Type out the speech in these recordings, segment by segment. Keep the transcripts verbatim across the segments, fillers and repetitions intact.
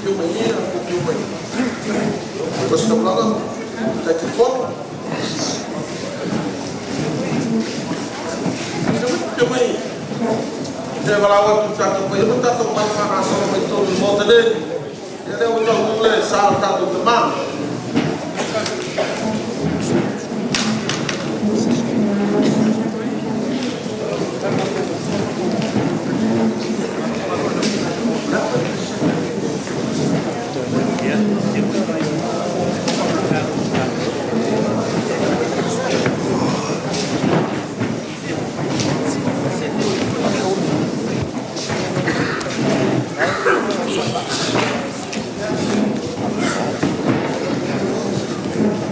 Mai ia, ko fiu mai. Ko si ka mala, ka ki fo. Fiu mai. Te vala wa tu tato mai, ko tato mai fa na so mai to mo te le. Ia lea ʻo tau tule sa tato te ma.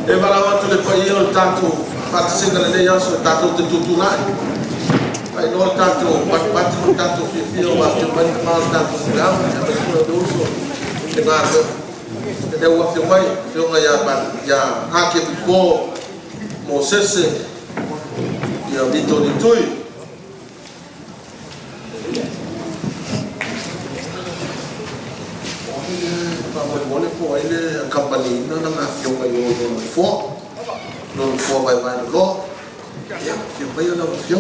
ʻE vala atu le paʻia ʻo tato, pati singa le nei aso tato te tutu nai. Ai no tato, pati pati tato fiefia ʻo atu mai ma tato sila, ʻe mai kua le uso, te ngā te. Te te ua fio mai, fio ngai a pa, ia Hake Pipo, Mosese, ia Mito ni Tui. Ka mole mole ko ai le company na na na fio mai o no fo. No fo mai mai lo. Ia, fio mai o no fio.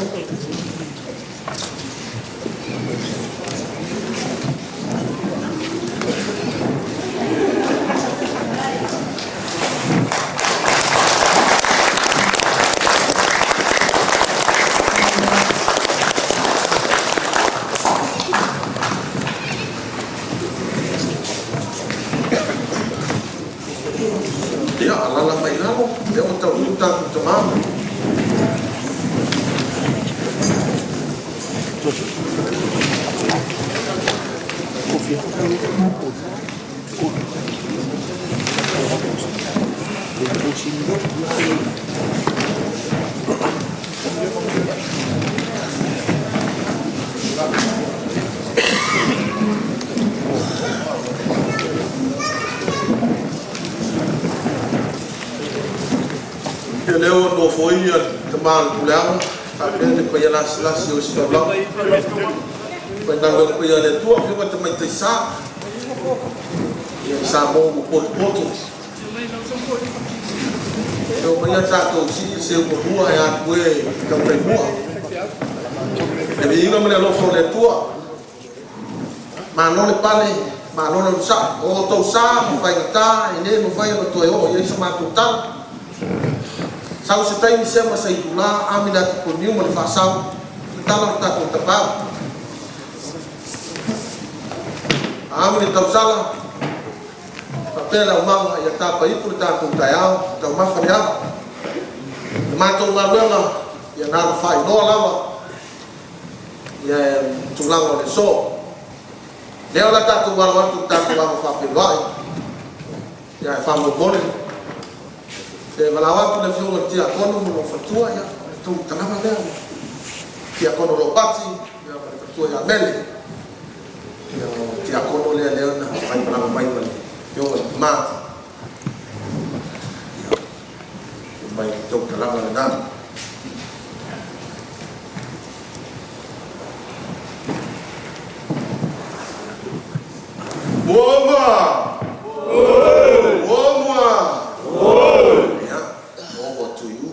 Ia, ʻalala mai lalo, ia ʻo tau uta ku te mama. Ia lea ʻo nofo ia te mama pule anga, ka pea ne ko ia lasilasi ʻo si ka lau. Ko e nau ko ia le tua, fio ma te mai te sa. Ia sa mo mo potu potu. Pea ʻomai ia tatou si, se ua hua ʻe atu e tau kai mua. ʻE viʻinga mai le ʻalofa ʻo le Atua. Mālō le pale, mālō le usa. ʻO tau sa, mo fai ngata, ʻe ne mo fai ʻo toe ʻo, ia isa mātou tau. Sau se taimi se ma sai tula, ʻami na tu ko niu ma le fa sau. Tala tatou tapau. ʻAmi le tau sala. Ka pela o manga ia tapa ipu le tatou taeao, tau mafa le au. Mātou maluenga, ia nalo fai noa lava. Ia e tulaga o le so. Lea la tatou alo atu tatou alo fapeluaʻi. Ia e famu mole. Te vala atu le fio o tiakono mo lo fatua ia. Tau kalama lea. Tiakono lo pati, ia mo le fatua ia mele. Ia o tiakono lea lea na, mai kalama mai mai. Fio o ma. Mai tau kalama le na. Muama! Muama! Ia, muama to you.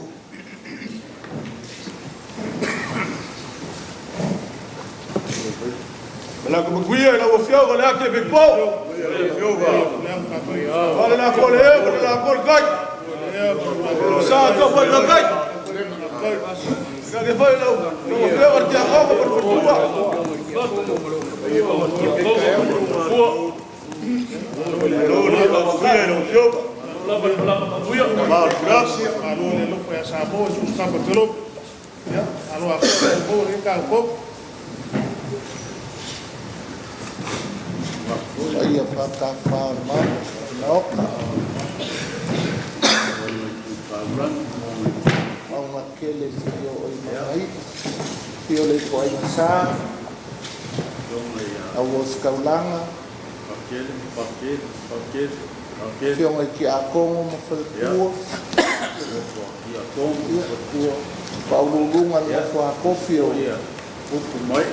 Malaka makuia, lau afio, kale ake pe po. Kale la kole, kale la kole kai. Sa ka fai la kai. Ka ke fai lau, lau afio, kale kia koko, kale kua. Lau, lau, lau afio, lau afio. Lau afio. Lau afio, lau afio. Ia, ʻalu ʻa ko e pō, reka ʻo pō. Ia fata fa ma, na oka. Maunga kele fio ʻo i makai. Fio le ko ai masa. ʻAu ʻo si kaulanga. Pakele, pakele, pakele, pakele. Fio ngai ki a kongo ma fale kua. Ki a kongo ma fale kua. Paululunga ma fua kofio. Ia. Upu mai.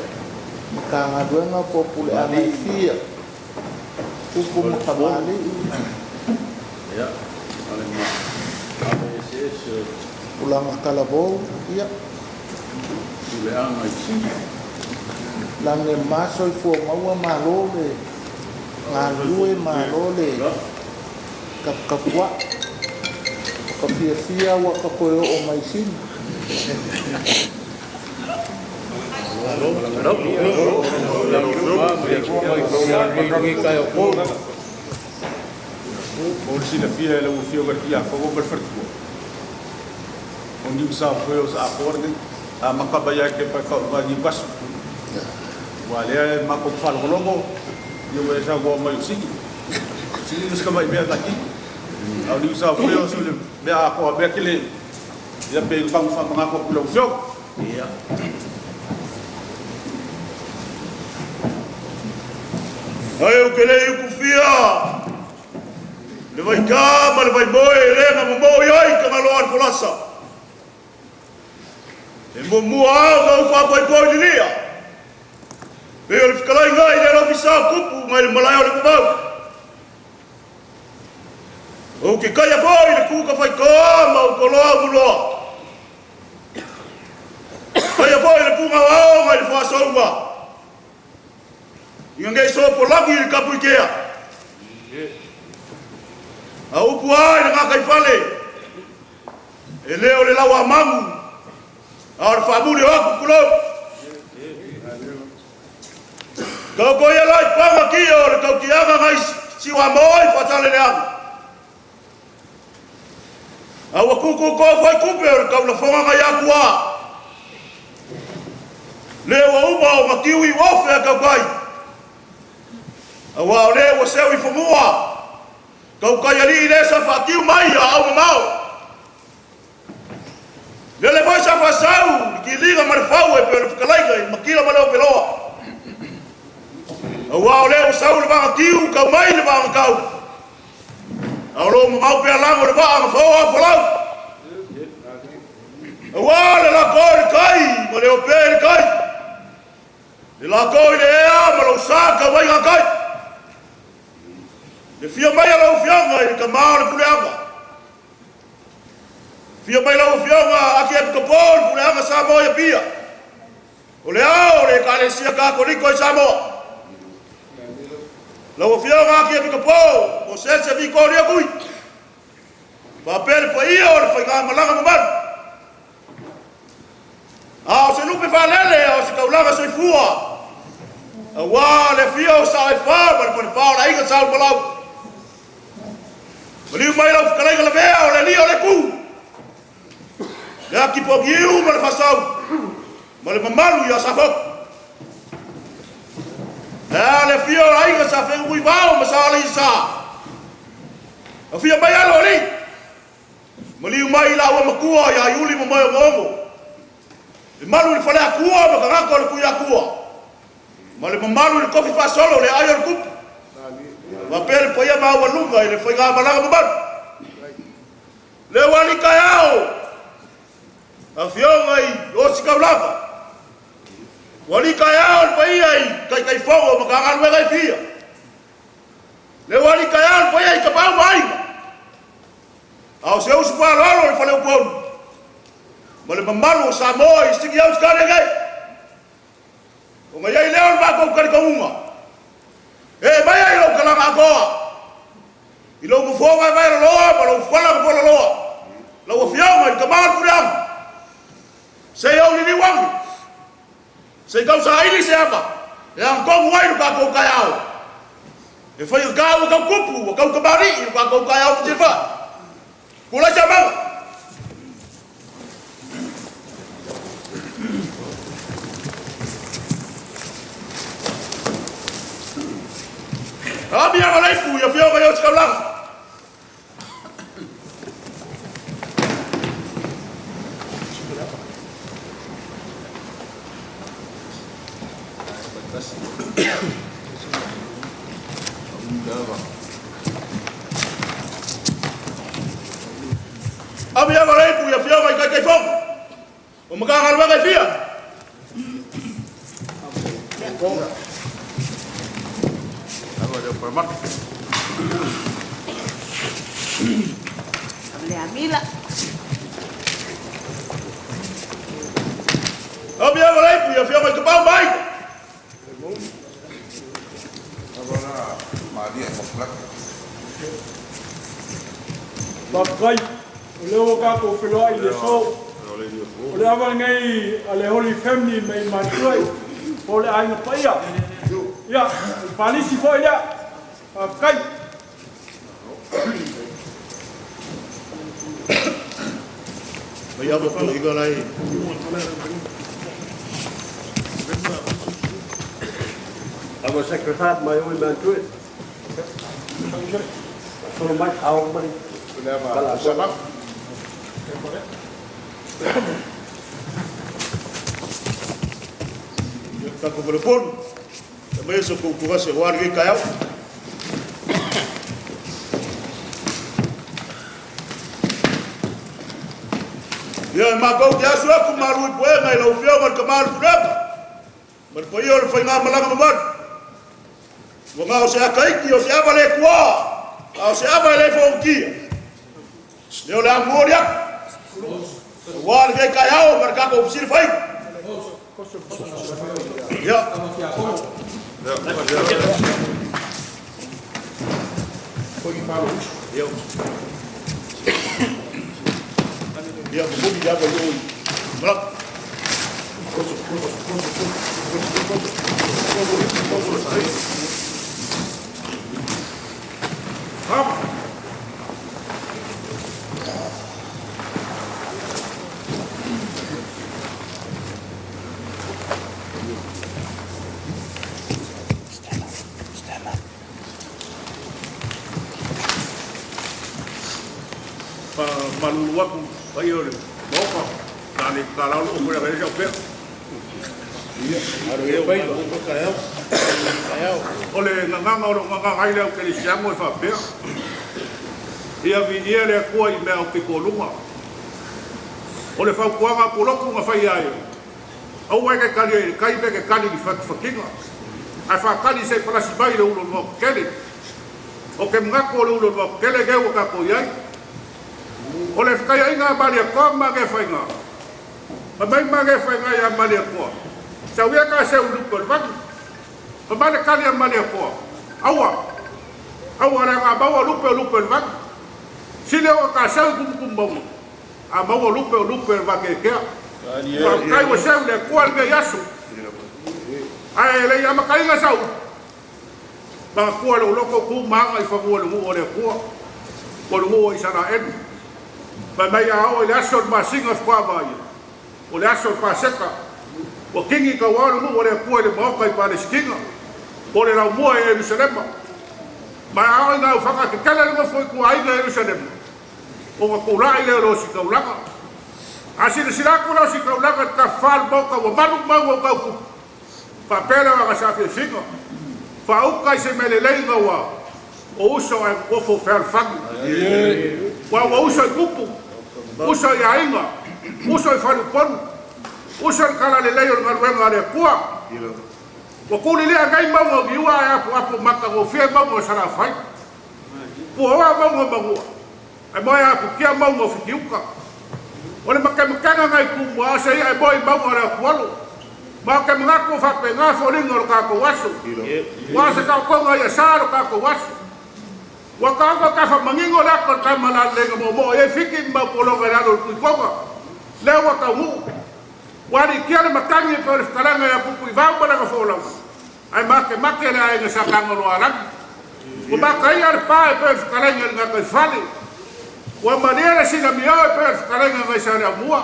Makanga luenga popule a mai fia. Kupu mo Kamaliʻi. Ia, ale ma. Ale ese ese. Ulanga Kalavou, ia. Uleʻanga ʻi Sini. Lange Maso ʻi Fuamaua, mālō le. Ngalue, mālō le. Kapukapuaʻi. Ka fiafia ua ka ko e ʻomai Sini. Mo le silafia e lau afioga ki he ako mo le faletua ʻo New South Wales, ʻa ko eni, ʻa Makaba ia ke pa kau ma ni pasu. Ua lea e mako fakalongolongo, ia ua e sa ua mai ʻo Sini. Sini ʻosi ka mai mea taki. ʻA New South Wales, ʻo le meʻa ko a mea kele. Ia pe kau fakamangako ʻa e lau afioga. Ia. ʻAi ʻoku lei ukufia le vaikā mo le vaimoe, ʻe lea na mo moʻui ai ka ngalo ʻa le folasa. ʻE muʻomuʻa au ka u fakapoʻipoʻi liliʻa. Pea ʻo le fekalai ngai le lau fisa kupu ngai le malaʻe ʻo le vavau. ʻOku ke kaia foʻi le kuka faikoa mo u koloa muloa. Kaia foʻi le kunga vao ngai le fakasounga. ʻIo ngei sōpolaki le kapu ikea. ʻA upu ai le ngakaʻi fale. ʻE leo le lau ʻa mamu. ʻA o le fakamuli ʻo aku kulou. Kau ko ia lai panga ki o le kau kianga ngai siwa moʻi fataleleanga. ʻA ua kuku ko fai kupe ʻo le kau lafonga ngai akua. Lea ua uma ʻo makiu ʻi ua fea kau kai. ʻA ua ʻo lea ua seu ʻi fomua. Kau kai aliʻi lea sa fakiu mai ʻa au mamao. Lele fai sa fasau ki liga ma le fau e pe o le fekalai kai ma kila ma le opeloa. ʻA ua ʻo lea ua sau le vanga kiu kau mai le vanga kau. ʻA o lou mamau pea lango le vaʻa ma fau a falau. ʻA ua le lako le kai ma le ope le kai. Le lako i le ea ma lou sa kau ai ngakai. Le fia mai a lau fionga i le kamao le puleanga. Fia mai lau fionga a ki e pika pō le puleanga Samoa ia pia. ʻO le ao le Ekalesia Kakoliko ʻi Samoa. Lau fionga a ki e pika pō ʻo sese vi kōlia kui. Papele pa ia ʻo le faiga malanga mamalu. ʻA o se lupe falele ʻa o se kaulaga soifua. ʻA ua le fio sa e fa ma le fale fa o la iga sau malau. Maliu mai lau fekalai ka lavea ʻo le lio le ku. Le aki pogiu ma le fasau. Ma le mamalu ia sa foku. ʻA le fio la iga sa fengui vao ma sa le isa. ʻA fia mai alo li. Maliu mai la ua makua ia i uli ma moe ongoongo. Le malu le fale akua ma ka ngako le kui akua. Ma le mamalu le kofi fasolo le ai o le kupu. Ma pele pa ia ma ua lunga i le faiga malanga mamalu. Le ua lika e ao. ʻA fionga i o si kaulava. Ua lika e ao le pa ia i kai kai fogo ma ka nganu e kai fia. Le ua lika e ao le pa ia i kapau mai. ʻA o se usu faloalo le fale upolu. Ma le mamalu o Samoa i siki au sikale ngai. ʻO ngai ai leo le mako kali kaunga. ʻE mai ai lau kalanga akoa. I lau mafua vai vai loa, ma lau fala mafua loa. Lau afionga i kamau puleanga. Sei au liliu ange. Sei kau sa ili se ava. ʻE ange kau muai lu ka kau kai au. ʻE fai ka kau kau kupu, kau kamari, lu ka kau kai au te fa. Kula sa mau. Ami a malai pu, ia fio ka ia o si kaulanga. Ami a malai pu, ia fio mai kai kai fong. ʻO maka ngal maka fia. Ko e mata. Amila, amila. Amila, amila, ia fia mai kapau mai. Fakai, ʻo leo ka ko feloa i le so. ʻO le ava ngei ʻa le Holy Family mei Mantua, ʻo le ʻaiga paia. Ia, palisi foʻi lea. Fakai. Mai ʻa Matua i ka lai. ʻA Sacred Heart mai ʻo i Mantua. Solo mai, ʻa o mai. Kala, solo. Ka ko Volopon. Ka mai so ko ko se wari ke kae au. Ia, ʻe maʻu ke asu aku malu i pue mai lau fio mai ka malu pue. Malu pue ʻo le fai ngā malanga mamalu. Ua ngā ʻo se ʻakaiki, ʻo se ʻava le kua. ʻA ʻo se ʻava le fōkia. Leo le amori aku. Wale ke kai au, mara ka ko fisili fai. Ia. Ia, ko muli ia ko ioi. Mara. Hapa. Ma, mālō aku, paʻia ʻo le maoka, ka ne ka lau lo, ko le ka le au pea. Ia, aro ia, pai, ko ka au. Ka au. ʻO le nganganga ʻo le nganganga ai le au Kelisiano ʻe faʻa pea. Ia viʻia le Akua ʻi meʻa ʻoku ke kolunga. ʻO le faukuanga ʻoku loku nga fai ai. ʻOua ʻe ke kali ʻe kai pe ke kali ki fakifakinga. ʻAi faʻa kali se palasi mai le ulo noa kele. ʻO ke mangako le ulo noa kele ke ua ka ko i ai. ʻO le fekaiaʻinga Maliakoa ma ke fainga. Ma mai ma ke fainga ia Maliakoa. Sau ia ka se ulupe o le vaki. Ma mai le kali ia Maliakoa. ʻAua. ʻAua le nga maua lupe o lupe o le vaki. Sile ua ka se kumukumu maua. ʻA maua lupe o lupe o le vaki kea. Ua kai ua se ule kua le mea i aso. ʻAi le ia ma kai nga sau. Ma kua le uloko ku manga i faku o le ngu o le kua. O le ngu o Isaraelu. Ma mai a o le aso le masinga fukua mai. ʻO le aso Paseka. ʻO kingi ka ua o le ngu o le kua i le maoka i Palesitina. ʻO le laumua ʻi ʻElusalema. Ma a o i nga ufanga ke kele le ngofo i kua i ʻElusalema. ʻO nga kula i le lo si kaulanga. A sila sila kula si kaulanga ka fal mo ka ua manu mau o kau kupu. Faʻapela ua ka sa fia finga. Faʻauka i se mele lei nga ua. ʻO uso ai ngofo fealfani. Ua ua uso i kupu. Uso i ainga. Uso i faluponu. Uso i kala lelei ʻo le ngaluenga le kua. Ua kuli lea ngai mau ngau viua e apu apu maka ngofie mau ngau sarafai. Pua ua mau ngau mangua. ʻAi mo e apu kia mau ngau fiki uka. ʻO le make make nga ngai kumua se ia ʻai mo e mau ngau le apu alo. Mau ke mangaku fape nga folinga lo ka ko aso. Ua se ka ko ngai a sa lo ka ko aso. Ua ka ko ka fa mangingo la ko ka mala le nga mo mo e fiki mau polo ngai la lo kui konga. Le ua ka mu. Ua li kia le matangi pe o le fakalanga ia pupu i vau mala ka folau. ʻAi make make le ai nga sa kanga lo alang. Ua maka ia le pa e pe o le fakalanga le nga kai fale. Ua malia le sina mio e pe o le fakalanga ngai sa le amua.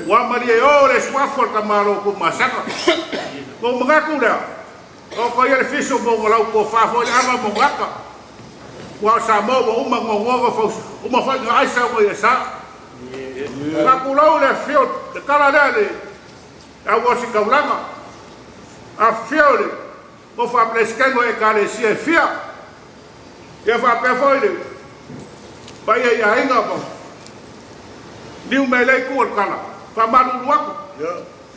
Ua malia o le suafo le ka malo ku masaka. Mo mangaku lea. ʻO ko ia le fiso mo ngalau ko fafo le anga mo ngaka. Ua sa mo mo uma mo ngonga fau. Uma fai nga ai sa mo ia sa. Ka kulau le fio, le kala lea le. A ua si kaulanga. A fio le. Mo fa plesikengo e kale si e fia. Ia fa pe fo le. Pa ia ia inga mo. Niu mele ku o kala. Fa malu luaku. Ia.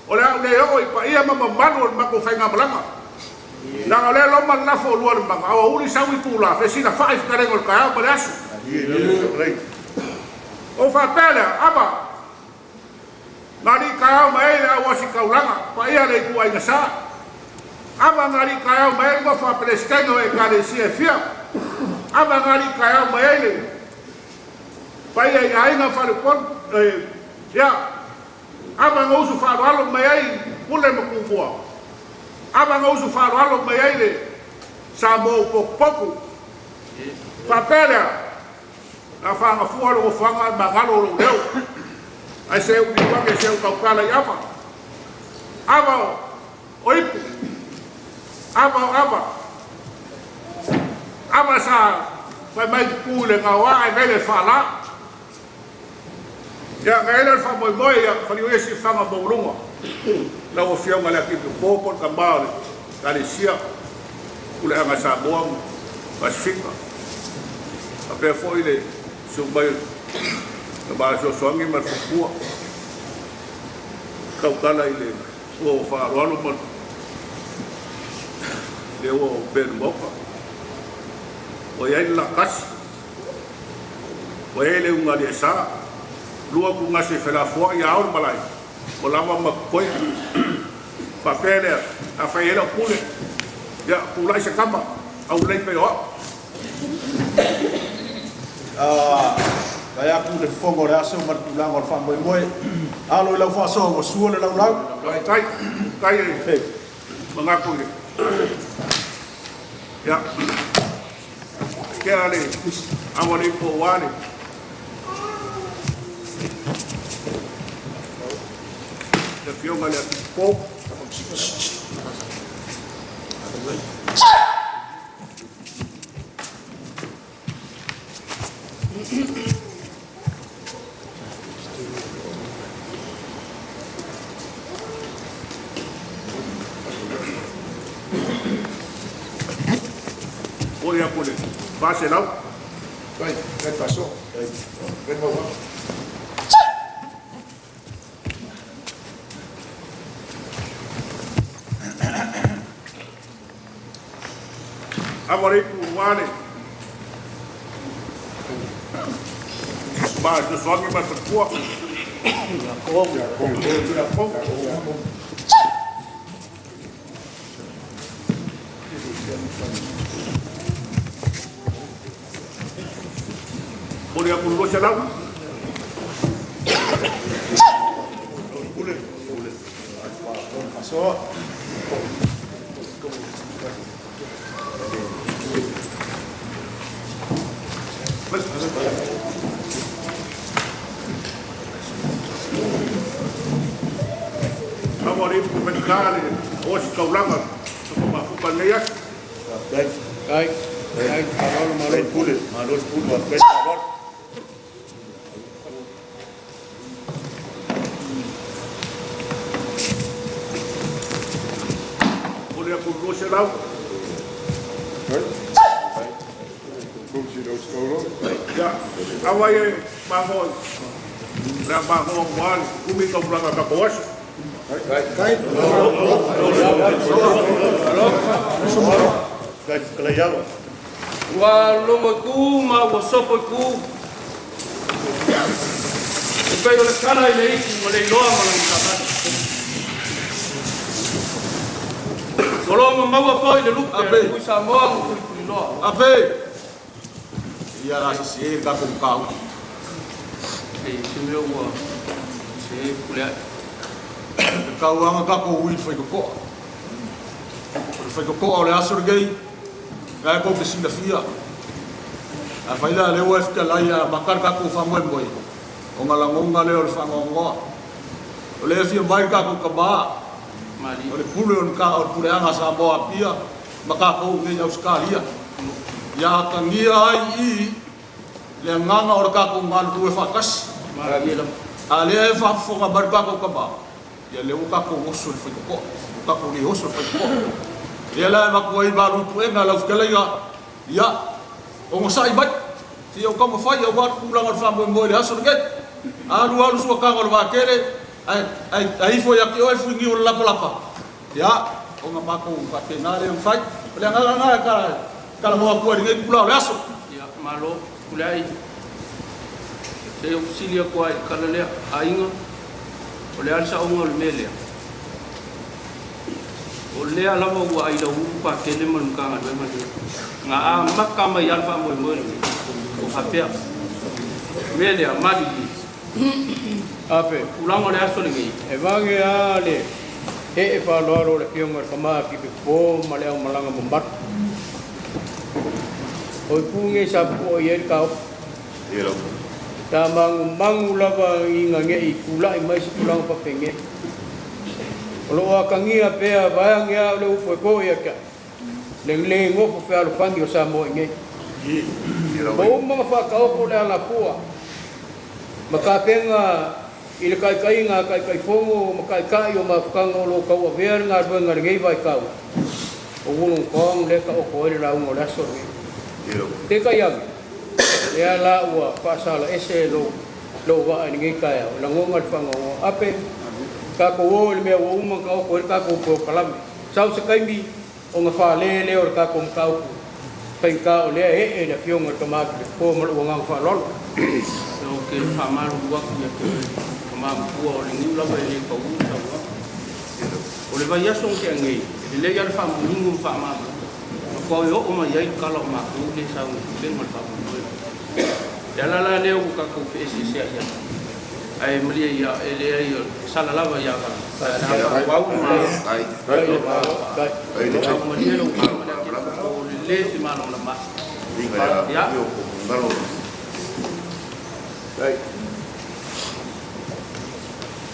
ʻO le au le o i pa ia ma mamalu o le mako fai nga malanga. Naʻa lea loma lafo lua le manga, ʻa uli sau i kula, fesilafaʻi fakalengo le kaeao mo le asu. ʻO faʻapele, ʻava. Ngali kaeao mai le au ʻosi kaulanga, paʻia le ikuʻainga sa. ʻAva ngali kaeao mai le mo faʻapelesiteni ʻo e kalesia e fia. ʻAva ngali kaeao mai le paʻia i ʻainga fale pon, e, ia. ʻAva ngā usu faʻaloalo mai ai, pule mo kukua. ʻAva ngā usu faʻaloalo mai ai le Samoa pokupoku. Faʻapele, naʻa faʻa ngafua lo fanga ma ngalo lo leo. ʻAi se u ni wange se u kaukala i ʻava. ʻAva ʻo ʻo ipu. ʻAva ʻo ʻava. ʻAva sa, fai mai pule ngā ua, ʻai mai le fala. Ia, ngai le faʻamoemoe, ia, fali o ia si fanga moulunga. Lau ʻo fia ngale aki pe popo ka male. Kalesia. Pule anga Samoa, Pasifika. ʻA pea foʻi le, su mai, ka male sosoangi ma fukua. Kaukala i le. ʻO faʻaloalo ma le ua ʻo Peni Moka. ʻO ia i Lakasi. ʻO ia i le unga le sa. Lua ku ngasi fela fua ia au malai. ʻO lava ma koe. Faʻapele, ʻa fai ela pule. Ia, pula i se kama. Au lei pe oa. ʻA, kae aku le fofonga le aso ma le kulanga o le faʻamoemoe. ʻAlo i lau faʻasoa, ua sua le laulau. Kai, kai, kai e. He. Mangaku le. Ia. Ke ale, ʻava le po wale. Te fio ngale atu po. Pole a pole. Pase lau. Kai, kai paso. Kai. Kai mau. ʻAva le ipu wale. Ma, te soangi ma te kua. Pole a kulu se lau. Pule, pule. Paso. Kama le ipu mekale, ʻosi kaulanga, soko mafuka nei atu. Kai, kai, kai, mālō, mālō. Kai pule, mālō pule, kai pule. Pule a kulu se lau. Ia, ʻa vai e mango. Lea mango wale, kumi kaulanga ka koas. Kai, kai. Kai, kalai alo. Ua lomo i kū, ma ua sopo i kū. ʻOku ʻikai ole kala i le iku, ma le iloa, ma le mutaka. Ua lomo maua fau i le lupe, ʻa pē. Kui Samoa, ma kui kui loa. ʻA pē. Ia la sisi e ka ko kau. E, si me ua. Si pule ai. Kau anga ka ko ui fai ko koa. Fai ko koa o le aso le gei. Kae ko ke sila fia. ʻA fai la le ua e fika lai ʻa makar ka ko famoemoe. ʻO ngala ngonga le o le fangongoa. ʻO le fia mai ka ko kama. Mali. ʻO le pule o ka o le pule anga Samoa pia. Ma ka ko ngei Ausekalia. Ia ka ngia ai i le nganga o le ka ko ngalu e fakasi. Mali. ʻA le e fafonga mai ka ko kama. Ia le ua ka ko oso le faikokoa. Ka ko le oso le faikokoa. Ia la e maku ai malu puenga lau fika lai ia. Ia. Ongo sai mai. Ti o ka mo fai, o ka kulanga le famoemoe le aso le gei. Alu alu sua ka ngalo vakele. Ai, ai, ai fo ia ki o e fuingi o lapalapa. Ia. ʻOku mākou faʻa pē nā lea ʻoku fai. Pea lea ngala ngala ka, ka la moa kua ringa i kula ʻo le aso. Ia, mālō, Kuleaʻi. Te u sili aku ai ka la lea ʻa inga. ʻO lea ali sa onga ʻo le mea lea. ʻO lea lava ua ai la ulu pa kele malu ka ngā lue mali. Ngā a maka mai alfa moe moe. ʻO hapea. Mea lea, mali. ʻApe. Ulanga ʻo le aso le ngei. ʻE vange ā le, ʻe, ʻe faʻaloalo le pionga le kamā ki pe pō ma le au malanga mo matu. ʻOi kū ngei sa puko ʻi e le kao. Ia lau. Tā mangu mangu lava i ngā ngeʻi kulaʻi mai si kulanga pa pe ngei. ʻO loʻo akangia pea vaeangia ʻo le upu e ko ia kia. Le, le ngofo fealofangi ʻo Samoa ʻi ngei. Ia lau. Mo uma faʻa kaoko le alafua. Makapenga ʻi le kaikainga, kaikai fongo, makaikaʻi ʻo mafukanga ʻo lo kau avea le ngā luenga le ngei vai kau. ʻO ulo kong le ka ʻo ko e le launga ʻo le aso le ngei. Ia lau. Te kai ame. Ia la ua, faʻasala ese lo, lo vaʻa ni ngei kae au. La ngonga le fangongo. ʻApe. Ka ko o le mea ua uma ka ʻo ko e le ka ko o kalame. Sau se kaimi. ʻO ngā fālele ʻo le kākou makaupu. Pea ka ʻo lea ʻe ʻe le afio ngā tamaki le pō malu ua ngā faʻaloalo. ʻOku ou faʻamalu ua ki a ke o e kamā makua ʻo le niu lava e le kau ua. ʻO le vai aso ke angei. ʻE le ia le faʻamuningu faʻamama. Ma kua ʻe oʻo mai ai kala ʻo mākou le sau ni pe ma faʻamuningu. Ia la la leo ka ko fe ese ese ia. Ai malia ia, e le ai o, sala lava ia ka. Ai, ai. Ai, ai. Ai, ai. Ai, ai. Ai, ai. Ai, ai. Ai, ai. Ai, ai. Ai, ai. Ai.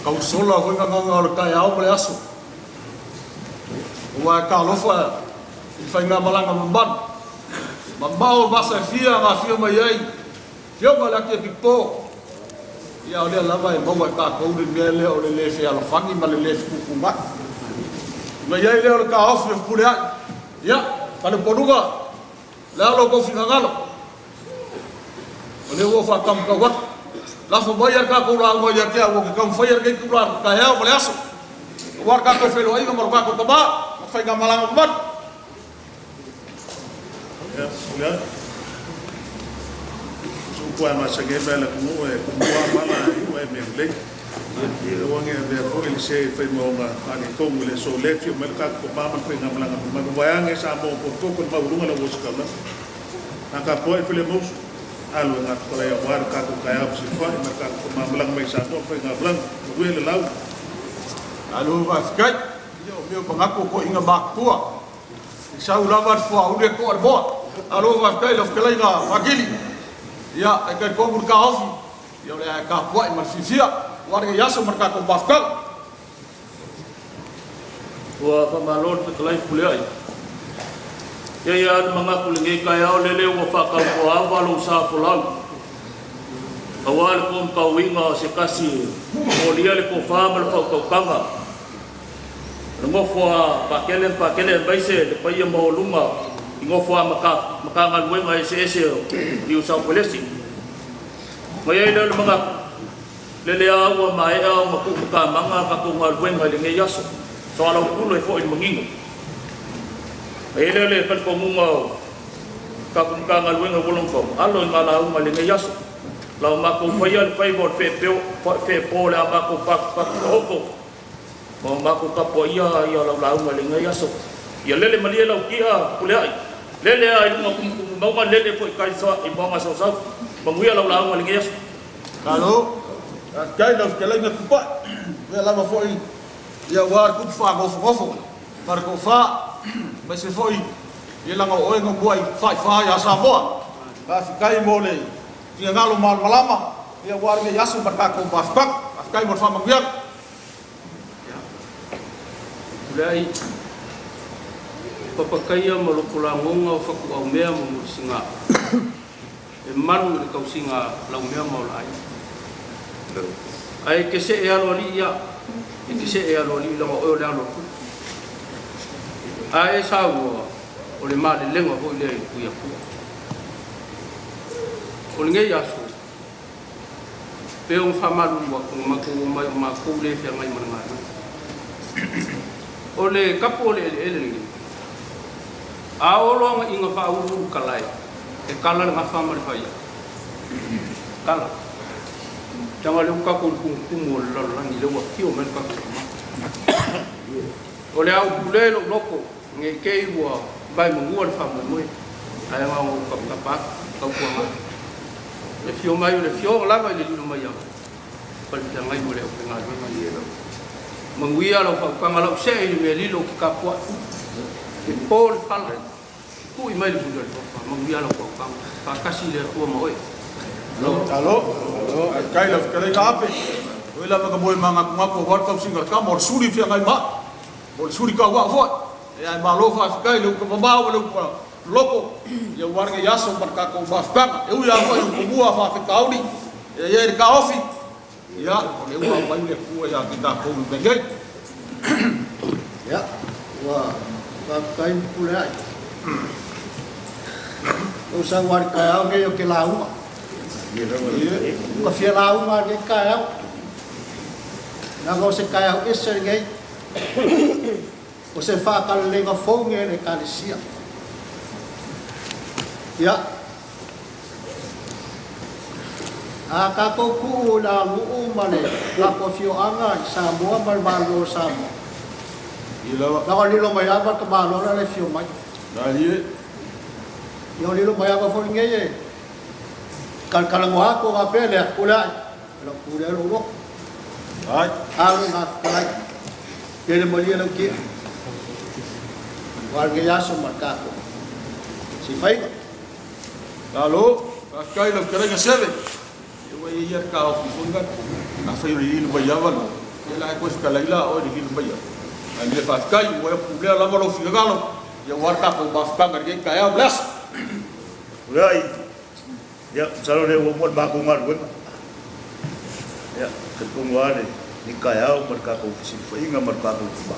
Kau sola, hoi ka nganga o le kae au mo le aso. Ua e kalofa, i fai ngā malanga mamanu. Mamao vasa e fia, ngā fia mai ai. Fio ma le aki e pipo. Ia o lea lava e maua e kākou le mea lea o le lē fealofangi ma le lē fekukunga. Ma ia i lea o le ka ofi o Puleaʻi. Ia, ka le ponunga. Le alo ko fingangalo. O le ua fakamkau atu. Lafo mai a kākou la ua ia ke a ua ke kamu fai a le kei kula ka e ao ma le aso. Ua kākou feloaʻi ma lo kākou kamā. Ma fai ngā malanga mamanu. Ia, ia. Suku ai masake pea la kumu e kumu a mala e ua e mea lei. Ia, ia, wange a vea foʻi le se fai maonga ane kou le so le fio mai ka ko mama fai ngā malanga mamanu. Vaeange sa mo ko ko ko mau lunga la ua sikau la. Na ka poe file mous. Alu e ngā tukalai a wara ka ko kai a si fai ma ka ko mama malanga mai sa mo fai ngā malanga. Ue le lau. Alu va fikai. Ia o meo pangako ko inga makua. Sau lava atu fua ule ko atu moa. Alo vakai la fekalai ngā fakili. Ia, e kai kua mulu ka ofi. Ia, o le ai ka puaʻi ma fifia. Ua le aso ma ka ko mafkal. Ua fakamālō le fekalai Puleaʻi. Ia, ia, anu mangaku le ngei kai au lele ua fakau ko au alo sa folau. Kau ale ko kau inga o se kasi. O lia le ko fā ma le fau kau kanga. Le ngofo a pakele, pakele mai se le paia mo lunga. I ngofo a maka, maka ngaluenga ese ese o New South Wales. Mai ai lea le manga. Lele a ua mai a ua maku maka manga ka ko ngaluenga le ngei aso. So ala ukulu e foʻi mangingo. Mai ai lea le kali ko munga o. Ka ko maka ngaluenga Wollongong. Alo i ngā launga le ngei aso. Lau mako fai al fai mo fepeo, fepeo le a mako pak, pak, oko. Mo mako kapo ia, ia lau lau ma le ngei aso. Ia lele malie lau kia, Puleaʻi. Lele ai lunga kumukumu, mau ma lele foʻi kai soa, i maunga sausau. Manguia lau lau ma le ngei aso. Kalo, a kai lau ke lai na kupa. Ia lava foʻi, ia ua kupu fā ngofo ngofo. Marko fā, mai se foʻi. Ia langa o e ngā buai, fai fai a Samoa. Ka fikai mo le. Ia ngalo mal malama. Ia ua ngei aso, marka ko mafkak. Fikai mo fā manguia. Ia. Ulai. Papakaia ma lo kula ngonga o faku au mea mo mo singa. E manu le kau singa lau mea ma o lai. Ai ke se e alo ali ia. E ke se e alo ali lava o le alo. Ai sa ua. O le ma le lenga ko le kui aku. O le ngei aso. Pe o faʻamalu ua ko maku o mai o maku le fea mai mana ngā. ʻo le kapu ʻo le ʻeleʻele ni. ʻA olo anga ʻi nga faʻa ulu kalae. ʻE kala le ngafa ma le faia. Kala. Tanga le uka ko le kumukumu ʻo le lalolagi le ua fio mai le kaku ma. ʻO le au pule lo loko. Nge kei ua vai mangua le faʻa moemoe. ʻAi anga o kapakapa. Kau kuanga. Le fio mai ʻo le fio lava i le lilo mai anga. Pali kia ngai mo le au penga le mai e lau. Manguia lau faʻu kanga lau se i le mea lilo ki kapua. Ke pō le fala. Kuʻi mai le muli o le papa. Manguia lau faʻu kanga. Fakasi le Atua ma oe. Alo, alo, alo, kai la fika le kape. Oi la maka moe manga kuma ko wal kau singa kama o suli fia ngai ma. O suli kau wa fo. E ai malo fa fika le uka mama o le uka loko. Ia wal ke yaso mar ka ko ba fika. E ui a mo e uka mua fa fika uli. E ia le ka ofi. Ia, ʻo le ua mai le kua ia ki tā kou i peke. Ia, ua, ka kai pule ai. ʻO sa wari kai au nge ʻo ke lauma. Ka fia lauma nge kai au. Na ko se kai au ʻese nge. ʻO se faʻakalalenga fou nge le kalesia. Ia. ʻA ka ko kuʻu la muʻu ma le la ko fio anga i Samoa ma le valo Samoa. Ila. La ko lilo mai ava ka valo la le fio mai. Na hie. Ia lilo mai ava fo nge ye. Kal kala mo ako va pele a kula. Lau pule lau loko. Ai. Alo na kalai. Pele malia lau kia. Wal ke yaso ma ka ko. Si faiga. Alo, ka kai lau kalai ka seve. E ua ia ka ofi fonga. Na fai ri ilu mai avan. E la ko kalai la o ri ilu mai avan. Ai le fa kai ua pule lava lo fika galo. Ia wal ka ko ba fika ngar ke kai au blas. Rai. Ia, salo le ua muat mako ngalu ema. Ia, ke pungu ane, ni kai au, mar ka ko fisi fainga, mar ka ko kuma.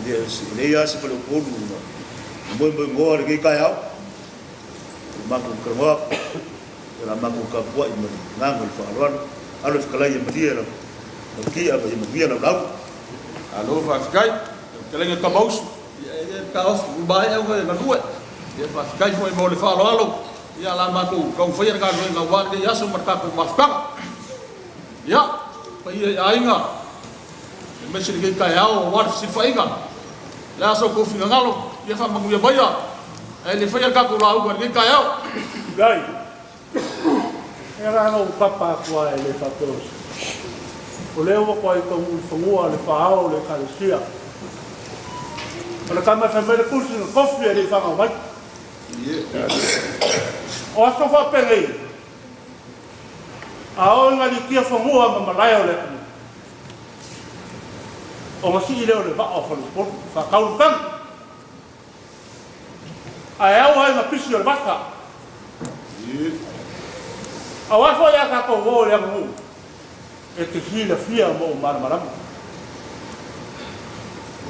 Ia, si, le ia si pale o konu, ma. Mo, mo, mo, le ke kai au. Mako ka wa. Ia la mako ka pua i mani. Ngango i fa alo alo. Alo fika lai i mani ia la. Ki a ba i mani ia la lau. Alo fa kai. Ke lenga ka mausu. Ia, ia, ka ofi, ʻu mai au e ngalue. Ia, fa kai mo e mo le fa alo alo. Ia, la mako, kau fai ana ka ngalue nga wan, ia, so mar ka ko mafkanga. Ia, pa ia, ia, inga. E mesi le ke kai au, wan, si fa inga. Ia, so ko fika ngalo, ia, fa mangu ia ba ia. E le fai ana ka ko lau, wan, ke kai au. Kai. E ranga u papa kua e le fatos. O le ua kua i ka ui fangua le fao le kalesia. O le kama sa mele kusi na kofi e le fanga mai. Ia. O aso fa pengei. A o ngali kia fangua ma malae o le. O ngasi i le o le va o fangua. Fa kaulukang. ʻA e au ai ma pisi o le vaka. ʻA e afo ia ka ko o le angu. E te hila fia mo malamalama.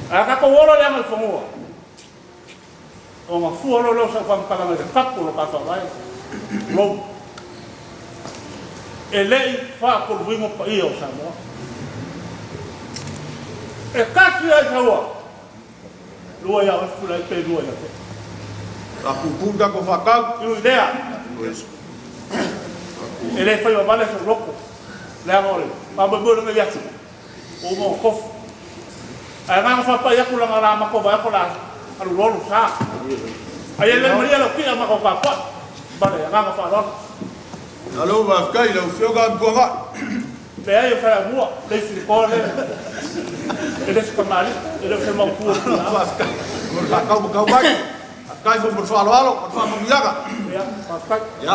ʻA e ka ko o le angu fangua. ʻO nga fua lo lo sa fam kalanga le kapu lo ka fa vai. Lo. E lei fa ko luingo pa ia o Samoa. E kasi ai Samoa. Lua ia o fula i pe lua ia pe. A kupu ka ko fakau. Iu lea. E le fai o vale so loko. Lea ngole. Ma mo mo le ngai atu. O mo kofu. Ai nga fa pa ia kula nga la ma ko va ko la. Alu lolo sa. Ai le maria lo ki a ma ko ka pa. Vale nga fa lo. Alo, va kai lo fio ka ko nga. Pe ai o fai a mua, le isi ko le. E le si kamali, e le o se mau kua. Mo le fakau, kau mai. Kai fo mo le faloalo, mo le famamuiaga. Ia, fakai. Ia.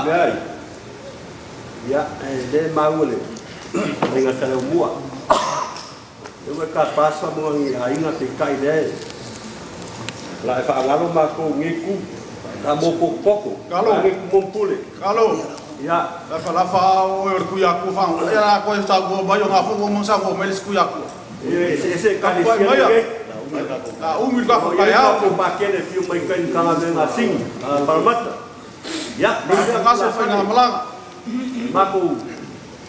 Ia, e le mau le. Ringa sa le mua. E ua ka pasa mo ngi a inga te kai le. La e faʻangalo ma ko ngiku. Ka mo ko poko. Kalo. Ngiku mo pule. Kalo. Ia. Lafa, lafa, o, o, kui aku, fa. Ia, ko e sa ko mai, o nga fo, o mo sa ko mai, kui aku. Ia, ese, ese, ka le sia mai. Na umi ka ko kai au. Ko pakele fiu mai kai ka nga me nga sing. Paramata. Ia, le ka se fai na malanga. Mako.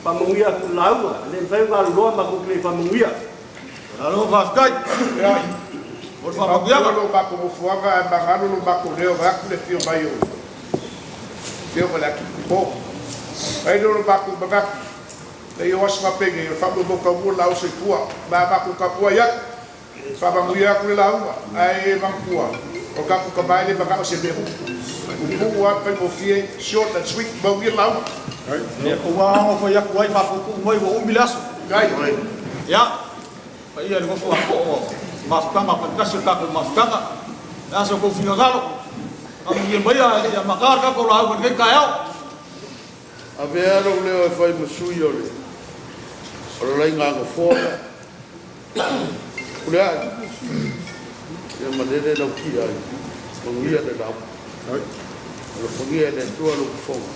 Pamungia ku laua, le fai nga loa mako kle pamungia. Alo, faifekau. ʻIo. Mo e fakamolemole. Lo bako mo fuanga e mangalo lo bako leo vaku le fio mai o. Fio mai la ki po. ʻAi lo bako mangaki. Le ʻio ʻosi mapenge, famo mo ka mua lau se pua. Ma bako ka pua ia. Famo mo ia ku le lauma. ʻAi e mangkua. ʻO ka ku ka mai le mangako se meʻu. Upu ua pe mo fie, short and sweet, mo ia lauma. ʻAi. ʻOua mo fai aku ai fakuku mo i ua umi lasu. ʻAi. Ia. Ka ia le kofu ako o mafutanga, pa kasi ka ko mafutanga. Na so ko fina galo. Ka mo ia mai ia, ia makar ka ko lau ka kai au. ʻAve alo leo e fai mo sui o le. O le lainga ko fo. Kule ai. Ia ma lele lau ki ai. Manguia le lau. Alo manguia le tua lo fonga.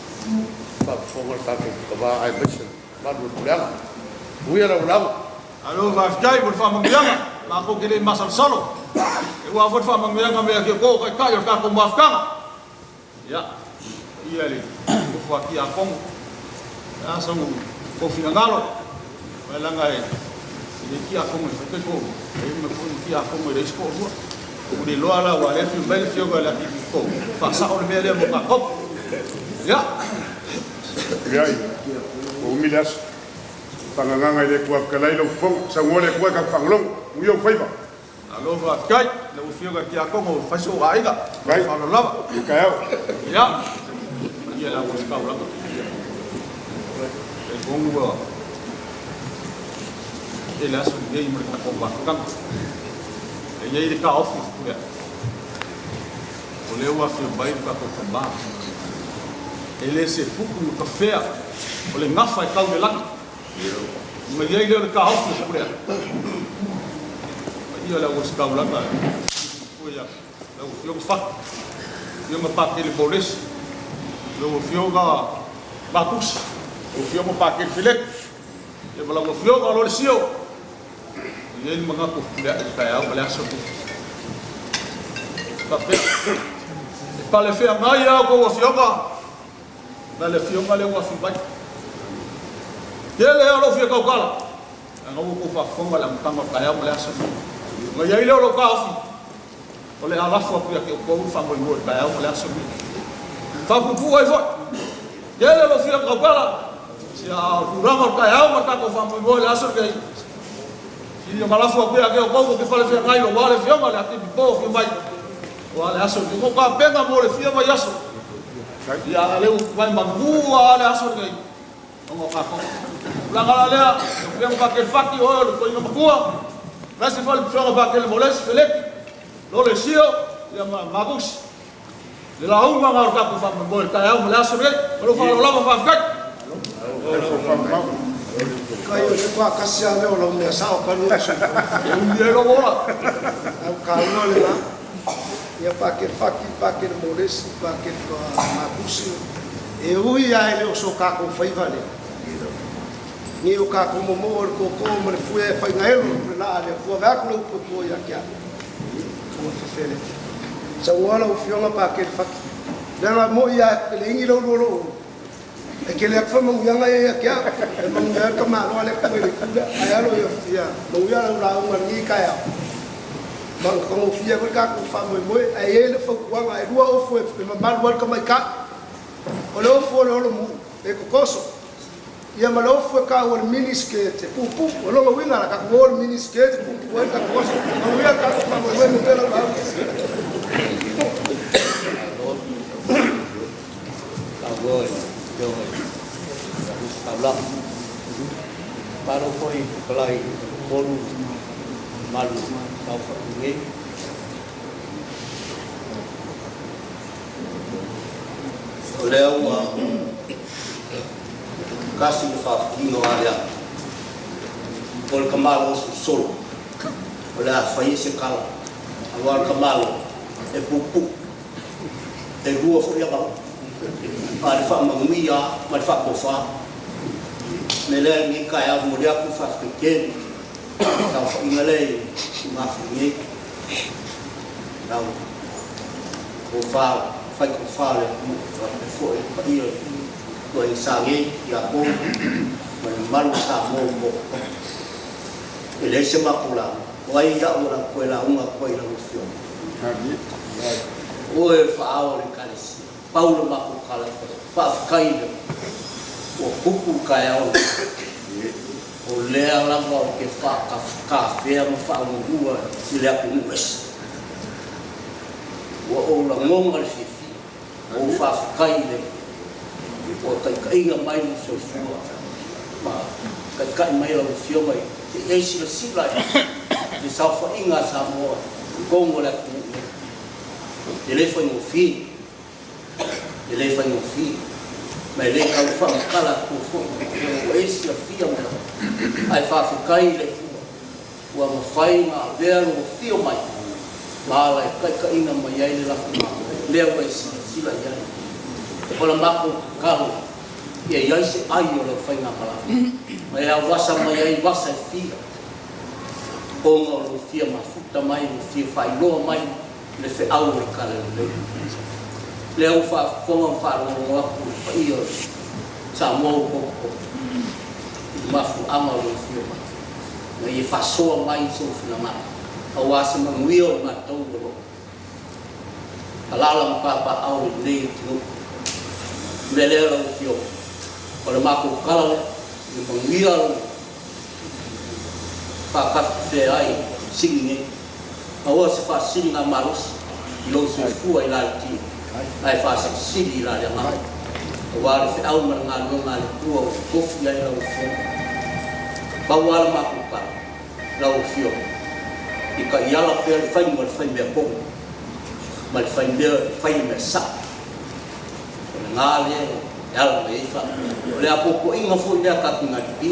Pa fonga ka ko ka va ai pese. Malu e puleaga. Ui ala ulama. Alo, faifekau, mo e fakamolemole. Ma ko ke le masalosalo. ʻE ua fo fakamolemole mea ke ko kai kai o ka ko mafutanga. Ia. Ia le. Ko fua ki a komo. Ia sa mo ko fina galo. Mai langa e. Ia ki a komo e fete ko. E ma ko ki a komo e le isi ko ua. Ko le loa la ua le fio mai le fio ko la ki ko. Pasa o le mea le mo ka ko. Ia. Ia. Ko umi le aso. Fanganganga i le kua fakalai lo fonga, sa ngole kua ka fangalongo, ui o faiva. Alo faifekau, le ʻofio ka ki a komo, fai so a iga. Kai. Falo lava. Kai au. Ia. Ia la ko si kau lava. E kongu ua. E le aso ni mo le ka ko ba kama. E ia i le ka ofi, kuia. O le ua fio bai ka ko kama. E le se fuku ka fea. O le ngafa e kau le langa. Ma ia i leo le ka ofi kuia. Ia la ko si kau langa. Kuia. Lau ʻofio ka faka. Ia ma pake le polisi. Lau ʻofio ka makusi. Lau ʻofio ma pake le fileki. Ia ma lau ʻofio ka lole sio. Ia i manga ko le kai au ma le aso. Ka pe. E pale fea mai au ko ʻofio ka. Na le fio ma le ua fi mai. Ia le alo fio kaukala. Anga ua ko fa fonga la mkanga kai au ma le aso. Ma ia i leo lo ka ofi. O le alafu aku ia ke o kou fakamolemole kae au mo le aso mi. Fakapupuʻu ai foʻi. Ia le lo fia kaupala. Sia o tulaga o kae au ma ka ko fakamolemole le aso kei. Sili o ka alafu aku ia ke o kou ko ke fale fia ngai lo wale fia ma le aki pipo fia mai. Wale aso mi ko ka penga mo le fia mai aso. Ia le u mai mangua le aso kei. Ongo kako. Langa la lea, pea mo ka ke faki o lo ko ina makua. Nasi fali pea mo ka ke le molesi feleki. Lo le sio, ia ma makusi. Le la uma nga o kako fakamolemole, kae au mo le aso le, lo falo lava fakakai. Kai o le kua kasi a leo lo mea sao ka lo su. Ia lo mola. Au ka lo le la. Ia pake faki, pake le molesi, pake le makusi. E ui ai le oso kako faiva le. Ni o kako momo o le koko mo le fue fai ngaelo, le la le kua vaku le upo kua ia kia. Kua fefele. Sa uala o fionga pake le faki. Le la mo ia le ingi lo lo lo. E ke le aku fakamanguiaga ia ia kia, e manguia ka mālō ale kua i le kula, ai alo ia fia, manguia lau lau ma ni kae au. Manga ka ngofia ko le ka ku fakamoemoe, ai e le faukuaga, e lua ofu e, e mamalu ua le ka mai ka. O le ofu o le olo mu, e kokoso. Ia ma le ofu e ka o le mini skirt, e pupu, o loga uiga la ka ku o le mini skirt, e pupu, o le ka kokoso. Manguia ka ku fakamoemoe mo ke lau lau. Ka ua e, te o e, ka ua e, ka ua e. Paro ko i, kalai, kolu, malu, kau fakungei. O le au a, kasi mo fakino a lea. Ko le kamalo o solo. O le a fai se kala. A ua kamalo, e pupu. E lua foʻi a kau. Ma le faʻa manguia, ma le faʻa kofa. Me lea ni kai au mo le aku faʻa kekeni. Tau faʻa inga lei, ma faʻa inga. Tau. Kofa, fai kofa le, ma le foʻi, faʻa ia. Ko e sānge, ia ko. Ma le malu sa mo mo. ʻEiki, ʻoku mau kole ʻa e lau ko e lau ʻa e ʻEiki ʻi he ʻEiki. ʻOku ou fakaʻamu ke kole atu ʻa e Palesiteni, Paulo Makuka Lafai, faʻa fakaile ʻo kupu kae au. ʻO lea lava ʻo ke faʻa ka, ka fea ma faʻa ngua i le aku nuesi. ʻOku ou langonga le fiefia. ʻOku ou faʻa fakaile ʻo kaikaʻi mai mo soifua. Ma kaikaʻi mai lau ʻEiki mai. Ke ʻai silasila ʻi he saofaʻinga Samoa. Kongo le aku nuesi. ʻE lē faingofie. ʻE lē faingofie. Ma ʻe lē kau faʻa makala atu foʻi. ʻE ʻai silasila mai. ʻAi faʻa fakaile ʻoku mafai ma avea lo fio mai. Ma ala e kaikaʻinga mai ai le lafi ma. Lea ʻoku ʻai silasila ai. Ola mako kalo. ʻIo, ʻi ai se ʻai ʻo lau faingamālie. Ma ʻe au vasa mai ai vasa e fia. Konga ʻo lo fia mafuta mai, lo fia faʻiloa mai. Le feʻau ʻo e kale lelei. Lea ʻoku ou faʻa fofonga faʻa longo aku ʻi he paʻia ʻo Samoa ʻoku koko. ʻI he mafuaʻanga ʻo lo fio mai. Naʻe faʻa soa mai so fina ma. ʻOku ʻasi manuia ʻo mātou ʻo lo. Kalala ma papa au nei tino. Mele lau ʻEiki. ʻOla mako kala le. Ni manuia lo. Faʻa kafe ai. Sini nei. ʻOku ʻasi faʻa sini ngā malosi. ʻI lo soifua ʻi lalo tino. ʻAi faʻa sini ʻi lalo ngā. ʻOku ʻale feʻau ma ngā ngā ngā le kua ʻo kofi ai lau ʻEiki. Pau ʻala mako kala. Lau ʻEiki. ʻIkai ala pē le fai mo le fai meʻa konga. Ma le fai meʻa, fai meʻa sa. Ko le ngale, ʻe ala mai fa. Ko le apopo inga fo meʻa ka ki ngā lipi.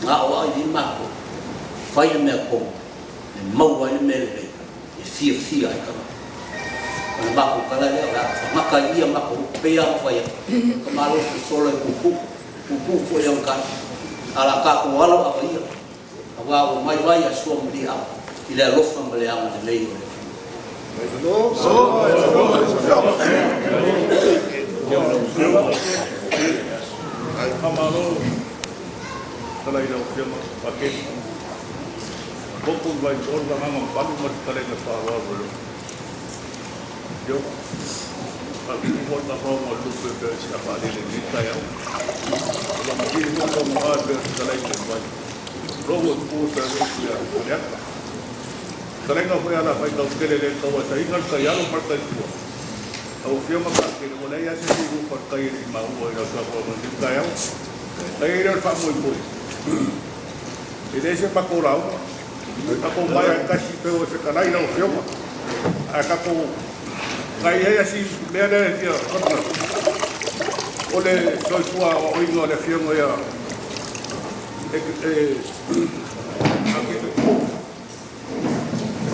Ngā ʻo ai ni mako. Fai meʻa konga. Ne mau ai meʻa lelei. ʻE fiefia ai ka. Ko le mako kala lea, la, maka ia mako, pea fai. Ka malo sola kupu. Kupu ko ia ka. Ala ka ko alo a ia. ʻA ua ʻo mai vai a sua muli au, ʻi le alofa ma le anga lelei ʻo le. ʻAi, fakamālō. Tala ʻi lau fiema, pakeni. Koko vai, ʻola ngama palu ma tala ʻi na faʻa loa loa. ʻIo. Ka kuku ʻo na pau ma lupe pe si a faʻa lele ni kai au. ʻOla ma kili mo ko ma pe si kalai pe vai. Logo tu sa lo si a kalai ka. Kalai ka fai ala fai kau kele le kau a sai ngal kai alo ma kai kua. Au fia ma ka kele ʻola ia si si ru pa kai ri ma ua ina sa ko ma ni kai au. Kai ri al fa mo i poi. ʻE lē se mako lau. Ka ko mai a kasi pe o se kalai lau fio ma. A ka ko kai ai a si mea lea e fia. ʻO le soifua ʻo ʻiga ʻo le fio mo ia. E, e, a ke te ko.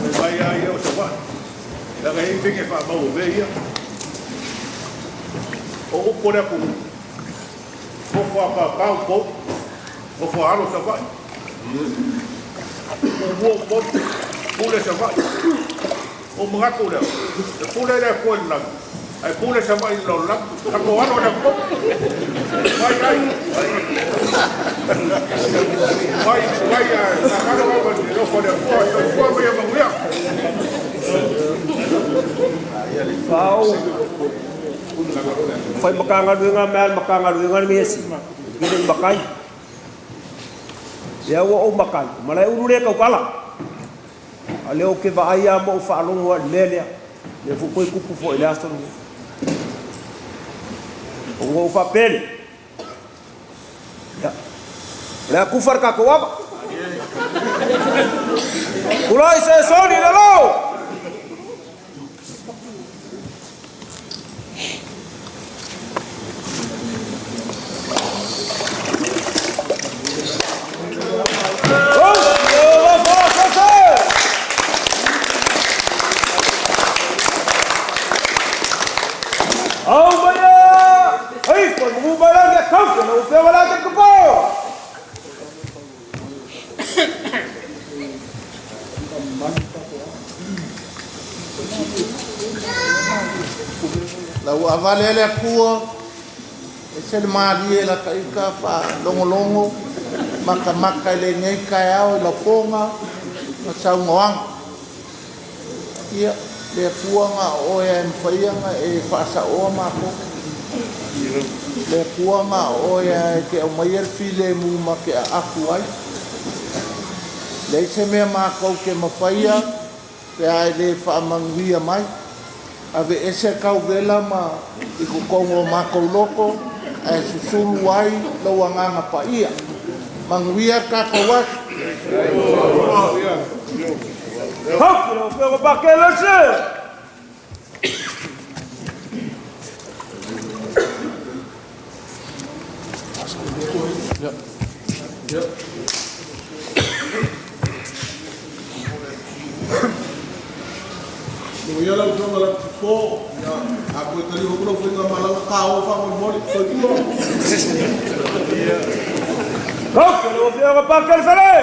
E mai a ia ʻo se wa. Ia ka i peke fa mau o me ia. ʻO uko le aku. ʻO fua pa pau ko. ʻO fua alo sa vai. ʻO ua ko. Pule sa vai. ʻO mangako lea. E pule lea ko e lau. ʻAi pule sa vai lo lau. Ka ko alo lea ko. Vai, vai. Vai, vai, ai. Ka alo lea ko e lau ko lea. Ko, ko, ko, ko, ko, ko. Pau. Fai makanga luenga, mea makanga luenga ni mesi. Kile makai. Ia ua ʻo makai. Mala e ulu le kau kala. A leo ke vaʻai a mo faʻalongo a le mea lea. Le fuʻu koi kupu foʻi le aso ni. ʻO ua ʻo faʻapele. Ia. Le aku fara ka ko ava. Kula i se soni le lo. Au mai ā! Hei, ko e mumu mai ā ke kau, ke nau pea wala ke kupo! Lau ʻavalele akua, ʻe sele mālie la ka ika fa longolongo. makamaka ʻi he ngaahi kaeao ʻi he lapoʻonga mo e saungoanga. ʻIo, Leakuanga ʻoku ʻi ai e mafaiʻanga ʻe faʻa saʻo mākou. Leakuanga ʻoku ʻi ai ke ʻomai e filemu mo ke ʻaʻaku ai. Leai se meʻa mākou ke mafaia, pea ʻe lē faʻa manuia mai. ʻAve ʻese kau vela ma i ko Kongo mākou loko, ʻe susulu ai ʻa e Laumālie Paʻia. Manuia ka ko was. Hau, ke lo, ke lo, pa, ke lo, se. Mo ia lau tau ngala po, ia, a ko e tali hoku lau fenga malanga ka o fa mo mole, ko i ko. Kau ke lo fia ka pa ke sale.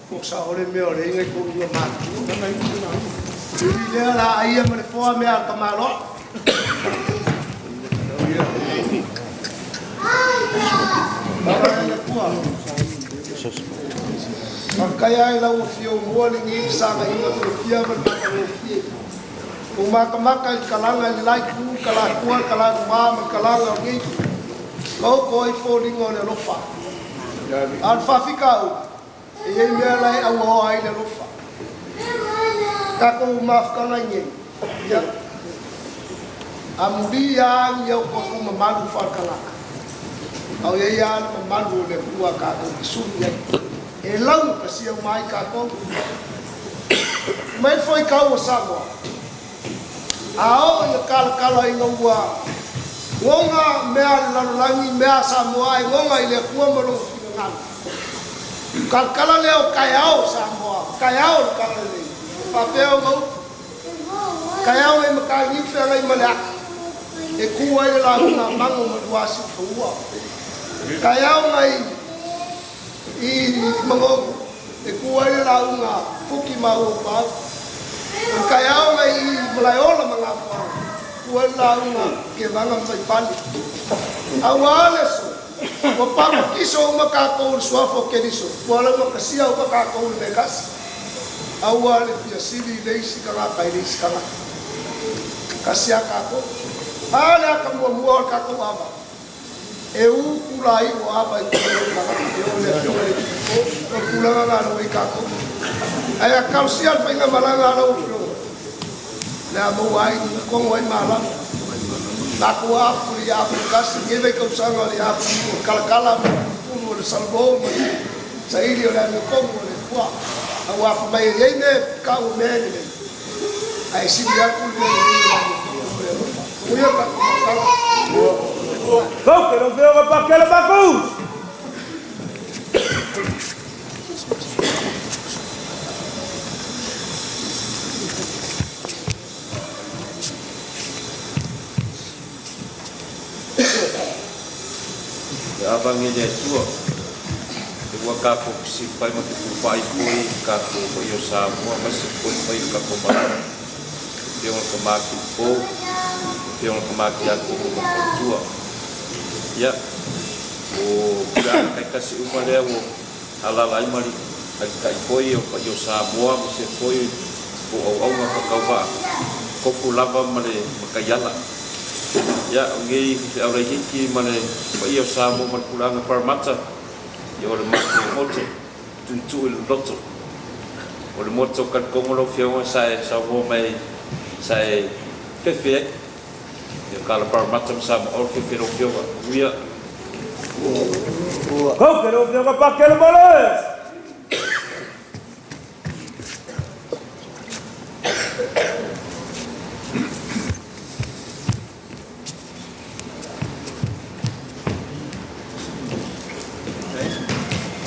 Ko sa ole me ole inga ko ua ma. Ui lea la aia ma le foa mea ka malo. Ka ai lau afio mo le ngi sa ka inga ko fia ma ka fia. Ko makamaka i kalanga i laiku, kalakua, kalakua, ma kalanga o ngi. Ko ko i fōlinga o le alofa. Alfa fika au. ʻE ʻi ai meʻa lahi ʻe ʻauha ai le alofa. Ka ko u mafakala i ngei. Ia. ʻA muli ia angi au ko ku mamalu fakala. ʻA ʻoku ʻi ai ia mamalu o le kua ka ko ki suni ai. ʻE lau ka sia mai ka ko. Mai foʻi kau ʻo Samoa. ʻA ʻo ia kalakala i ngā ua. Ngonga meʻa lalolagi meʻa Samoa e ngonga i le kua ma lo fingangalo. Kalakala leo kaeao Samoa, kaeao le kala lei. Papea o ngau. Kaeao ngai makagi fea ngai maleaki. E kua i le launga mango ma luasi faua. Kaeao ngai i mango. E kua i le launga fuki mau o pau. Kaeao ngai i malae ola manga fua. Kua i le launga ke vanga mai pali. Aua le so. Ua papa kiso uma ka kou le suafa o Keliso. Ua lau makasia uma ka kou le mekasi. Aua le fia sili le isi kanga kai le isi kanga. Kasia ka kou. A le aka muamua o le ka kou ava. E u kula i o ava i kula i kanga. E o le fia le kiko. O kula nganga lo i ka kou. Ai a kausia le fainga malanga lo fio. Lea mo ai, kongo ai mala. Lako afu i afu kasi, ngeve kau sanga le afu, kalakala mo, kulu le salvo mo, sa ili o le ame kongo le kua. Au afu mai e ne, kau mene. Ai sili aku le mene, uia ka, ka. Kau ke lo feo ka pakele baku. Ia ʻavangi le Atua. Te ua ka ko kisi pai ma te kupai koi ka ko ko io Samoa ma se koi pai ka ko mara. Te ua ka maki po. Te ua ka maki ako ko ko tua. Ia. O kia kai kasi uma lea o Alala ai mali, ai kai poi o paʻi o Samoa, mo se poi o au au ma fakau va. Kofu lava ma le makai ala. Ia, o ngei, te au lai hiki ma le paʻi o Samoa ma le kulanga Parramatta. Ia o le mate moto, tutu i le loto. O le moto ka kongo lo fia o sa e, Samoa mai, sa e, fefe ai. Ia kala Parramatta ma Samoa, o fefe lo fia o, uia. Kau ke lo fia o ka pakele male.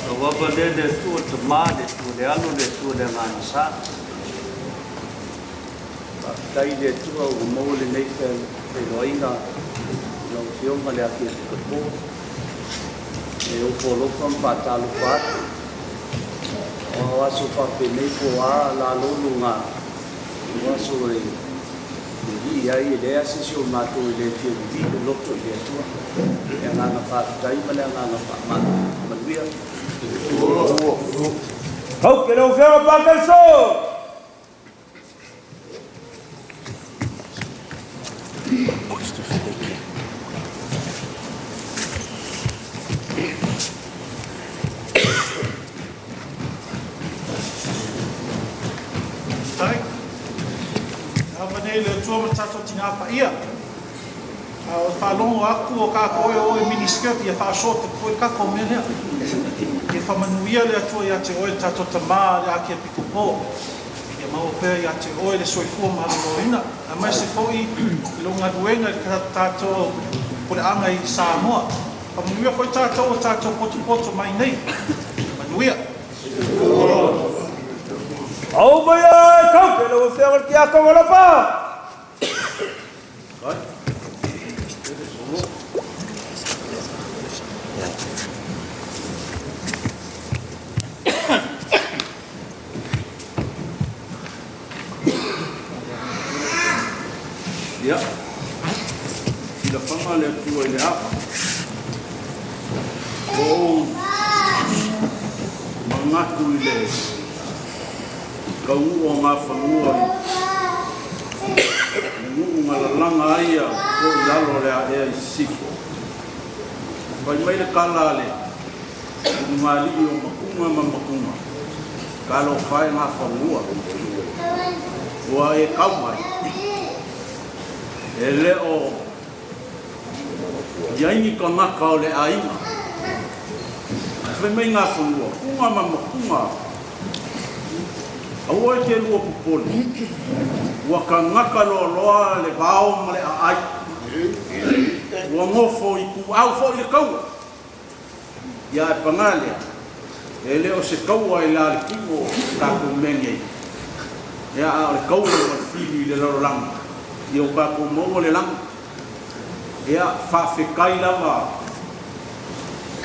Ka ua pa le le tu o te ma le tu le alo le tu le ngana sa. Ka tai le tu o mo le nei fe, fe loinga. Lo fionga le aki e kapo. E o folofa ma talo fa. O aso fa pe nei fo a la lo lunga. O aso e. Viviʻi ai e lea sisi ʻo mātou e lea fiefia ʻi loto ʻi he Atua. E ngaahi fakafetaʻi mo e ngaahi fakamālō. Manuia. Kau ke lau fea Pakaiso. Tai. ʻAfa nei le Atua mo tatou tinā paʻia. ʻA ʻo fakalongo aku ʻo ka ko e ʻo e minisiketi ʻa faʻa sōta ko e ka ko mea lea. Ke fakamanuia le Atua ʻiate koe tatou tamā le ʻEiki ʻEpikopō. Ke maʻu pē ʻiate koe le soifua mālōlōina. ʻA mai se foʻi ʻi lo ngaluenga ka tatou puleʻanga ʻi Samoa. Fakamanuia foʻi tatou ʻo tatou potopoto mai nei. Manuia. ʻOu mai ai, kau ke lau fea ki a kau alapa. Ia. Sila fanga le Atua ʻi le ʻafa. ʻOu manatu ʻi le kau ua ngā fangua ʻi Nuʻu ngā lalanga ai ʻa ko i lalo le ʻa ʻea ʻi Sisifo. Fai mai le kala le ʻUlungāliʻi ʻo Makunga ma Makunga. Kalo fai ngā fangua. Ua e kau mai. E leʻo ʻi ai ni kangaka ʻo le ʻainga. Fai mai ngā fangua, Kunga ma Makunga. ʻAua ke lua popole. Ua kangaka loloa le vao ma le ʻaʻai. Ua ngofo ʻi kuʻau foʻi le kaua. Ia e pangale. E leʻo se kaua ʻi la le kivo ka ko menge. Ia ʻa le kaua ma le fili le lalolanga. Ia o ka ko maua le langa. Ia, faʻafekai lava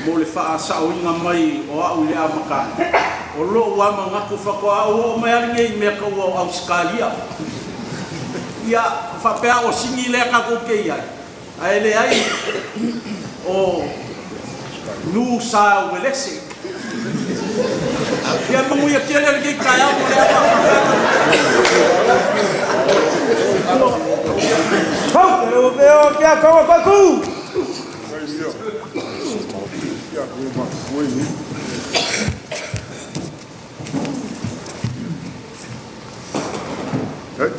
mo le faʻa saʻoinga mai ʻo aʻu ʻi le ʻamaka. ʻO loʻu ama ngako fako aʻu ʻo mai ali ngei mea kau ʻo ʻAusikalia. Ia, faʻapea ʻo sini lea ka ko kei ai. ʻA e leai ʻo Nuʻu Sāuelese. Ia mangu ia kia lele kei kai au mo le apa. Kau, ke o veo kia kau a kaku. Ia, ia, ia, ia. Hei.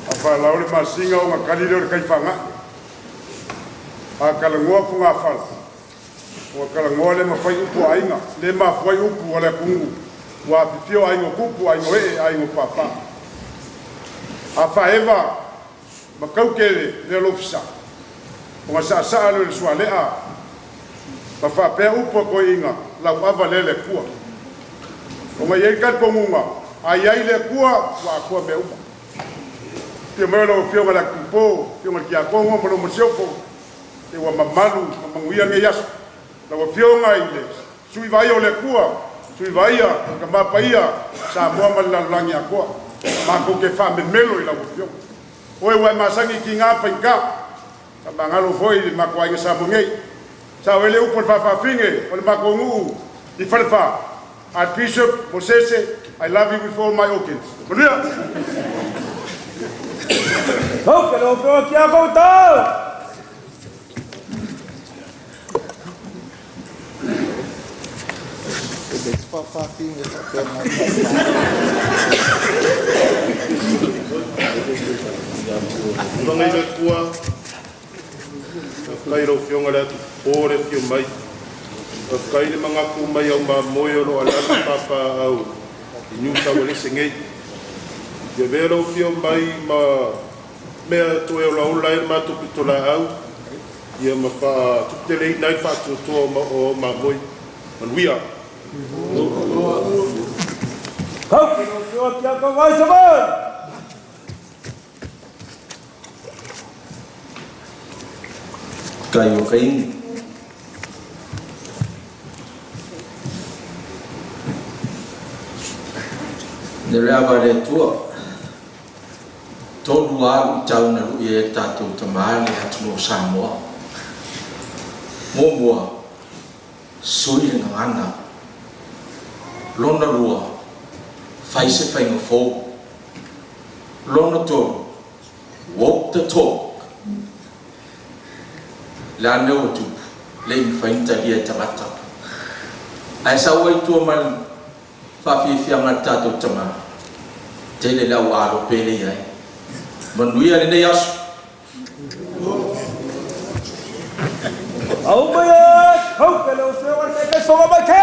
ʻA falau le masinga ʻo ngakali leo le kaifanga. ʻA kalangoa funga fala. ʻO kalangoa le mafai upu ʻainga, le mafai upu ʻa le akungu. Ua fifio ʻainga kupu, ʻainga eʻe, ʻainga papa. ʻA faeva, ma kau kele, le lofisa. ʻO ngā saʻasaʻa le le sualeʻa. Ma faʻapea upu ʻa ko inga, lau ʻava le le kua. ʻO ngā iai kali kongunga, ʻa iai le kua, ua kua me upa. Pio mai lau fio ngā la kupo, fio ngā kia kongo, malo mo siofo. Te ua mamalu, ma manguia ngei aso. Lau fio ngā i le, sui vai o le kua, sui vai ia, ka mapa ia, Samoa ma le lalolagi akoa. Ma ko ke faʻamemelo ʻi lau fio. ʻOe ua e masangi ki ngā faika. Ka mangalo foʻi le mako ai nge Samoa ngei. Sa o ele upo le fafafinge, o le mako nguʻu, ʻi fale fa. Archbishop Mosese, I love you with all my organs. Manuia. Kau ke lo feo kia koutou. Ua ngai le kua. Kai lau fio ngā le atu. Pō le fio mai. Kai le mangaku mai au ma moe o lo ala papa au. I New South Wales ngei. Ia vea lau fio mai ma mea toe olaola e ma tupu tola au. Ia ma fa tupu tele i nai fa tutoa ma o ma moe. Manuia. Kau ki lau fio kia kau ai sa mai. Kai o kai. Nere ava le tua. Tolu ʻa e ʻalu ʻi tauna luʻi e tatou tamale atu no Samoa. Muamua, sui le ngangana. Lona ua, fai se fainga fou. Lona tolu, walk the talk. Lea ne o tupu, le in fainta lia tangata. ʻAi sa ua i tua mai, fafifianga tatou tama. Tele lau alo pele ai. Manuia le nei asu. Au mai e, au ke lau feo, ke ke soga mai ke.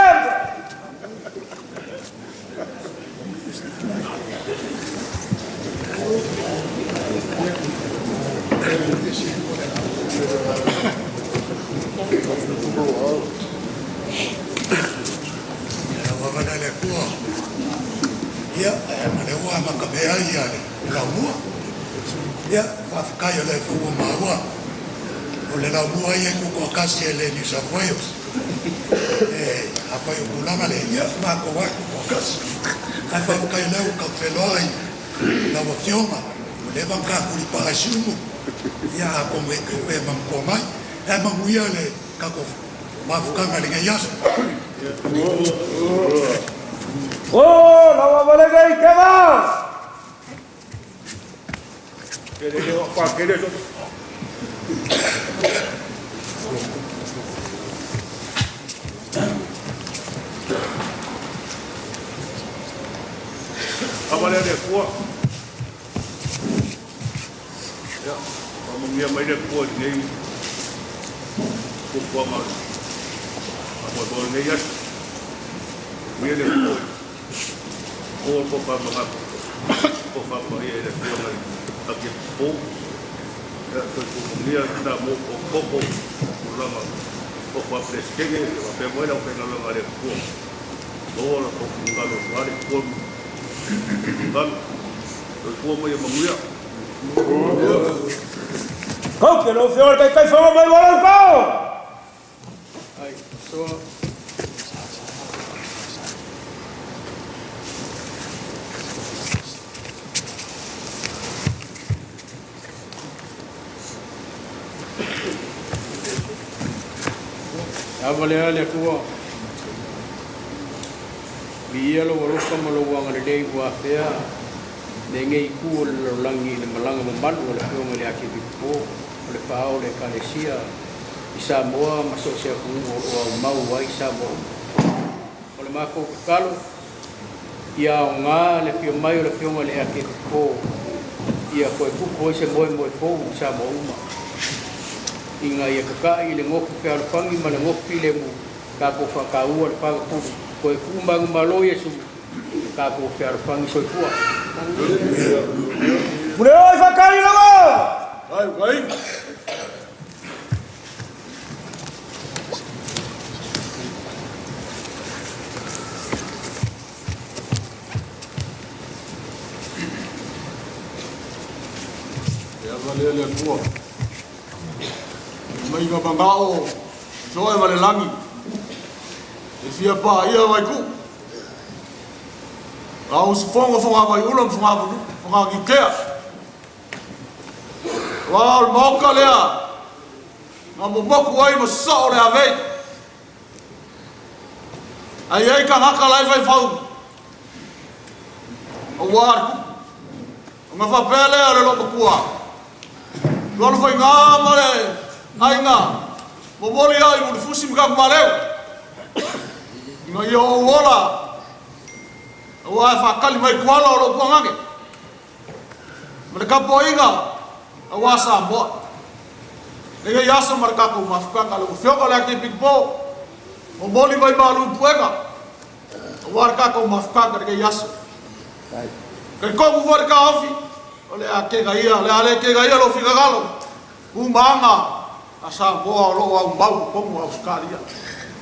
Ia, ʻa vavana le kua. Ia, ʻa ma le ua ma ka mea ia le. Laumua. Ia, fafikai o le fua maua. ʻO le laumua ia kuko kasi e le New South Wales. E, a fai o kulanga le, ia, ma ko wa kuko kasi. A fafikai o le u ka felo ai. Lau afioga. ʻO le vanga kuli pa ai sumu. Ia, a ko me ke, e, ma ko mai. E, manuia le, ka ko. Mafukanga le ngai asu. ʻO, lau a vale ngai ke va. Ia, ʻa ma mia mai le kua nei. Kua kua ma. ʻA ma kua nei ia. Mia le kua. Ko ko fa ma ko. Ko fa ma ia le kua mai. ʻA ke po. Ia, ko ko mia ta mo ko ko ko. Ko la ma. Ko fa ples ke ke. Pe mo la pe na la ma le kua. Ko la ko ko la ma le kua. Ko ko mai ia manuia. Kau ke lau feo, kai kai feo mai wala kau. Ai, so. ʻA vale a le kua. Mi ia lo walo ka ma lo wanga le dei ua fea. Ne ngei ku o le lalolagi le malanga mamalu o le fionga le ake pipo. ʻO le pao le kalesia ʻi Samoa ma so se aku o lo au mau ai Samoa. ʻO le mako kakalo ia o ngā le fio mai o le fionga le ake pipo. Ia ko e kuko i se moe moe fou ʻi Samoa uma. Inga ia kakaʻi le ngofu fealofangi ma le ngofu filemu. Ka ko fakaua le fanga pulu. Ko e kumangu malo Iesu. Ka ko fealofangi soifua. Mure oi fakai lava. Ai, ai. Ia vale le kua. Mai ka mangao. Soe vale langi. E fia pa ia vai ku. Au si fonga fonga vai ula fonga vulu fonga ki kea. Ua o le maoka lea. Nga mo moku ai mo soʻo le avei. Ai ai ka ngaka lai fai fau. Ua o le kupu. Nga fa pele a le lopa kua. Lua lo fai nga ma le ai nga. Mo moli ai mo le fusi mika maleu. Nga ia o ola. Ua e fakali mai kuala o lo kuangake. Ma le kapoʻinga, ʻa ua Samoa. Nege i aso ma le kakou mafukanga lo fioka le ake pikipo. Mo moli mai malu puenga. ʻA ua le kakou mafukanga nege i aso. Kai kou mu fua le ka ofi. ʻO le ake ga ia, le ale ke ga ia lo fika galo. Kumaanga. ʻA Samoa o loʻo au mau, komu Ausekalia.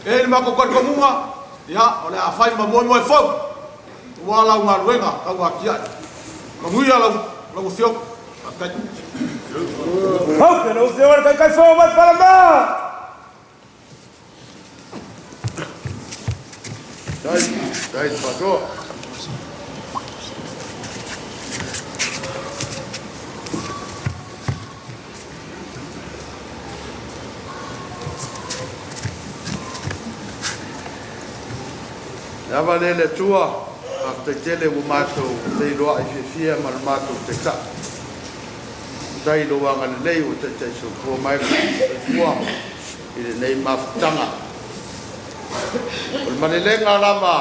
ʻE ni mako kori komunga, ia, ʻo le a fai ma moe moe fou. Ua lau ngaluenga, kau a kia. Manuia lau, lau fio, a kai. Hau ke lau fio, a kai kai fou, mai palama. Dai, dai, pato. Lava lele Atua, fakafetaʻi tele ʻoku mātou feiloaʻi fiefia maʻa hoʻo mātou taʻitaʻi. Tailoa angalelei ʻo taʻitaʻi soifua mai, soifua ʻi heʻene mafutaga. ʻOku malelenga lava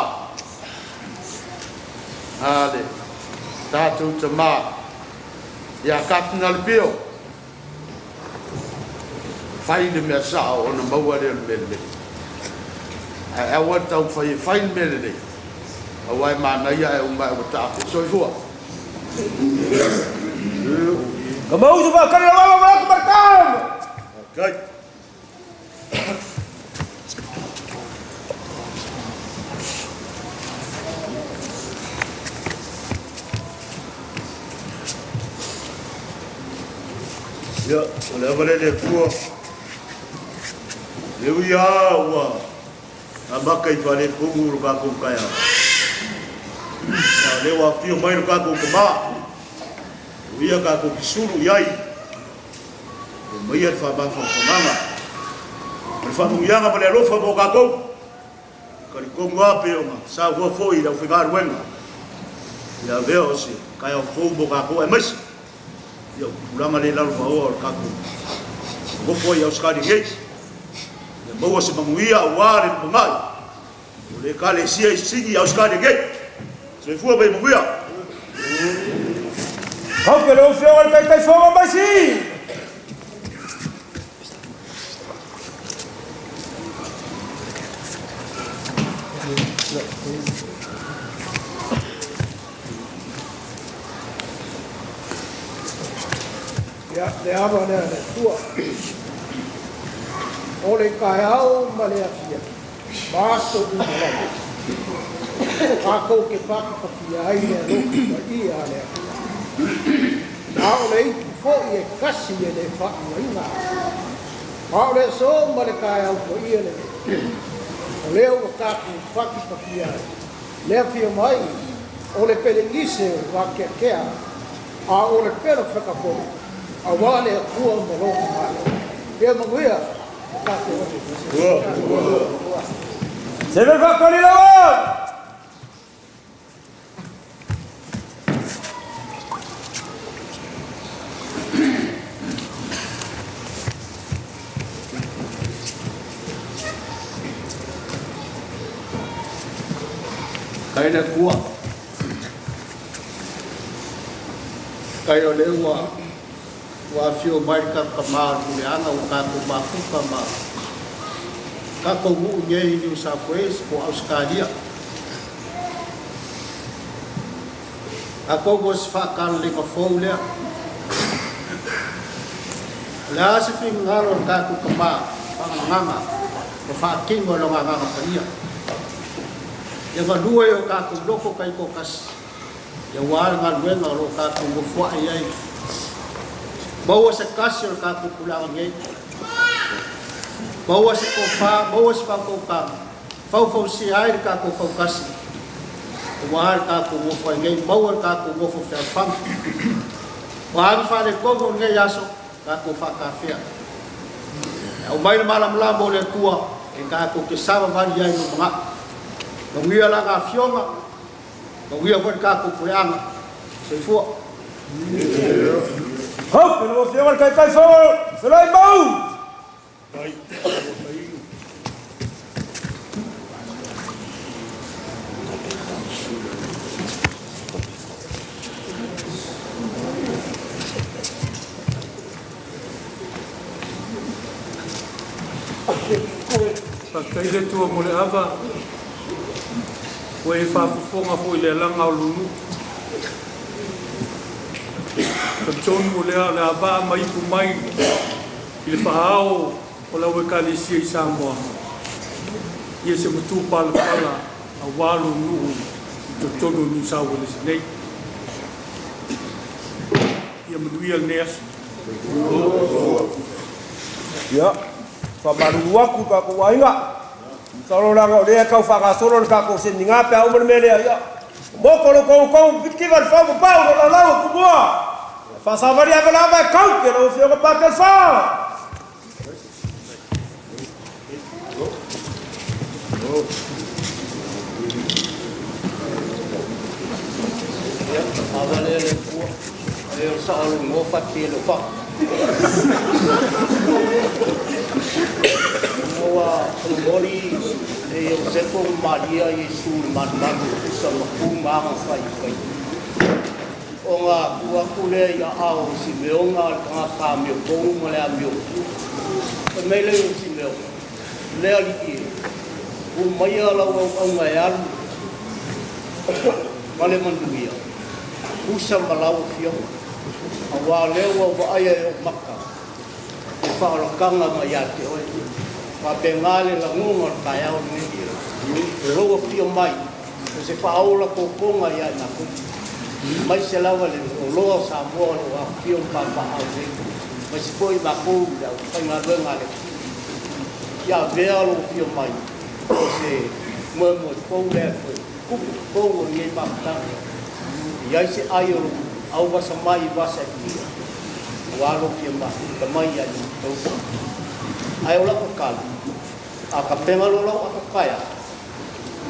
ʻa e tātou tamā, ʻa Katinale Pio. Fai e meʻa saʻo ʻo ne maʻu ʻa e meʻa lelei. ʻA ia ʻoua te tau fai, fai e meʻa lelei. ʻOua ʻe manaia e uma e ʻoua tapu. Soifua. Ka mau se fakakali la wa wa wa ka. Kai. Ia, ʻo lea vale le kua. Leu ia ua. Amaka ʻi fale kumu ʻo kākou kaeao. Leu ʻafio mai ʻo kākou kamā. ʻO ia kākou ki sulu ʻi ai. ʻO mai ia te fakamāfanafananga. Te fakamuianga mo le ʻalofa mo kākou. Kali komu ape onga, sa ua foʻi lau fengaruenga. Ia veo ʻosi, kaeao fou mo kākou ʻe maisi. Ia ʻoku pulanga le lalo maua ʻo kākou. Ua foʻi ʻAosikalia gei. Ia maua se manuia ʻa le mangai. ʻO le kale sia ʻi Sini ʻAosikalia gei. Soifua mai manuia. Kau ke lou feo al kai kai fo maisi. Ia, le ava lea le tua. ʻO le kaeao ma le afia. Maso u malama. Kākou ke pakipaki ai le alofi ma ia le akua. ʻA ʻo le ipu foʻi ʻe kasi ʻene faʻu ai ngā. ʻA ʻo le so ma le kaeao ko ia le. ʻO leo ua kākou pakipaki ai. Le afio mai, ʻo le pelengise ʻo Vakeakea, ʻa ʻo le pela fekafo, ʻa ua le akua mo lo malo. Ia manuia, ʻo kākou. Seve fakoli lava! Kai le kua. Kai o le ua. Ua afio mai ka ka mā puleʻanga ua kākou mafuka ma. Kākou muʻu ngei New South Wales mo ʻAosikalia. Kākou ʻosi fakakalo le ka fou lea. Le ʻasi fingalo le kākou ka mā, fakanganga, mo fakingo lo nganganga pa ia. Ia ka lue o kākou loko kai ko kasi. Ia ua le ngaluenga ʻo lo kākou ngofoa ai. Maua se kasi ʻo le kākou puleʻanga ngei. Maua se kofa, maua se fakaukanga. Faufausia ai le kākou faukasi. Ua le kākou ngofo ai ngei, maua le kākou ngofo feʻaufanga. Ua ʻami fale kogo ngei aso, kākou fakafea. ʻAu mai le malamalama ʻo le kua, ʻe kākou ke sava vali ai mo manga. Manuia langa afionga, manuia fale kākou puleʻanga. Soifua. Hau, ke lo afionga le kaikai fau, felai mau. Fakafetaʻi le tua mo le ava. Ko e fakafofonga foʻi le langa ʻo Lunu. Ka tonu mo le ava mai ku mai. ʻI le faʻao ʻo lau ʻEkalesia ʻi Samoa. ʻI he motu palapala ʻa Lunu ʻi totonu New South Wales nei. ʻIo manuia le nei aso. ʻIo, fakamālū aku ka ko wainga. Ka lo langa ʻo lea kau fakasolo le kākou seninga pea ʻau mai le meʻa lea ia. Moko lo kou kou piki vale fau mo pau lo la lau ku mua. Fakasavali ʻa vale ʻa vale kau ke lo fio ka pake fa. Avalele pua, e o sa alu mo faki e lo fa. Noa, o mori, e o se fo maria e su manu manu, sa ma ku ma ma fai fai. ʻO ngā kuaku lea ia ʻa ʻo Simeona, ʻa e tangata ʻamiokovu mo e ʻamiokovu. ʻE mei lea ʻo Simeona, lea ʻa e ʻEiki, ʻomai ʻa lau ʻauʻaunga ʻe alu, ma le manuia, usa ma lau ʻo fio, ʻa ua leo ʻa vaʻaia ʻe o maka. ʻE faʻa lakanga mai ʻiate koe. Pea pehē ngale la ngonga ka e au ni ia. ʻE lou ʻafio mai. ʻO se faʻa ola ko konga ia na ko. Mai se lava le ʻo loa Samoa lo ʻafio papa au ni. Mai se poi ma ko ia. Kai ngā luenga le. Ia vea lo ʻafio mai. ʻO se moe moe fou lea koe. Kupu, kou o ngei pāpātanga. ʻI ai se ʻai ʻo lo, ʻau vasa mai, vasa ʻi ia. ʻO alo fia ma, ka mai ai, tau. ʻAi ʻo lako kala. ʻA ka penga lo lau ʻa ka kaia.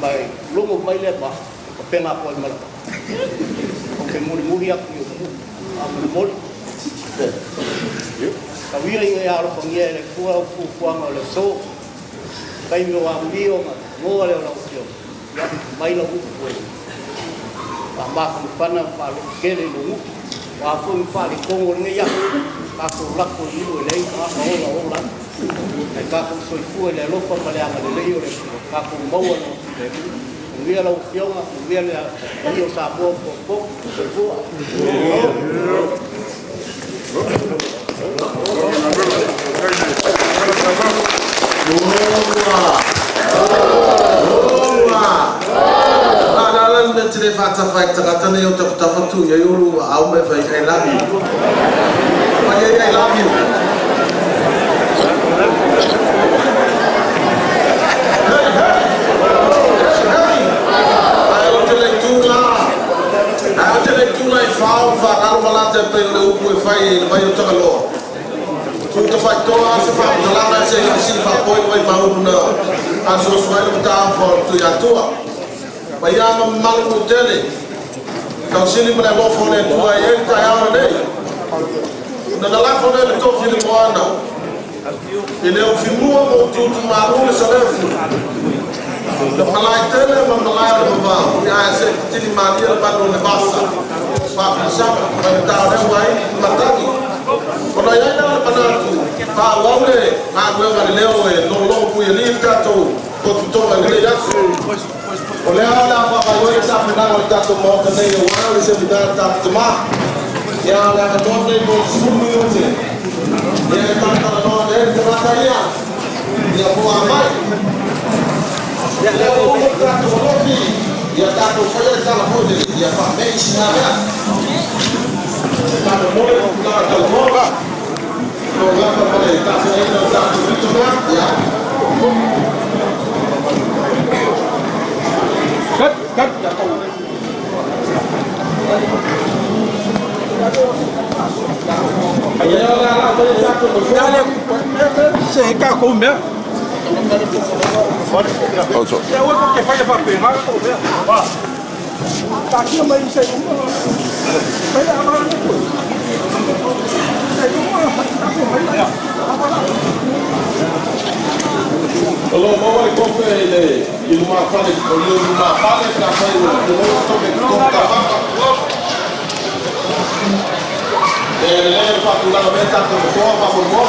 Mai, longo mai le ma, ka penga ko ai malaka. ʻO ke muli muli aku ʻio. ʻA muli muli. Ka via ia alo fangia le kua o fufuanga le so. Kai mio a mio ma, ngoa le lau fio. Ia, mai lau uku e. Pea mafanafana, faʻa loʻu kele lo uku. Pea foʻi faʻa le kongo le ia. Ka ko lako i ue lei, ka ko ola ola. Ka ko soifua le alofa ma le anga lelei ʻo le. Ka ko maua no. Ia lau fionga, ia le, ia o Samoa ko, ko, soifua. Ala, ala, ne te le fata fai tangata ne o tafatafa tu, ia ulu, au me fai, I love you. Fai, I love you. Hey, hey, hey, hey. ʻAi, ʻo te le tula. ʻAi, ʻo te le tula ʻi fao, fa, kalo malate pe le uku e fai, e vai o takaloa. Kuta faitoa se fa, talanga se isi fa poi vai mauna. ʻA so so ai lo ta fa tu ia tua. Vai ama malu tele. Kau sili mana mo fo le tua e ta ia nei. Na na la fo le to fili moana. ʻI le ʻofi mua mo tutu malu le salefu. Na malai tele ma malai le mama. ʻI ai se tini malia le manu le vasa. Pāpāsama, mai tā leo ai, matani. ʻO na ia ia le manatu, pā ua ule, ngā ue ngā leo e, no lo kui e li tatou, ko tu tonga ni le asu. ʻO lea o la papa ue sa pena o tatou mo ka nei o wa, le se pina tatou ma. Ia le ka no nei mo sumi o te. Ia le tata no le te mata ia. Ia ko a mai. Ia le o mo tatou loki. Ia tatou fai e tala mo te ia pa mei si na mea. Tatou mo le tatou mo. Ko la pa pa le tatou e tatou tu na ia. Kat, kat, tatou. Dale, se ka ko mea. Oh, sorry. Hello, mau ai kope le. Inu mafale, inu mafale, ka fai, inu mafale, ka fai. E, e, e, fa, tu, la, me, ta, to, to, ma, mo, mo.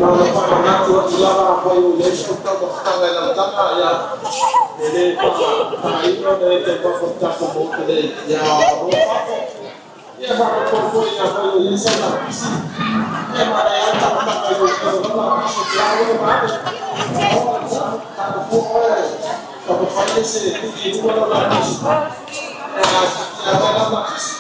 Naʻa fakamālō atu lava ʻa Faiʻoleisa ʻoku tau fakatanga ʻi he lau tala ia. Lele pa, pa ino ne te pa ko ta ko mo te le ia. Ia pa ko ko ia Faiʻoleisa na pisi. Ia ma ia ta ta ka ko ko na pisi ia ko ma. Ta ko ko e. Ta ko fai ese ki ki ua na pisi. Ia ta ta na pisi.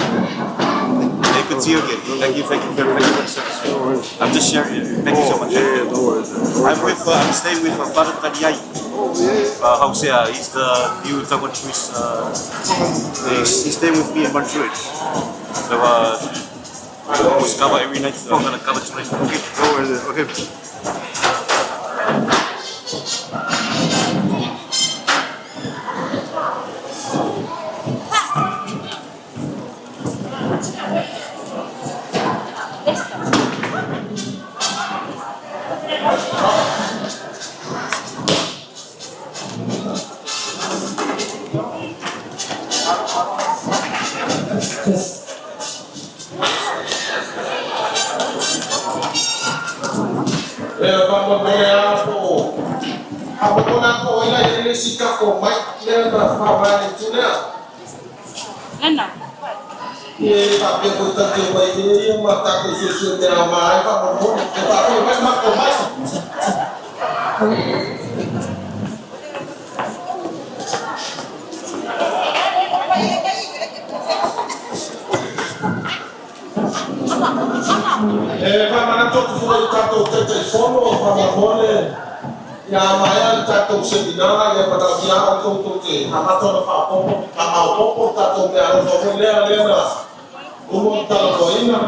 Hey, good to see you again. Thank you, thank you very much. I'm just sharing. Thank you so much. Yeah, no worries. I'm with, uh, I'm staying with, uh, Father Taniai. Uh, Hausea, he's the new Tongan priest. Uh, he's, he's staying with me in Montreal. So, uh, we always cover every night. So I'm gonna cover tonight. Okay, no worries. Okay. E, papa pole apo. Apo kona ko ila e le sika ko mai, le na fa mai tu le. Lena. Ia, ia, pea ko e tau te mai, ia, ia, ma ta ko susu te a mai, pea mo mo, te pea ko mai, ma ko mai. E, fakamanatu atu foki ʻetau taʻu taifono, fakamolemole. Ia, mai ʻa e taʻu seminā, ia, pea tau ia, ʻa e taʻu te, ʻa e taʻu fakapopo, ʻa e maʻu popo, taʻu te ʻalu fakamolemole, lea, lea, na. Umo tala ko ina.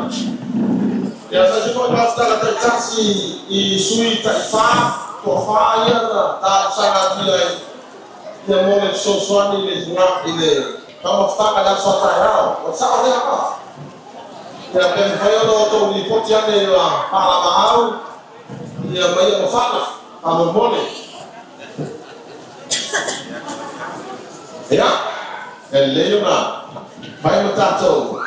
Ia, sa si ko e maʻu tala taʻu tasi ʻi Sui taʻu fā, ko fā ia na, ta sa na tia ai. Ia mo le sosoani le funga i le, ka mo faka la sa ta ia, o sa o le apa. Ia pe fai o lo to ni poti ane la, pa la ma au. Ia mai ia mo faka, fakamolemole. Ia, e leo na, fai mo tatou.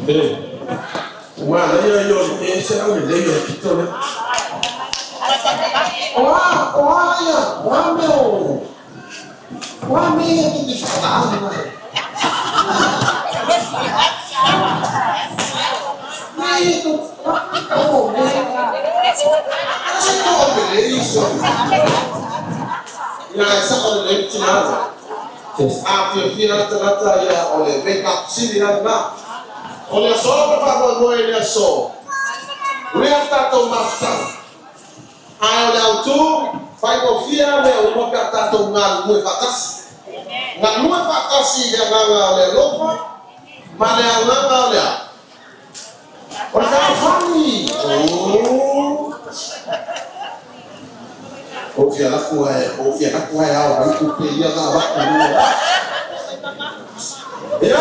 E, ua, leo, leo, e, se au, leo, pito, leo. Oa, oa, ia, oa, meo. Ua meʻa ia ke te fakataha mai. Meʻa ia ke, oh, meʻa. Se ko o meʻa ia, so. Ia, e sa o le tinana. Just a fiafia tangata ia o le make up sili ana. O le aso, ko e fakamolemole le aso. Lea tatou mafuta. ʻA e ʻalu atu, faingofia lea ʻo maʻu pē ʻa tatou ngalue fakatasi. Ngalue fakatasi le ʻānganga ʻo le ʻaloʻofa, mo le ʻānganga ʻo le ʻa. ʻO le fāfani. ʻŌ. ʻOku fielaku ai, ʻoku fielaku ai au, ai ku pe ia na wa ku. Ia,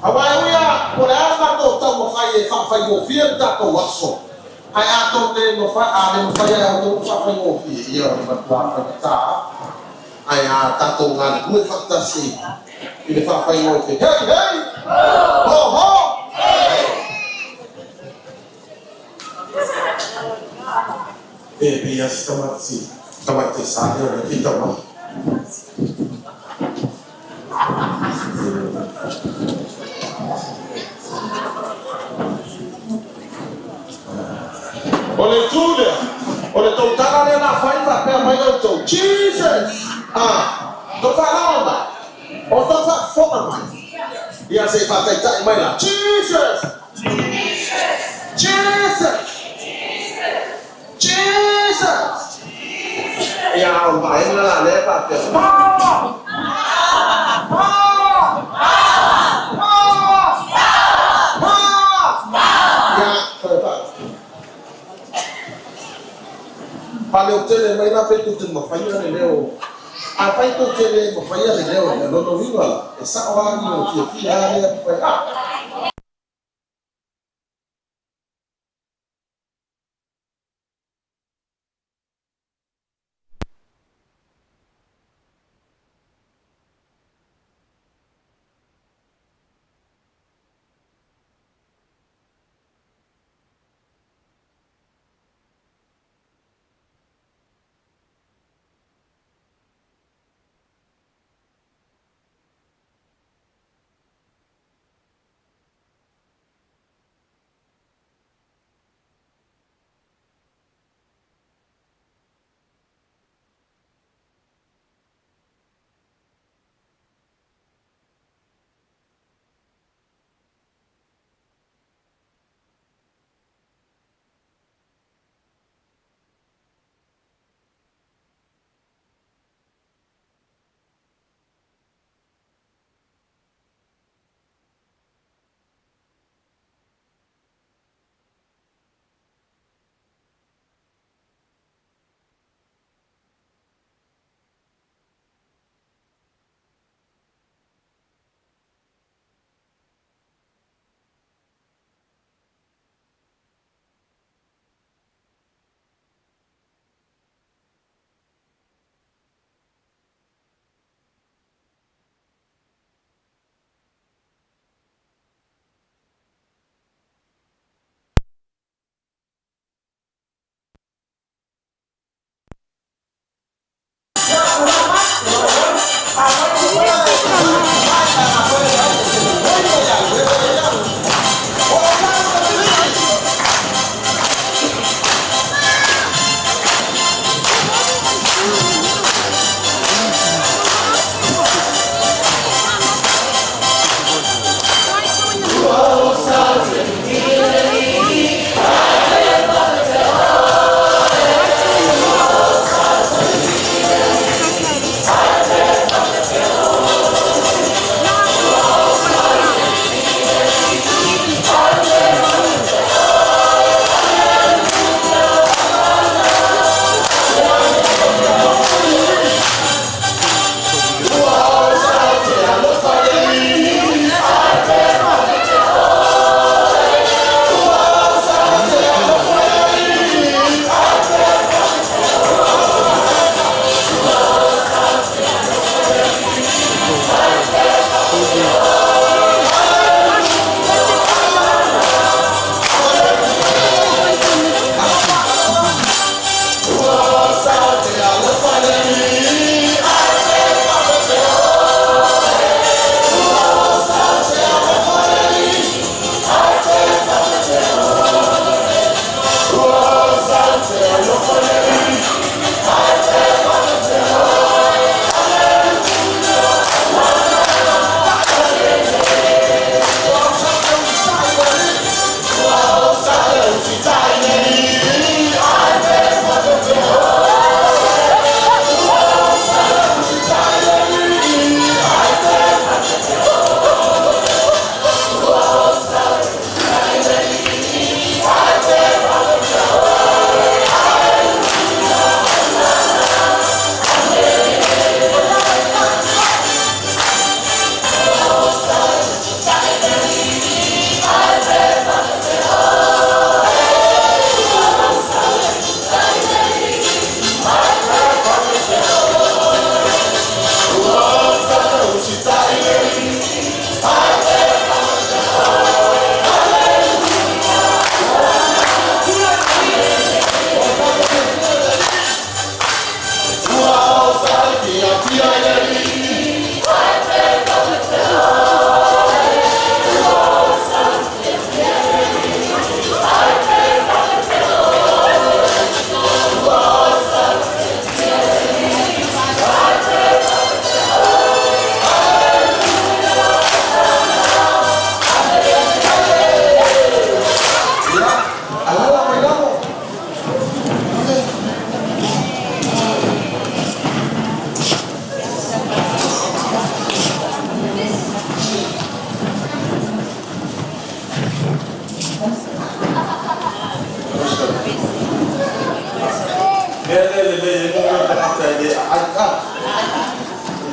ʻa ia, ko le ʻānganga ʻoku tau mafai e fa-, faingofia tatou aso. ʻA ia ʻoku te mafai, ʻa ia mafai ʻa ia ʻoku te mafai faingofia, ia ʻo le matuā faingataʻa. ʻA ia tatou ngalue fakatasi, ʻi le faingofia. Hei, hei! Ho, ho! E, pea si tamati, tamati sa ia, kita ma. ʻO le tū lea, ʻo le tau tala lea na fai fa pea mai ʻo tau. Jesus! ʻA, tau fa laona. ʻO tau fa fona mai. Ia se fa taʻitaʻi mai la. Jesus! Jesus! Jesus! Ia, ʻo mai la la le pa te. Power! Power! Ia, pa, pa. Pale o tele mai la pe tu te mafai na le leo. ʻA faitotele ko fai ʻa e leo, ʻe loto hiva la, ʻe saʻo ange ʻo fiefia ʻa e lea ko fai. ʻA.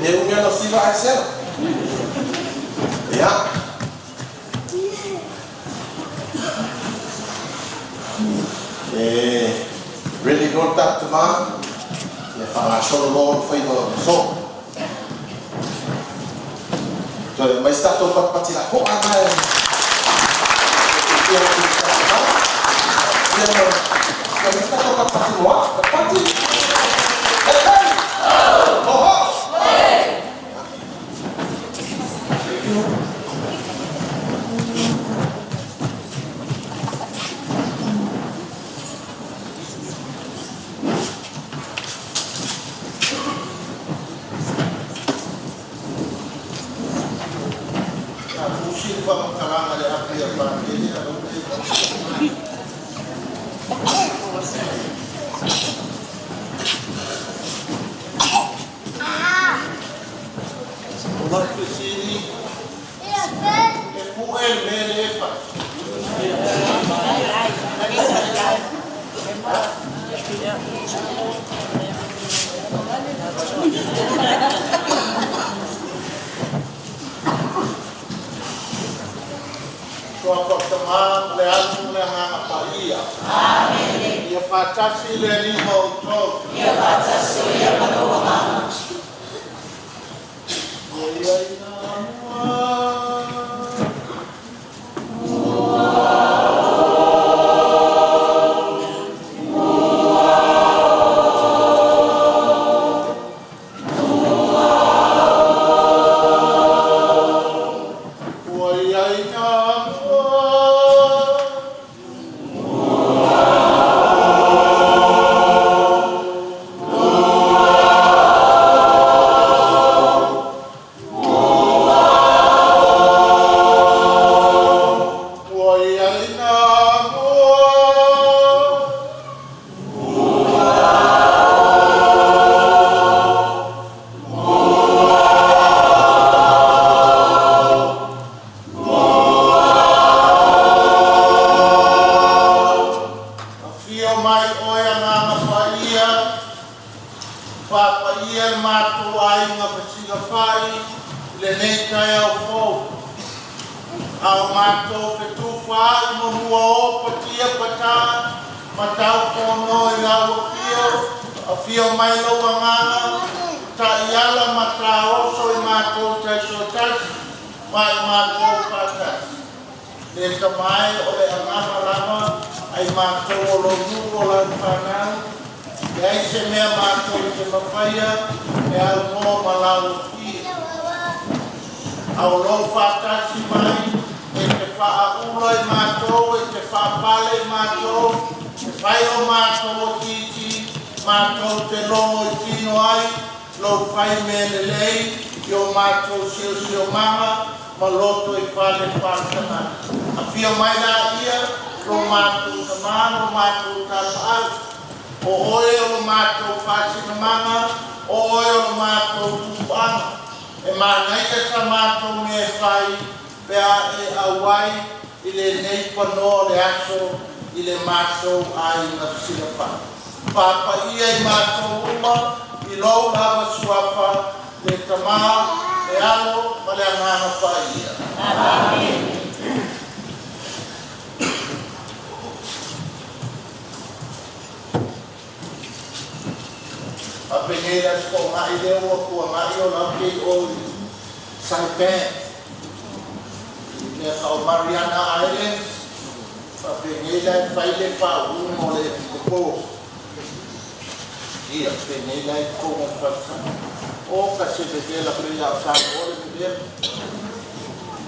He ʻuhinga naʻe siva ai Sela. ʻIo. Eh, really good, Doctor Ma. ʻIo, fanga solo lo fai lo so. Toe mai siʻa tatou patipati la ko ana e. ʻIo, ʻio, ʻio, mai siʻa tatou patipati mo, patipati. Hey, hey. Ho, ho. Ko e ʻofa ʻa e Tamai, mo e ʻAlo, mo e Ngaahi ʻAfio. ʻIo fakatasi ʻa e Lelei mo e Tolu. ʻIo fakatasi ʻa e Lelei mo e Tolu. ʻAfio mai ʻa e Ngaahi ʻAfio. Pāpā ʻa e mātuʻa ʻi he ngaahi fāsilafaʻi ʻi he nei taʻu foʻou. ʻA e mātuʻa ke tufa ʻi muʻa ʻo patia pata, mātuʻa kono ʻi lau ʻafio, ʻafio mai lau ʻAnganga, taʻiala mātuʻa oso ʻi mātuʻa taʻi sōtasi, mai mātuʻa pata. ʻE Tamai, ʻo e ʻAnganga lava, ʻai mātuʻa ʻo lonu ʻo lau fānau, ʻe ai se meʻa mātuʻa ke mafaia, ʻe au mo ma lau ʻafio. ʻAu lau fakatasi mai, ʻe ke faʻa ʻula ʻi mātuʻa, ʻe ke faʻa pale ʻi mātuʻa, ʻe fai ʻo mātuʻa ʻo titi, mātuʻa te longo ʻi tino ai, lau fai meʻa lelei, ʻi ʻo mātuʻa siosio manga, ma loto ʻi fale fāsana. ʻAfio mai la ia, lau mātuʻa tamana, lau mātuʻa tāpaʻau. ʻO ʻoe ʻa lau mātuʻa fāsina manga, ʻo ʻoe ʻa lau mātuʻa tupuʻanga. ʻE manaia siʻa mātuʻa meʻa fai, pea ʻe ʻauai, ʻi he nei panoa ʻo e aso, ʻi he mātuʻa ʻi he fāsila fā. Pāpā ʻa e mātuʻa uma, ʻi lau lava suafa, ʻe Tamai, ʻe ʻAlo, mo e Ngaahi ʻAfio. ʻĒmeni. ʻA pehē la ko e ngaahi leʻo ʻa e ngaahi ʻo lau kei ʻo Saipan. ʻI he kau Mariana Islands, ʻa pehē la fai le faʻu mo le kopo. ʻIo, pehē la ko e fasa. ʻO ka se pehē la pea sa ʻo le pehē.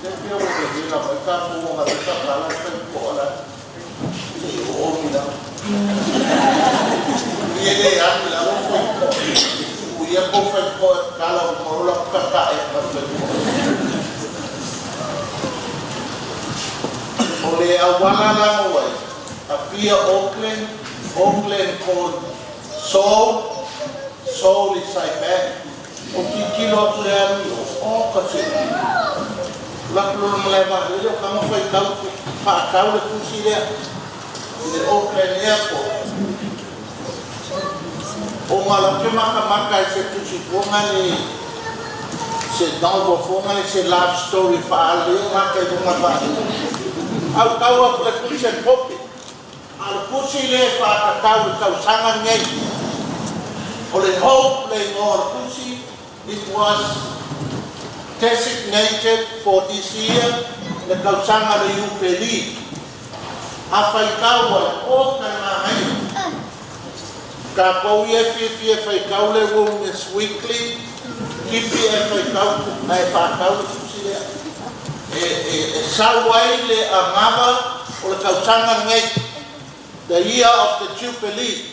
Te pehē ʻo pehē la mai ka ko ʻo ngā pehē ka la sa ko la. Ia, ʻo ʻomi la. Ia, le ʻami la ʻo fai ko. ʻO ia ko fai ko kala ʻo maula kaka e ma fai ko. ʻO le ʻauala la mo ai. ʻAfio Auckland, Auckland ko Seoul, Seoul ʻi Saipan. ʻO kikilo aku le ami ʻo, ʻo kasi. Laku lolo maleva, ʻio kama fai tau, faʻa tau le kusi lea. Le Auckland Airport. ʻO malake makamaka ʻi se kusi fonga ni. Se tau ko fonga se love story faʻa leo ma ke ko ma fa. Au kau a kule kule se pope. Au kusi le faʻa kau kau sanga ngei. O le hope le ngor kusi, it was designated for this year, le kau sanga le Jubilee. A faikau ai, o ka na ai. Ka ko ia fiefia faikau le Women's Weekly, kipi e faikau, ai fakau le kusi lea. E, e, e sau ai le angava o le kau sanga ngei, the year of the Jubilee.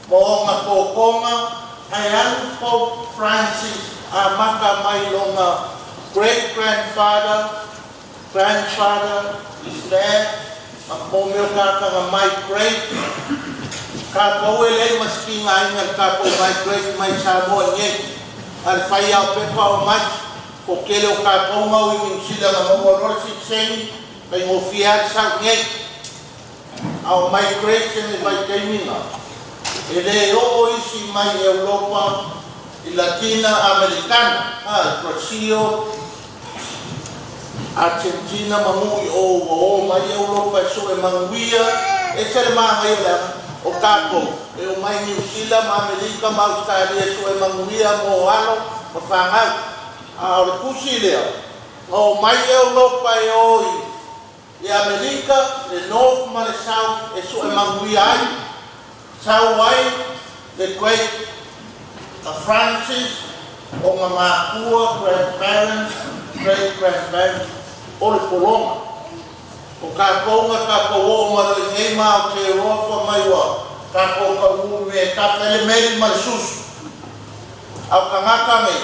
Mo nga kokonga, ai anu Pope Francis a maka mai longa great grandfather, grandfather, his dad, a mo meo ka ka nga migrate. Ka ko e lei masikinga inga ka ko migrate mai Samoa ngei. Al fai au pepa o mai, ko kele o ka ko mau i New Zealand a mo mo role si seni, kai mo fia sa ngei. Au migrate se ni mai kai minga. E le o o isi mai Europa, i Latina Americana, a, Brazil, Argentina, mangu i o, o, o mai Europa, e so e manguia, e se le mangai o le, o kako, e o mai New Zealand, ma Amerika, ma Australia, e so e manguia, mo alo, ma fangau. A, o le kusi lea, o mai Europa, e o i, e Amerika, e North ma le South, e so e manguia ai, sau ai, le great, a Francis, o nga makua, grandparents, great grandparents, o le kolonga. O ka konga, ka ko o ma le ngei ma o ke rofa mai wa, ka ko ka u me ka pele meri ma le susu. Au ka ngaka me,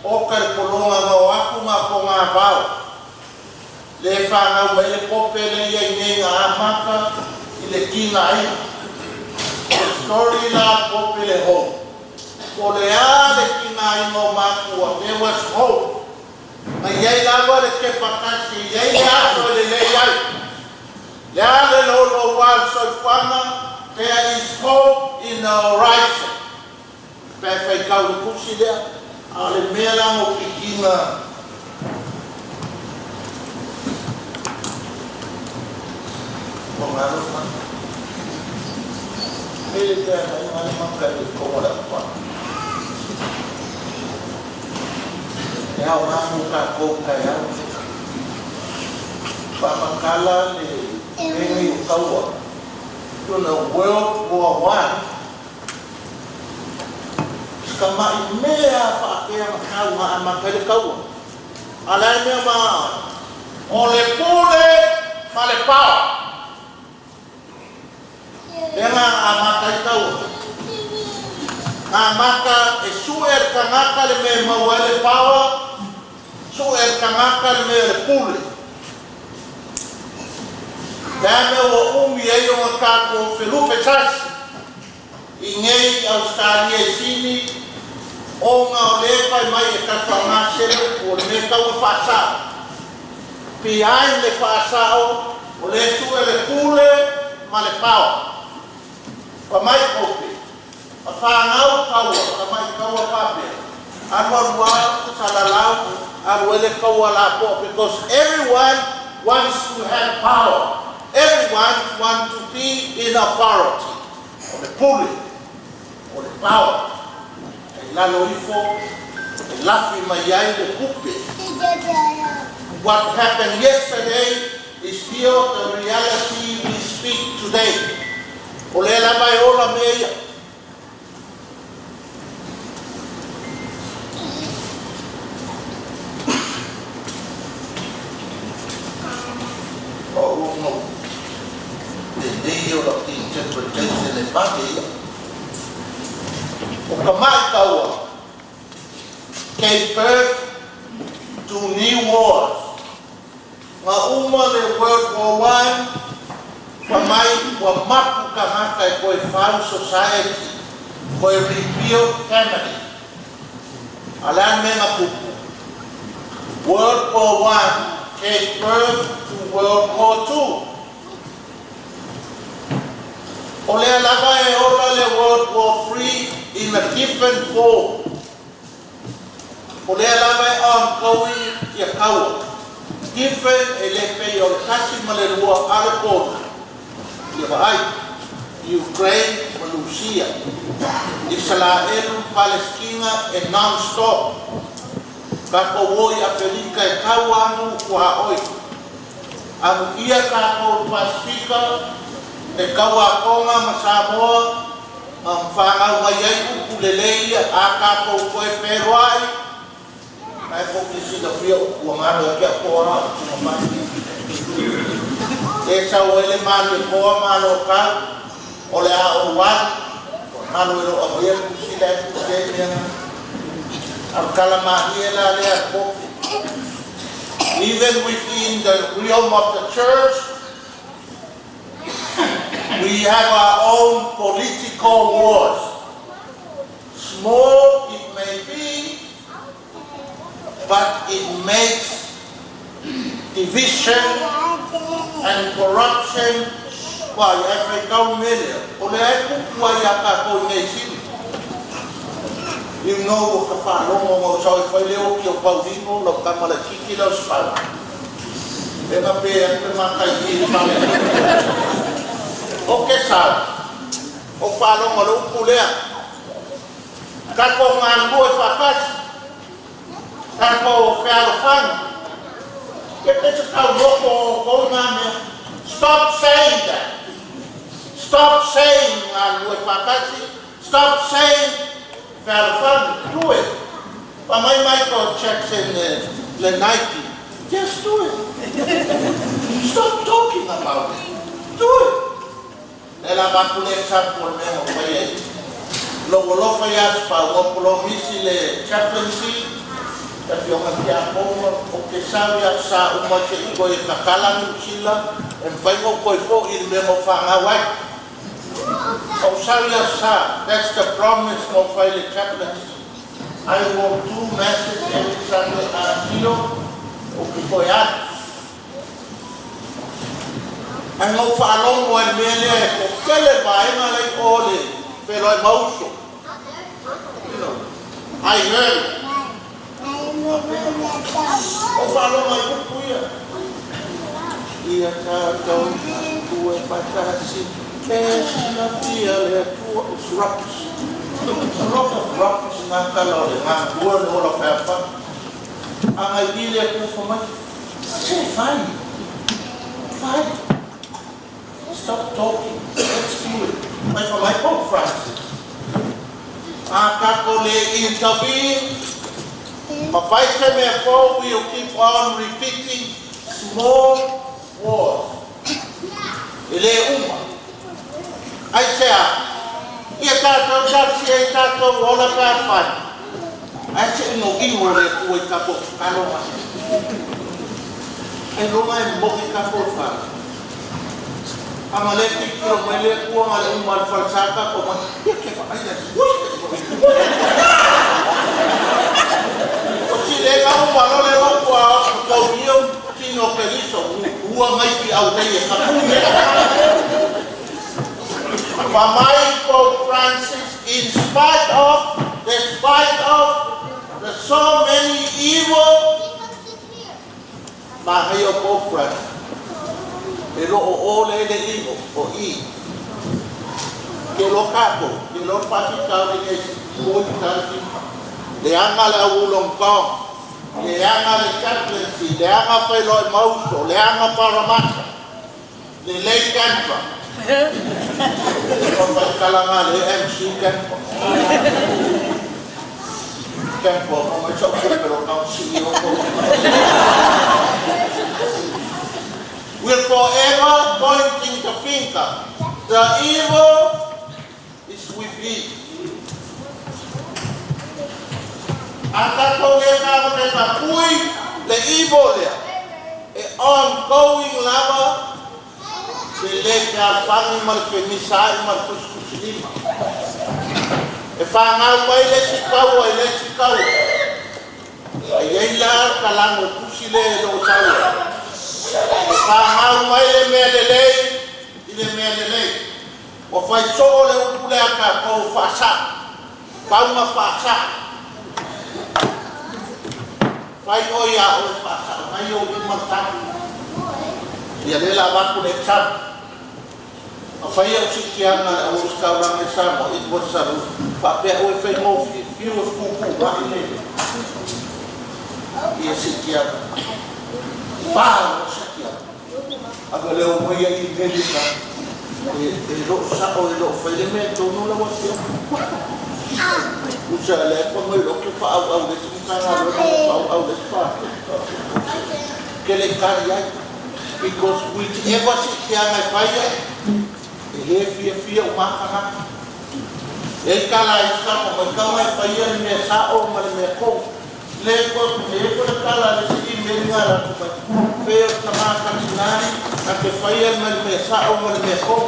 o ka le kolonga ma o aku ma ko nga pau. Le fānau mai le pope le ia i nei nga amaka i le kinga ai. Le story la pope le hou. Ko le a le kinga ai mo makua, there was hope. Ma i ai lava le ke pakasi, i ai le aso le le ai. Le a le lo lo wal so fana, there is hope in the horizon. Pea fai kau le kusi lea, a le mea la mo pikinga. Mo ngalo ma. Mele pea mai ngalo ma ka le ko la pa. E au ma mo ka ko ka e au. Pa makala le peni kaua. Tuna World War One. Ka mai mea faʻakea ma kau ma a ma kai le kaua. A lai mea ma o le pule ma le pao. E nga a ma kai kaua. Nga maka e su e kangaka le mea mau ai le pao. Su e kangaka le mea le pule. Ka mea ua umi ai o nga kako felupe tasi. I ngei Australia i sini, o nga o le fai mai e kaka ma sele o le me kau faʻasao. Pi ai le faʻasao, o le su e le pule, ma le pao. Pa mai kope, a fānau kaua, pa mai kaua pape. Anu anu a, salalau, anu ele kaua la po, because everyone wants to have power. Everyone wants to be in authority. O le pule, o le pao, e lalo ifo, e lafi mai ai le kupe. What happened yesterday is still the reality we speak today. O le lava e ola mea ia. O uno, the day of interpretation e pake ia. O ka mai kaua, gave birth to new wars. Nga uma le World War One, ka mai ua mapu ka maka e ko e fau society, ko e rebuild family. A la me nga pupu. World War One gave birth to World War Two. O le lava e ola le World War Three in a different form. Ko e lea lava ʻe ʻOngokoui ia kaua. Given ʻe lele pē ʻo e kasi ma le lua ʻa le kona. Ia vaʻai, Ukraine mo Lūsia. ʻIsalaelu, Palesitina ʻe non-stop. Ka ko ʻoku ʻi ʻAfilika ʻe kau anu kua ʻoi. Anu ia ka ko Pasifika, ʻe kau ākonga ma Samoa, ma fānau mai ai ʻupu lelei ia, ʻa ka ko ko e feroaʻi, ʻa e ko ki sila fia ʻupu a ngano kia koa, ʻupu a mai. E sau ele manu e koa mano ka, ʻo le a o wan, manu e lo a mo ia ku sila e ku se mea. Au kala ma ia la le a ko. Even within the realm of the church, we have our own political wars. Small it may be, but it makes division and corruption. Why, every town mayor, ʻo le ai kuku ai a ka ko nation. You know, ka whālongo mo sau e fai leo ki o Paulino, lo ka mala kiki lo spau. E na pe a pe makai i pau. ʻO ke sau. ʻO whālongo lo ukulea. Ka ko ngā lue fakasi. Ka ko fealofanga. Ke pete kau loko ko ngā mea. Stop saying that. Stop saying ngā lue fakasi. Stop saying fealofanga. Do it. Pā mai Michael Jackson le, le Nike. Just do it. Stop talking about it. Do it. Ela makule sapu o mea mo fai ai. Lo ʻo lo fai as pa o polomisi le chaplaincy. Ka fio ka kia konga o ke sau ia sa uma ke iko e kakala New Zealand. E fai mo koe fo i mea mo fanga wai. O sau ia sa, that's the promise mo fai le chaplaincy. I will do message every Sunday until o ke koe atu. ʻA e ngau faʻalongo e mea lea e ko kele vaenga lei ʻole, pelo e mauso. You know, I heard. ʻO faʻalongo ai uku ia. Ia tātou, kue patasi, e sila fia le tua, it's rubbish. It's a lot of rubbish, ngā kala ʻole, ngā kua ne ola pepa. Angai ile kufa mai. Say fine. Fine. Stop talking. Let's do it. Mai fa mai Pope Francis. A ka ko le intervene. Ma fai se mea ko we will keep on repeating small wars. E le uma. ʻAi sea, ia tātou tasi e tātou ola ka fai. ʻAi se ino ino le kua i kako kaloha. E longa e moki kako fai. Ama le kikilo mai le kua ma le uma le falsaka ko ma. Ia ke fa ai le kua. Ko si le ka uma lo le lo kua ko io. Tino Keriso, ua mai ki au nei e kapune. Fa mai Pope Francis, in spite of, despite of, the so many evil, ma hei o Pope Francis. E lo o o le le ivo, o i. Ke lo kako, ke lo paki kau le esi, o i kau le anga le au ulong kau. Leanga le chaplaincy, leanga fai loa e mauso, leanga paramata, le lei kanfa. Ko fai kalanga le M C kanfa. Kanfa, ko mai sa ko pero kau si o ko. We're forever pointing the finger. The evil is within. ʻA ka ko le ka ma ke ka pui le ivo lea. E ongoing lava, le le ka fangi ma le femisaʻi ma le kusikusilima. E fāngau mai le sikau, e le sikau. ʻAi ai la ka lango kusi le lo sau. E fāngau mai le mea lelei, ʻi le mea lelei. ʻO fai soʻo le uku lea ka ko faʻasa. Pau ma faʻasa. Fai ʻo ia ʻo e faʻasaʻo mai ʻo i mataki. Ia lele ʻa vaku le exam. ʻA fai ʻa e siʻi kiʻanga ʻa e ʻulusi kaulanga ʻi Samoa, it was a faʻapea ʻo e fai mo fi, fi ʻo e kuku, vaʻi le. Ia siʻi kiʻanga. Pā ʻo siʻi kiʻanga. ʻA ka leo mai ia ʻi Melika. ʻE, ʻe loʻo saʻo, ʻe loʻo fai le meʻa tonu la wa tio. Usa le pa mai loʻo ke faʻauʻau le tonu ka ngalo, faʻauʻau le pa. Ke le kari ai. Because whichever siʻi kiʻanga ʻe fai ai, ʻe he fiefia ʻo mākana. ʻE kala i ka mo mai ka mai fai ai meʻa saʻo ma le meʻa kou. Le ko, le ko le kala le siʻi meʻa ngala ko mai. Pe o tama ka tinani, ka ke fai ai ma le meʻa saʻo ma le meʻa kou.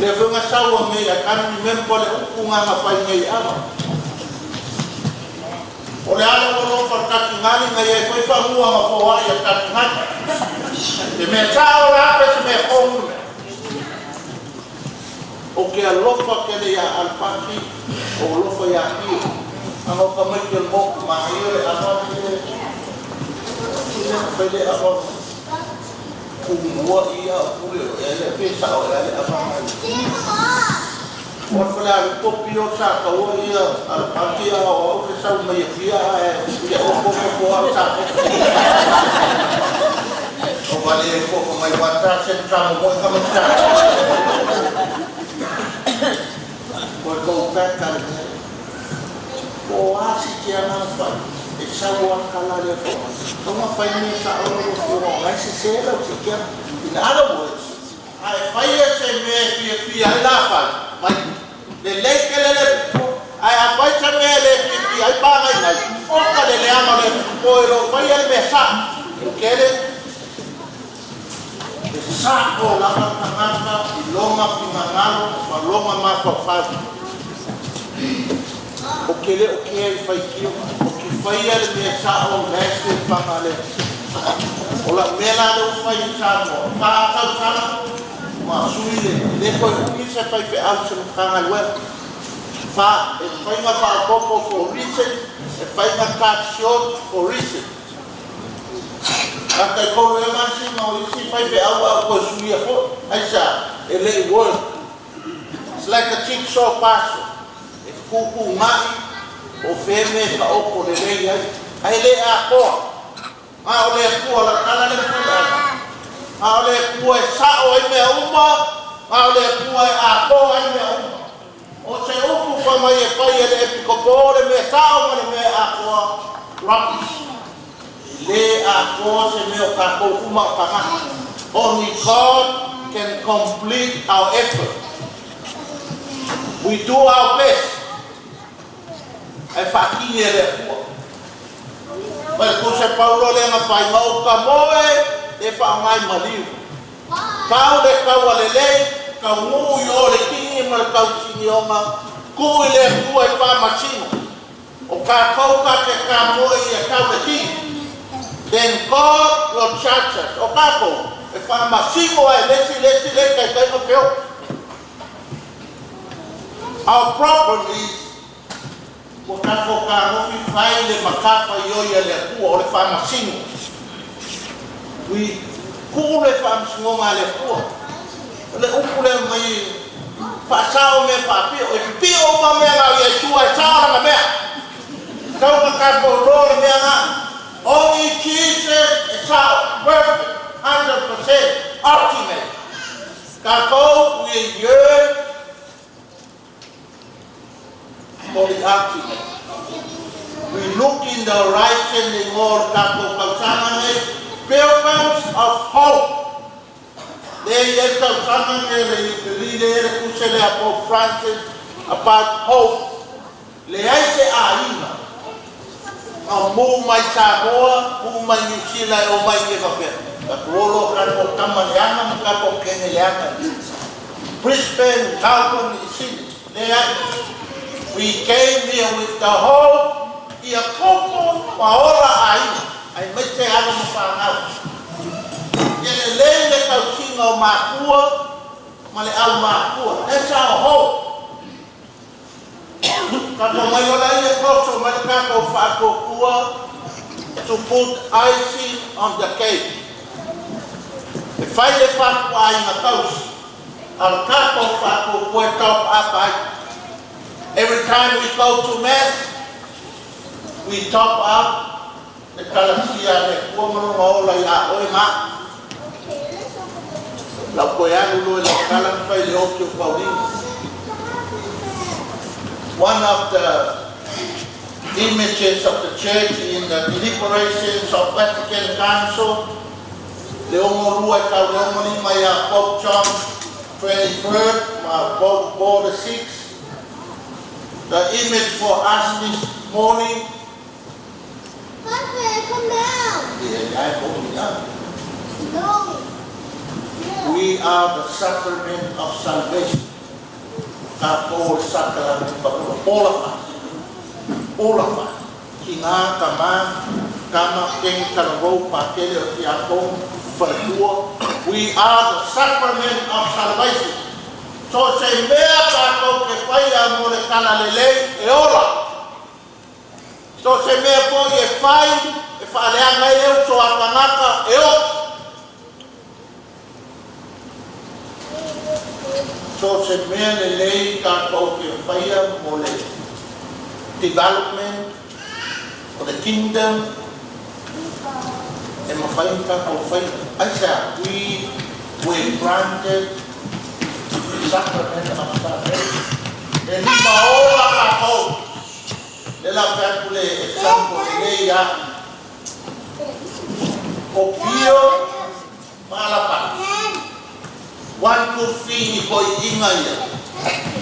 Le fenga saua mei a kani mempo le uku nganga fai mei ava. ʻO le ala ʻo lo fa ka tinani ngai ai ko i fa mua ma ko ai a ka tinani. Le meʻa saʻo la pe se meʻa kou. ʻO ke alofa ke le ia Alapaki, ʻo alofa ia Pio. Ano ka mai ke moku ma ia le ava le, le fai le ava. Kumua ia ʻo pule ʻo ia le pe saʻo ia le ava mai. ʻO fale alu ko Pio sa ka ua ia Alapaki a ʻo ke sau mai ia Pia e ia ʻo ko ko ko a sa ko. ʻO vale ko ko mai wata se ka mo mo ka mo ka. Ko e kou peka le. Ko asi ke ana fai. E sau a kala le fai. Tau ma fai ni ka o lo ko o ngai se se la si ke. In other words, ʻa e fai e se meʻa fiefia ai la fai. Mai. Le le ke le le. ʻA e ʻa fai se meʻa le fiefia ai pa ngai ngai. ʻO ka le le ama le ko e lo fai e meʻa sa. Ke le. ʻE saʻo lava tangata ʻi longa finangalo, ma longa mafaufau. ʻO ke le ʻo ke ai fai kio, ʻo ke fai ai le meʻa saʻo, meʻa se fanga le. ʻO la mela le ʻo fai Samoa, ka kau sana, ma sui le, le ko e umi se fai fe au se mkanga lue. Fa, e fai nga fa popo for reason, e fai nga cut short for reason. Ka kai kolo e masi ma o isi fai fe au au ko sui a ko. ʻAi sa, e le work. It's like a jigsaw puzzle. E kuku mai, ʻo feme ka ʻoku lelei ai. ʻAi le a koa. Ma o le kua la kala le kula. Ma o le kua e saʻo ai meʻa uma. Ma o le kua e a koa ai meʻa uma. ʻO se upu fa mai e fai e le ʻepikopo le meʻa saʻo ma le meʻa a koa. Rubbish. Le a koa se meʻa ʻo ka kou uma ʻo ka ngata. Only God can complete our effort. We do our best. ʻAi faʻakiʻi e le kua. Pea ko se Paulo le ma fai ma ʻo ka moe, le faʻa mai maliu. Kau le kau a lelei, kau ngū i o le kingi ma le kau kingi o ma, kui le kua i faʻa masino. ʻO ka kau ka ke ka moe i a kau le kingi. Then God will judge us. ʻO ka kau, e faʻa masino ai lesi, lesi, le kai kai ma feo. Our problem is, ʻo ka ko ka ngofi fai le makafa i o ia le kua ʻo le faʻa masino. Ui, kuʻu le faʻa masino ma le kua. Le upu le mai faʻasao me faʻapio, e pio ma mea ngā ia sua e sao na mea. Kau ka ka ko lo le mea ngā. Only Jesus is our perfect, hundred percent ultimate. Ka ko we yearn for the ultimate. We look in the horizon and all ka ko ka sana ne pilgrims of hope. They are ka sana ne le le le kusele a Pope Francis about hope. Le ai se ʻaina. ʻA mou mai Samoa, mou mai New Zealand, ʻo mai ke ka pea. Ka kuolo ka ko kama le ana, ka ko kene le ana. Brisbane, Melbourne, Sydney. They are, we came here with the hope, ia koko, ma ora ai, ai mai te alo ma whanau. Ia le lei le kau singa o mākua, ma le au mākua. That's our hope. Ka ko mai ora ia koso, ma le kako whako, To put icing on the cake. ʻE fai e faku ʻa e ngaahi kausi. ʻA e kātoa faku ko e top up ai. Every time we go to mass, we top up e kalasia he kuo malonga ola ia ʻo e mā. Lau ko e alu lo e lau kala fai le oki ʻo Paulina. One of the images of the church in the deliberations of Vatican Council, le ongo lua e kau le ongo nima ia Pope John twenty-third, ma Pope Paul the sixth. The image for us this morning, yeah, yeah, oh, yeah. We are the sacrament of salvation. Ka ko e sākalamēniti ʻo e ʻola fai. ʻOla fai. Kiʻi ngaahi kama, kama, kei ngaahi kalavou, pakele ʻo e kiʻi ako, faletua. We are the sacrament of salvation. So se meʻa kātoa ke fai ʻa e mole kala lelei, ʻe ola. So se meʻa ko ē ʻe fai, ʻe faʻa lea ngai leo so a kangaka, ʻe oki. So se meʻa lelei kātoa ke fai ʻa e mole development of the kingdom, ʻe mafai kātoa fai. ʻAisea, we were granted sacrament of salvation. ʻE lima ola kātoa. Lea pē ʻoku le example lelei ia. Ko Pio mo ʻAlapaki. One good thing ko e ʻuhinga ia.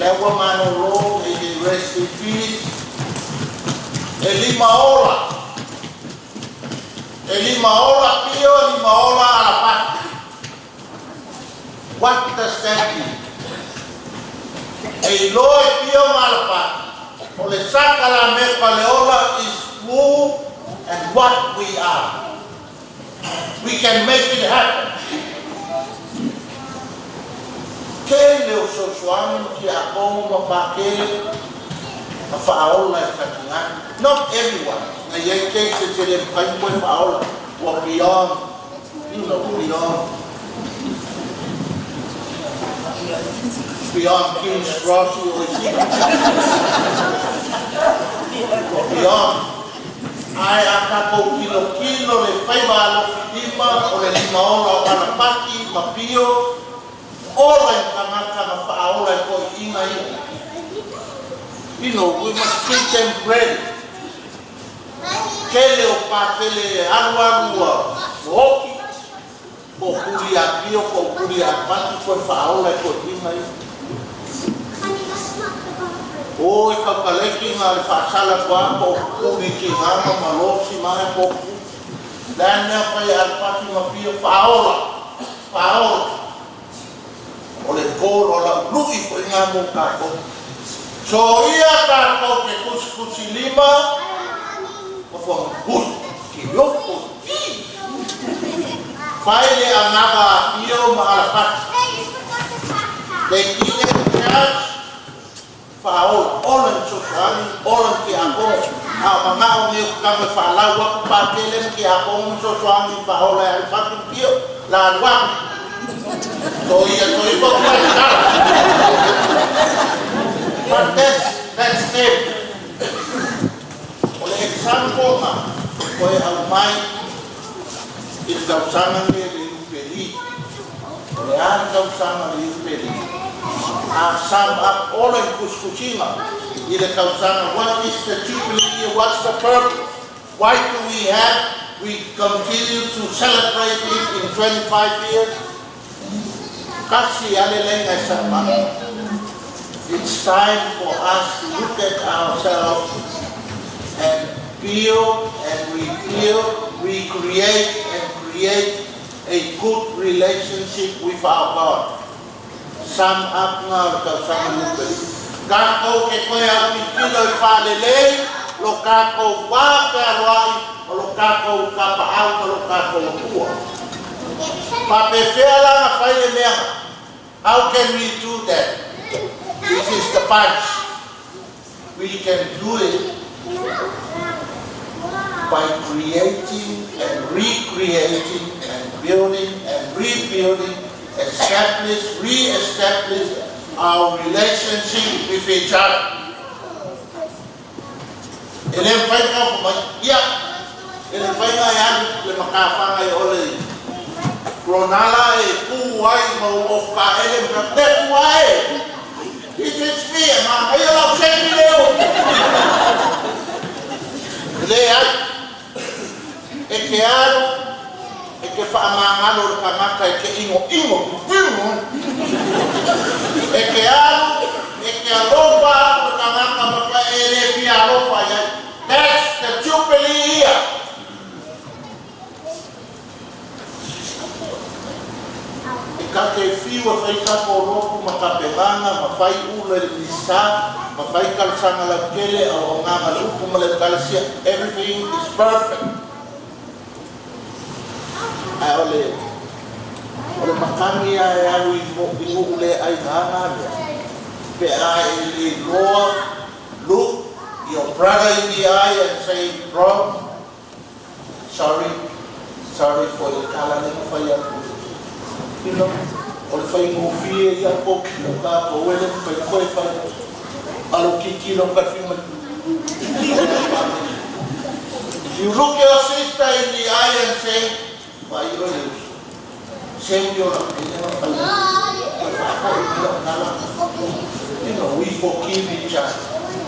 Lea ua mānolo, may they rest in peace. ʻE lima ola. ʻE lima ola Pio, lima ola ʻAlapaki. What does that mean? ʻE ʻiloa ʻe Pio mo ʻAlapaki, ʻo le sākalamēniti ʻo e ola is who and what we are. We can make it happen. Ke leo so so anu ki a ko ma pakele, a faʻa ola e katinga. Not everyone. Na ia ke se se le kai mo faʻa ola. Wa beyond You know, beyond, beyond King's Cross, you always see. Beyond. ʻAi ʻa ka ko kilo kilo le faiva ʻa e lima, ʻo le lima ola ʻo ʻAlapaki, ma Pio, ola e tangata na faʻa ola e ko e ʻuhinga ia. You know, we must treat them well. Ke leo pakele alualu ua, ʻo oki. Ko kuli a Pio, ko kuli a Paki, ko e faʻa ola e ko e ʻuhinga ia. ʻO e kau kaleki ngā le faʻa sala kua, ko kuli ki ngā ma malosi mai ko ku. Lea nea fai a Paki ma Pio, faʻa ola. Faʻa ola. ʻO le kolo la luʻi ko e ngā mo kātoa. So ia kātoa ke kusikusi lima, ʻo fong hut, ki loko. Fai le ʻanava a Pio mo ʻAlapaki. They did it in church. Faʻa ola, ola ni sosoani, ola ni ki a ko. A mama o me ka me faʻa lau aku pakele ni ki a ko mo sosoani faʻa ola e ʻAlapaki Pio, la lua. So ia, so ia, ko e kala. But that's, that's it. ʻO le example ma, ko e au mai, i le kausanga ni e le Iupeli. ʻO le ʻa e kausanga ni e le Iupeli. A sum up all e kusikusinga. I le kausanga, what is the Jubilee year? What's the purpose? Why do we have, we continue to celebrate it in twenty-five years? Kasi a le lenga e sapa. It's time for us to look at ourselves and build and rebuild, recreate and create a good relationship with our God. Sum up ngā o le kausanga Iupeli. Ka ko ke koe au ki kilo i fale lei, lo ka ko wa pe aloai, lo ka ko ka pa au, lo ka ko kua. Pa pe fea la na fai e mea. How can we do that? This is the punch. We can do it by creating and recreating and building and rebuilding, establish, re-establish our relationship with each other. ʻE lea mai ka ko mai ia. ʻE lea mai ka ia le makafanga i ole. Ronala e kuai mau o ka ʻe lea mai ka kuai. It is fear, ma mai o lau seki leo. Leai. ʻE ke ʻalu, ʻe ke faʻa māngalo le kangaka ʻe ke ʻingoʻingo, ʻingo. ʻE ke ʻalu, ʻe ke ʻalofa atu le kangaka ma ka ʻe lē fie ʻalofa ia. That's the Jubilee year. ʻE ka ke fiu ʻa fai ka ko loku ma ka pehanga, ma fai ʻulu e misa, ma fai ka le sanga la kele ʻa o nganga le uku ma le kalasia, everything is perfect. ʻAe ʻo le, ʻo le makani ʻae ʻalu ʻi mo, ʻi mo ʻule ʻai hanga mea. Pe ʻae ʻe loa, look your brother in the eye and say, "Bro, sorry, sorry for the kala ne fai atu." You know, ʻo le fai mo fie ia ko kilo ka ko wele fai ko e fai. ʻAlu kikilo ka fima. You look your sister in the eye and say, "Why you always send your opinion of a." You know, we forgive each other.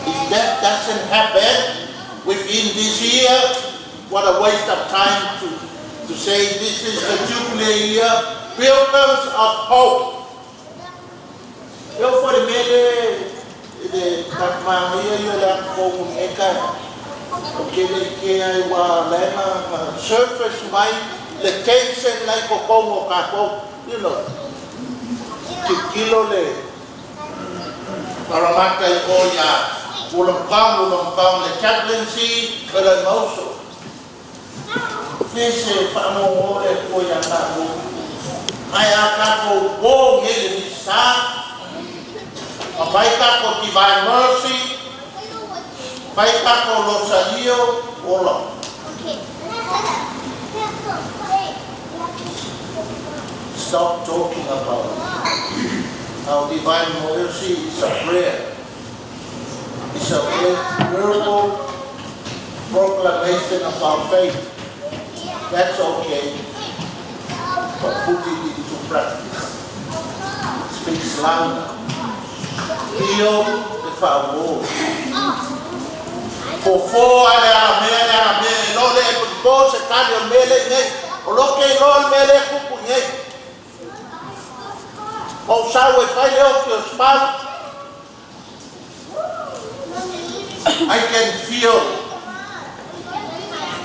If that doesn't happen within this year, what a waste of time to, to say this is the Jubilee year, pilgrims of hope. ʻE o fale mele, ʻe te takmanga ia i o le ako ko eka. ʻO ke le ke ai wa lena, ma surface mai, le tension lai ko ko mo ka ko, you know. Ki kilo le. Paramatai ko ia, ulam pang, ulam pang, le chaplaincy, ʻo le mauso. Fese faʻamoʻoni ko ia ka mo. ʻAi a ka ko ko ngele ni sa. ʻA fai ka ko Divine Mercy. Fai ka ko Rosario, olo. Stop talking about it. Our Divine Mercy is a prayer. It's a ver-, verbal proclamation of our faith. That's okay. But put it into practice. Speaks louder. Fio te fao. Ko fo ale ala mea, ale ala mea, ʻe lo le e ko se kali o mele nei. ʻO lo ke lo mele kupu nei. ʻO sau e fai le o ki o spau. I can feel.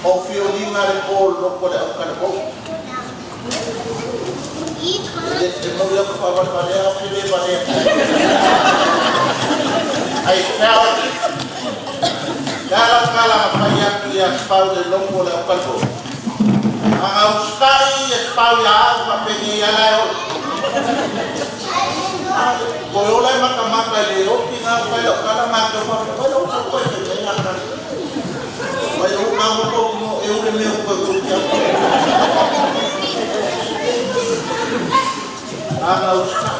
ʻO feel ni ngare ko lo ko le au kare ko. Te, te mo ia ko fa va va le au ki le va le. I felt it. Kala kala fai aku ia spau le lo ko le au kare ko. Anga uskai ia spau ia au ma peni ia lai o. Ko e ola e makamaka le oki ngā fai lau kala mā ke o fai lau sa koe ke mei ngā kala. Fai lau ngā moko mo e ule me o koe koe kia. Ana uska.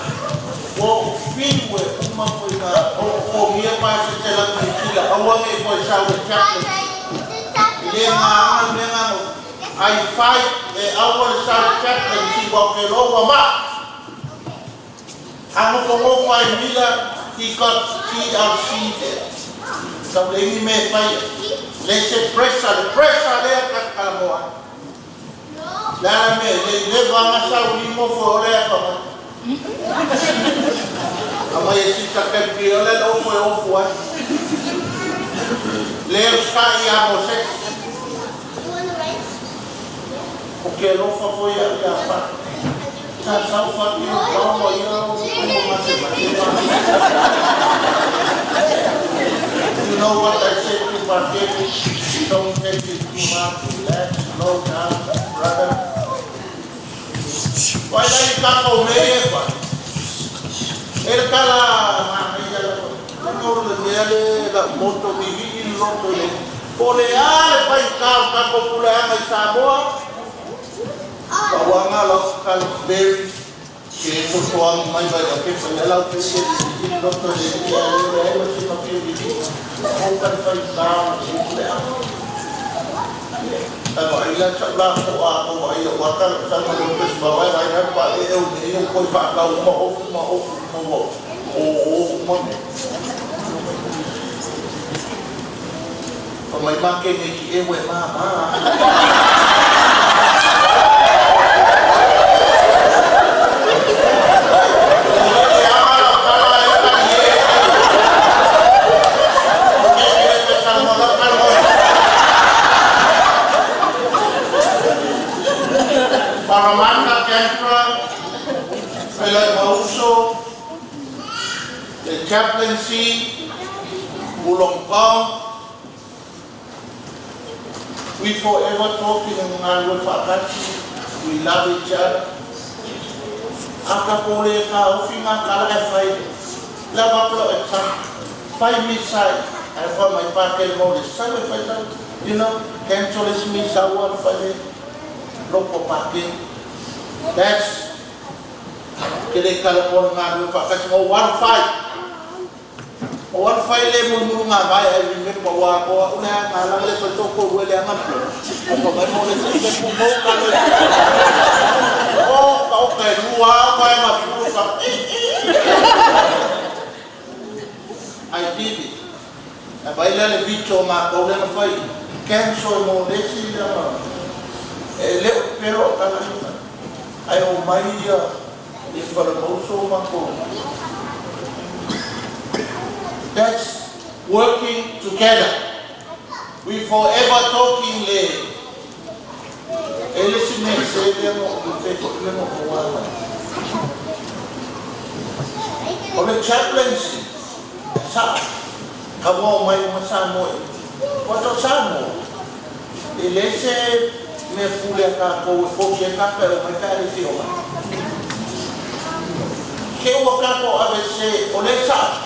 Ko fiu e uma koe ngā o o mia pae se te la me kila. Aua me koe sa ule kia koe. Le ngā anga me ngā no. Ai fai e aua le sa ule kia koe si wa ke lo wa ma. Anga ko mo fai mila, he got T L C there. Sa le ni me fai. Le se pressure, le pressure le ka ka mo a. La me, le, le vanga sa uli mo fo le ka mo. Ama e si ka ke pi o le lo fo o fo a. Le sa ia mo se. ʻO ke alofa foʻi ia ʻia pa. Sa sau faki o pau mo ia o kumo mate mate pa. You know what I said to Paketi? Don't take it too hard. Relax, slow down, brother. Wai lai ka ko me e pa. E kala ma me ia. Kono le mea le la moto mi vi in loto le. Ko e lea ʻa e faifekau ka ko e puleʻanga ʻi Samoa. Ka ʻoku anga lau ka Lord Berry ke totoa mai vai ake fai lau pese i loto le ia le le ai masi ma fiu i. Ko ka faifekau ko puleʻanga. ʻA ia ʻoku ʻi ai la ka la ko a ko ai ʻoku aka la ka ma lo pese ma vai vai na pa e eu ne eu ko i fakau ma ofu ma ofu ma ofu. ʻO, ʻo, ʻo, mami. ʻO mai make ne ki e ue mama. Paramatta Canberra, Pela Mauso, the chaplaincy, Wollongong. We forever talking ngāue fakataha. We love each other. ʻA ka pole ka ofi ngā kala e fai. La bakula e ta. Fai misa. ʻA e fai mai pāke mo le sau e fai sau. You know, cancel this misa ua fai le. Loko pāke. That's Ke le kala ko ngā nua fakasi mo one five. O one five le mo nuru ngā vai ai mi me pa wa ko a una ngā la le pa toko ue le anga pio. Ko mai mo le se se mo mo ka le. O ka o ka e lua vai ma furu ka. I did it. ʻA e vai lea le vito ma kau lea na fai. Cancel mo le si lea ma. E leo pero ka la ni. ʻA e o mai ia e fala mau so ma ko. That's working together. We forever talking le. E le si me se le mo, le mo ko wa. O le chaplaincy. Sa, ka mo mai ma sa mo. Ko to sa mo. E le se me pule ka ko ko ke ka ka o mai ka le si o mai. Ke ua ka ko a le se, o le sa.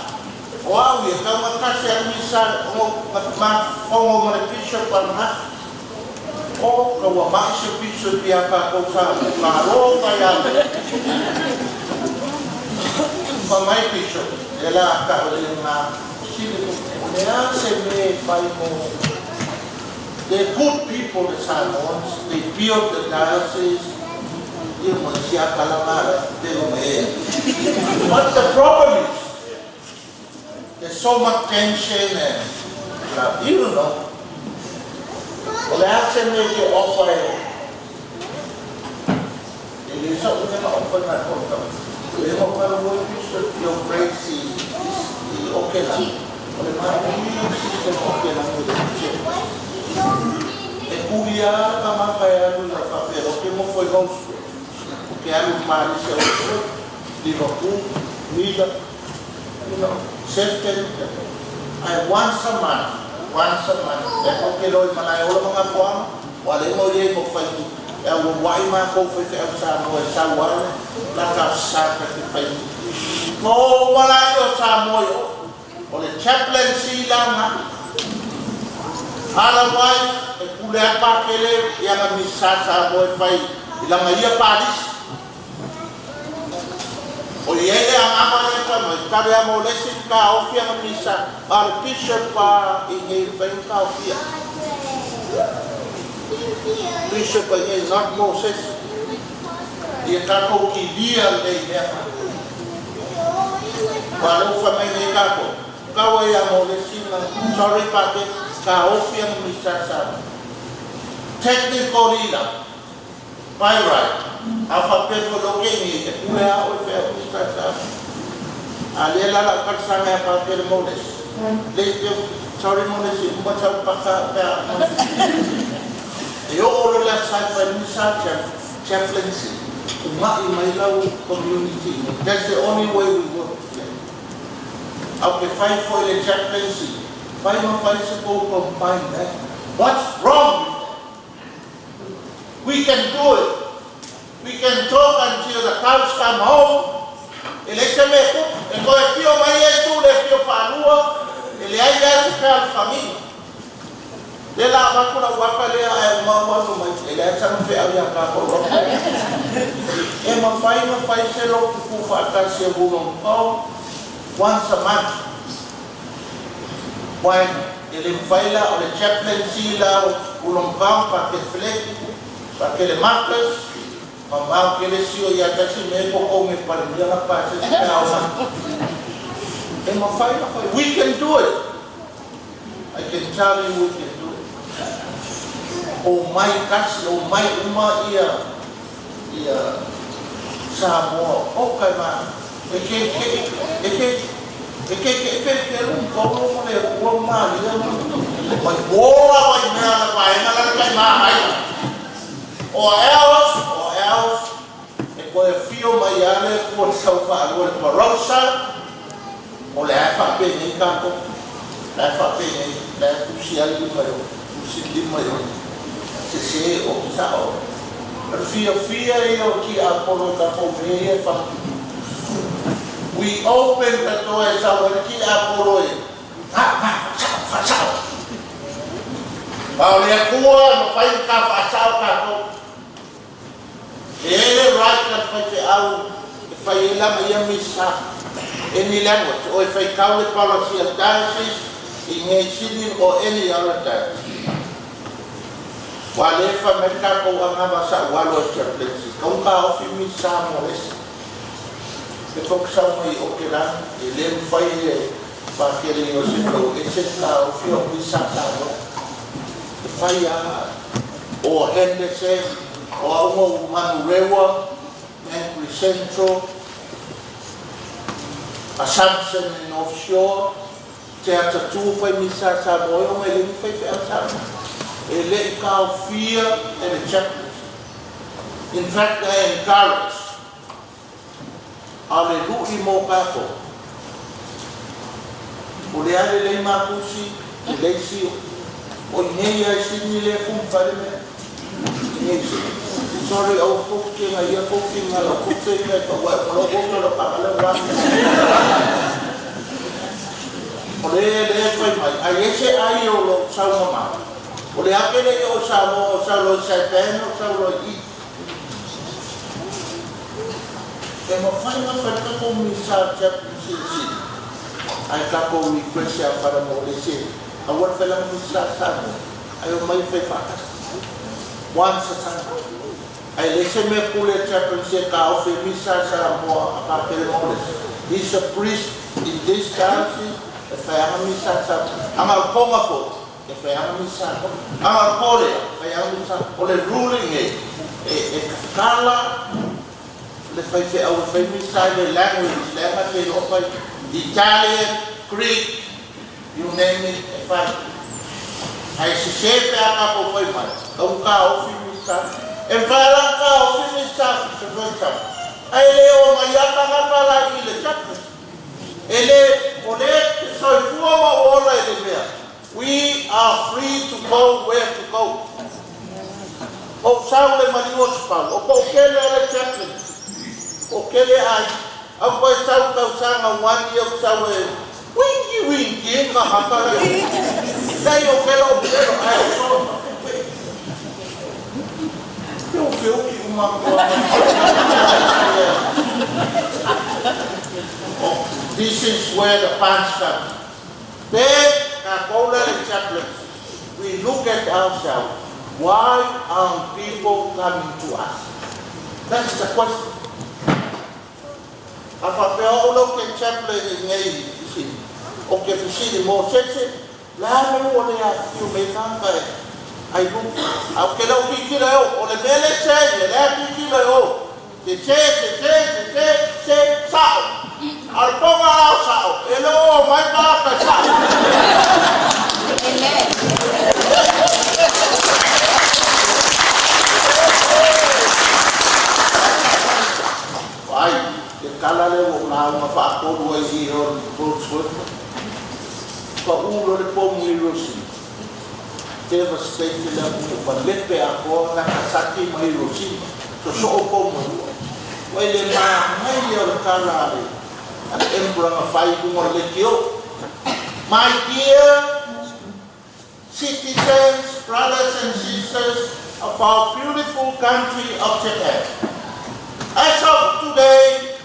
O au ia, kau makasi a misa, o ma, ma, o mo ma le bishop a ma. O, kau a ma se bishop ia ka ko sa, ma lo ka ia. Ma mai bishop, e la ka o le ma, si le, o le a se me fai mo. They're good people, the Samoans. They built the diocese. Ia mo si a ka la ma, they were there. But the problem is, There's so much tension and, uh, you know. O le a se me ke offer e. E le sa o le na offer na ko ka. Le mo ka lo mo i piso yo praise i, i o ke la. O le ma i si se o ke la mo le se. E kulia ka ma ka ya lu la ka pe o ke mo fo i house. Ke alu Palisi, Liverpool, Mila, you know, Sefton. ʻA e once a month, once a month. E ko ke loi mana e ola manga koa, wa le mo ye mo fai tu. E wa wai ma ko fai te au sa no e sa wa le, la ka sa ka te fai tu. Mo wa la yo sa mo yo. ʻO le chaplaincy langa. Hala wai, e pule a pakele, ia nga misa sa mo e fai, i langa ia Palisi. ʻO ia e anga ma le ka mai, ka le amo le si ka ofia nga misa, ma le bishop pa i nge fai ka ofia. Bishop pa i nge not Moses. Ia ka ko ki lia le ia. Wa lo fa mai le ka ko. Kau ai a mo le sina, sorry pake, ka ofi a mi sasa. Technical leader, by right, a fa pe fo lo ke ni, e kule a o fe a mi sasa. A le la la ka sa me a pa pe le mo le si. Le ke, sorry mo le si, mo sa pa ka, pe a mo le si. E o o lo la sa pa mi sa cha, chaplaincy. Uma i mai lau community. That's the only way we work together. Au ke fai foʻi le chaplaincy. Fai ma fai se kou combine, eh? What's wrong? We can do it. We can talk until the cows come home. E le se me ku, e ko e fio mai e tu le fio fanua. E le ai le se kau famili. Lea lava ko la waka lea ʻa e mau atu mai, ʻe lea sana feʻauhi ʻa ka ko lo. ʻE mafai, mafai se lo kuku faʻakasi e ulo pau, once a month. Why? ʻE le mafai la ʻo le chaplaincy la ʻo ulo pau pa ke fleki, pa ke le makas, ma mau ke le sio ia kasi me ko ko me pali ia la pa se ka ona. ʻE mafai, mafai. We can do it. I can tell you we can do it. ʻOmai kasi, ʻomai uma ia, ia Samoa, ʻo kai ma. ʻE ke, ke, ʻe ke, ʻe ke, ke, ke, ke, lum, ko lo mo le, ua ma, ia ma. Mai, ua, mai, mea, la, mai, na, la, kai ma, mai. Or else, or else, ʻe ko e fio mai ale, ko e sau faʻa lua le parosa, ʻo le ʻai faʻa pē nei kako, le ʻai faʻa pē nei, le ʻai kusi ai lima io, kusi lima io, se se ʻo ki saʻo. Fia fia io ki ʻApolo ka ko me e fa. We open the door e sau ki ʻApolo e. Fa, fa, fa, fa, fa. Pau le Akua, no fai ka fa sau kako. ʻE le right ka fai feʻau, ʻe fai e lama ia misa. Any language, ʻo e faikau le palasia diocese, ʻi Ngeisini or any other diocese. Ua le fa me ka ko anga va sa ua lo chaplaincy, ka uka ofi misa mo lesi. ʻE foki sau mai ʻo ke la, ʻe le fai e, pa ke le o se fau, ʻe se ka ofi ʻo misa sa mo. ʻE fai a, ʻo Henderson, ʻo Auma, ʻo Manurewa, Mangere Central, Assumption and North Shore, Te Atatū fai misa Samoa, ʻo mai le fai feʻau Samoa. ʻE le i ka fia, ʻe le chaplain. In fact, I encourage. Hallelujah, mo kako. ʻO le ale le makusi, le sio. ʻO i nei ai sini le fum fale me. Nei sini. Sorry, au ko ke ngai ia ko ke ngai au ko ke ngai ka wai, ko lo ko lo ka le wa. ʻO le le fai mai, ai ese ai ʻo lo sau mama. ʻO le ake le ʻo sau lo, ʻo sau lo Saipan, ʻo sau lo i. ʻE mafai, mafai ka ko misa chaplaincy. ʻAi ka ko request a fara mo le se. A what fela misa sa mo. ʻAi ʻo mai fai faʻakasi. Once a time. ʻAi le se me pule chaplaincy ka ofi misa sa mo a ka pele mo le. He's a priest in this diocese. ʻE fai anga misa sa. Anga konga ko. ʻE fai anga misa. Anga kole, fai anga misa. ʻO le ruling ē, ʻe, ʻe kakala, le fai feʻau, fai misa, le language, le anga ke lo fai. Italian, Greek, you name it, ʻe fai. ʻAi se se pe aka ko fai mai. Ka uka ofi misa. ʻE fai la ka ofi misa, se fai sa. ʻAi le ʻo mai aka ngata la i le chaplain. ʻE le, ʻo le, ke soifua ma ola ʻe le mea. We are free to go where to go. ʻO sau le mali o sipau, ʻo ko kele le chaplain. ʻO kele ai, au ko e sau kau sanga wani au sau e winky winky ka haka la. Kai ʻo kele ʻo kele ai ʻo sau. Ke ʻo ke ʻo ki uma kua. Oh, this is where the punch comes. Then, ka koula le chaplain, we look at ourselves. Why aren't people coming to us? That's the question. Afa pe o lo ke chaplain ngai isi. O ke fisili mo sese. La me o le a fiu me kanga e. Ai lu. Au ke lau kikila o. O le mele se, le a kikila o. Se, se, se, se, se, se, se, saʻo. Al ponga au saʻo. E lo mai pa ka saʻo. Amen. Ai, ke kala le o la ma fa ko lu ai si o ko so. Ka u lo le po mu i lo si. Devastate le aku mo palepe a ko na ka saki mai Hiroshima. So so o ko mo. Wai le ma mai ia o le kala le. An emperor ma fai ku mo le kio. My dear, Citizens, brothers and sisters of our beautiful country of Japan. As of today,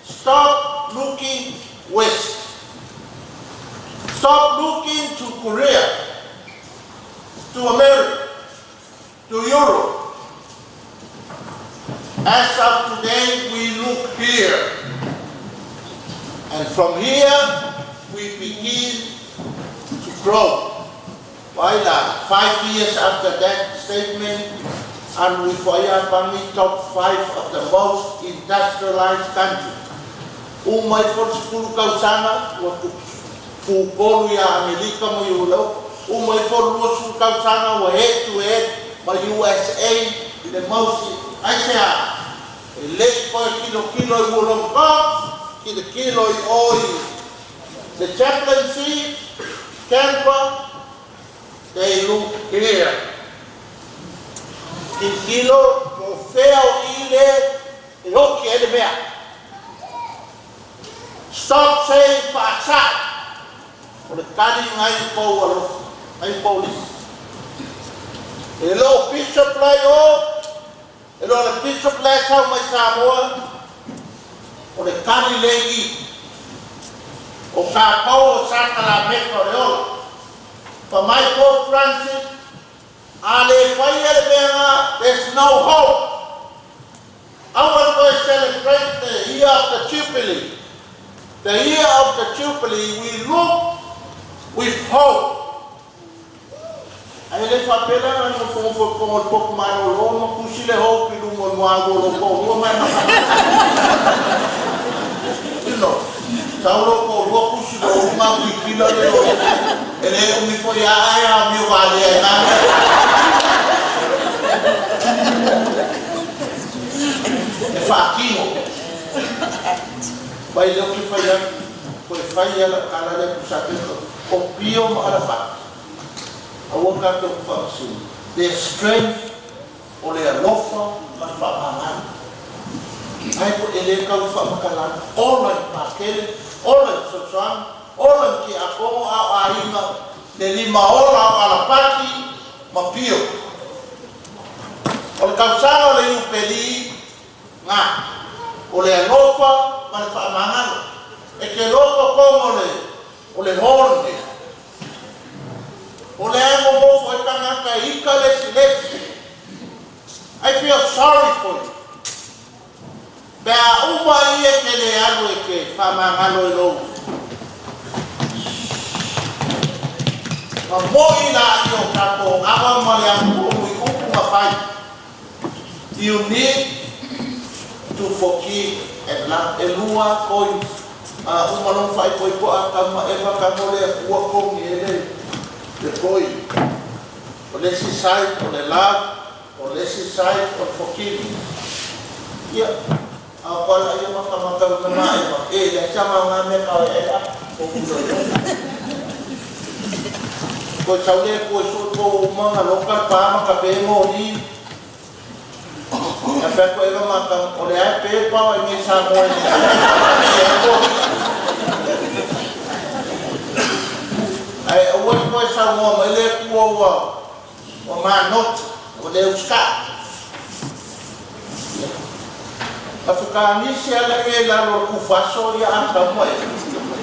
stop looking west. Stop looking to Korea, to America, to Europe. As of today, we look here. And from here, we begin to grow. Vaila, five years after that statement, and we for Japan top five of the most industrialized country. ʻUma ʻi fo sefulu kausaga, ua tu-, tuʻu kolu ʻa ʻAmelika mo ʻIulope. ʻUma ʻi fo lua sefulu kausaga, ua head to head mo e U S A, the most, ʻai sea, ʻe leʻi ko e kilokilo ʻi Wollongong, kilokilo ʻi ʻOi, the chaplaincy, Canberra, they look here. Kilokilo, mo feo ile, ʻe oki ʻene meʻa. Stop saying faʻa saʻi. ʻO le kali ngai pou alo, ngai pou li. ʻE lo Bishop Lai ʻo, ʻe lo le Bishop Lai kau mai Samoa. ʻO le kali lei. ʻO ka pou ʻo saka la meko le ola. Pea mai Pope Francis, ʻa le fai ʻa le meʻa, there's no hope. ʻAua ko e celebrate the year of the Jubilee. The year of the Jubilee, we look with hope. ʻAi le fapela na no fo fo ko mo poku mano lo mo kusi le hope ʻi lumo mo ago lo ko lo mai ma. You know, tau lo ko lo kusi lo ma wi kila le lo. ʻE le ʻumi foʻi ʻa ʻai ʻa mi o vale ai na. ʻE faʻakingo. Vai lo ki fai ʻa, ko e fai ʻa la kala le kusa ke ko. ʻO pio ma ʻa la fa. ʻAua ka to fa su. The strength ʻo le alofa ma faʻamāngalo. ʻAi ko e le kau faʻamakala, ola ʻi pakele, ola ʻi sosoʻanga, ola ʻi ki a kongo ʻa ʻainga, ne lima ola ʻo ʻalapaki, ma pio. ʻO le kausaga ʻo le Iupeli, ngā, ʻo le alofa ma le faʻamāngalo. ʻE ke loko kongo le, ʻo le hōne. ʻO le ango mo fo e tangata ika lesilesi. I feel sorry for you. Pea ʻuma ia ke le alu ʻe ke faʻamāngalo e lou. Ma moʻi la ʻi o kapo ava ma le ango mo i upu ma fai. You need to forgive and love. ʻE lua ko e, ʻa, ʻuma long fai ko e ko a kama e ma kamo le ua ko mi e le, le ko e. ʻO le si sai, ʻo le love, ʻo le si sai, ʻo forgive. Ia, ʻa, ko ala ia ma kama kau na ma e ma, ʻe, le sa ma ngā me kau e a, ko e sau le ko e so ko manga loka pa ma ka pe mo ni, ʻa pea ko e ʻeva maka, ʻo le ʻai pē pau ʻa e mei Samoa ʻi. ʻAi, ʻoua ko e Samoa mai le kuo ua, ʻo mano, ʻo le uska. ʻA fuka ni se ala e lalo ku faso ia ʻa ka mai.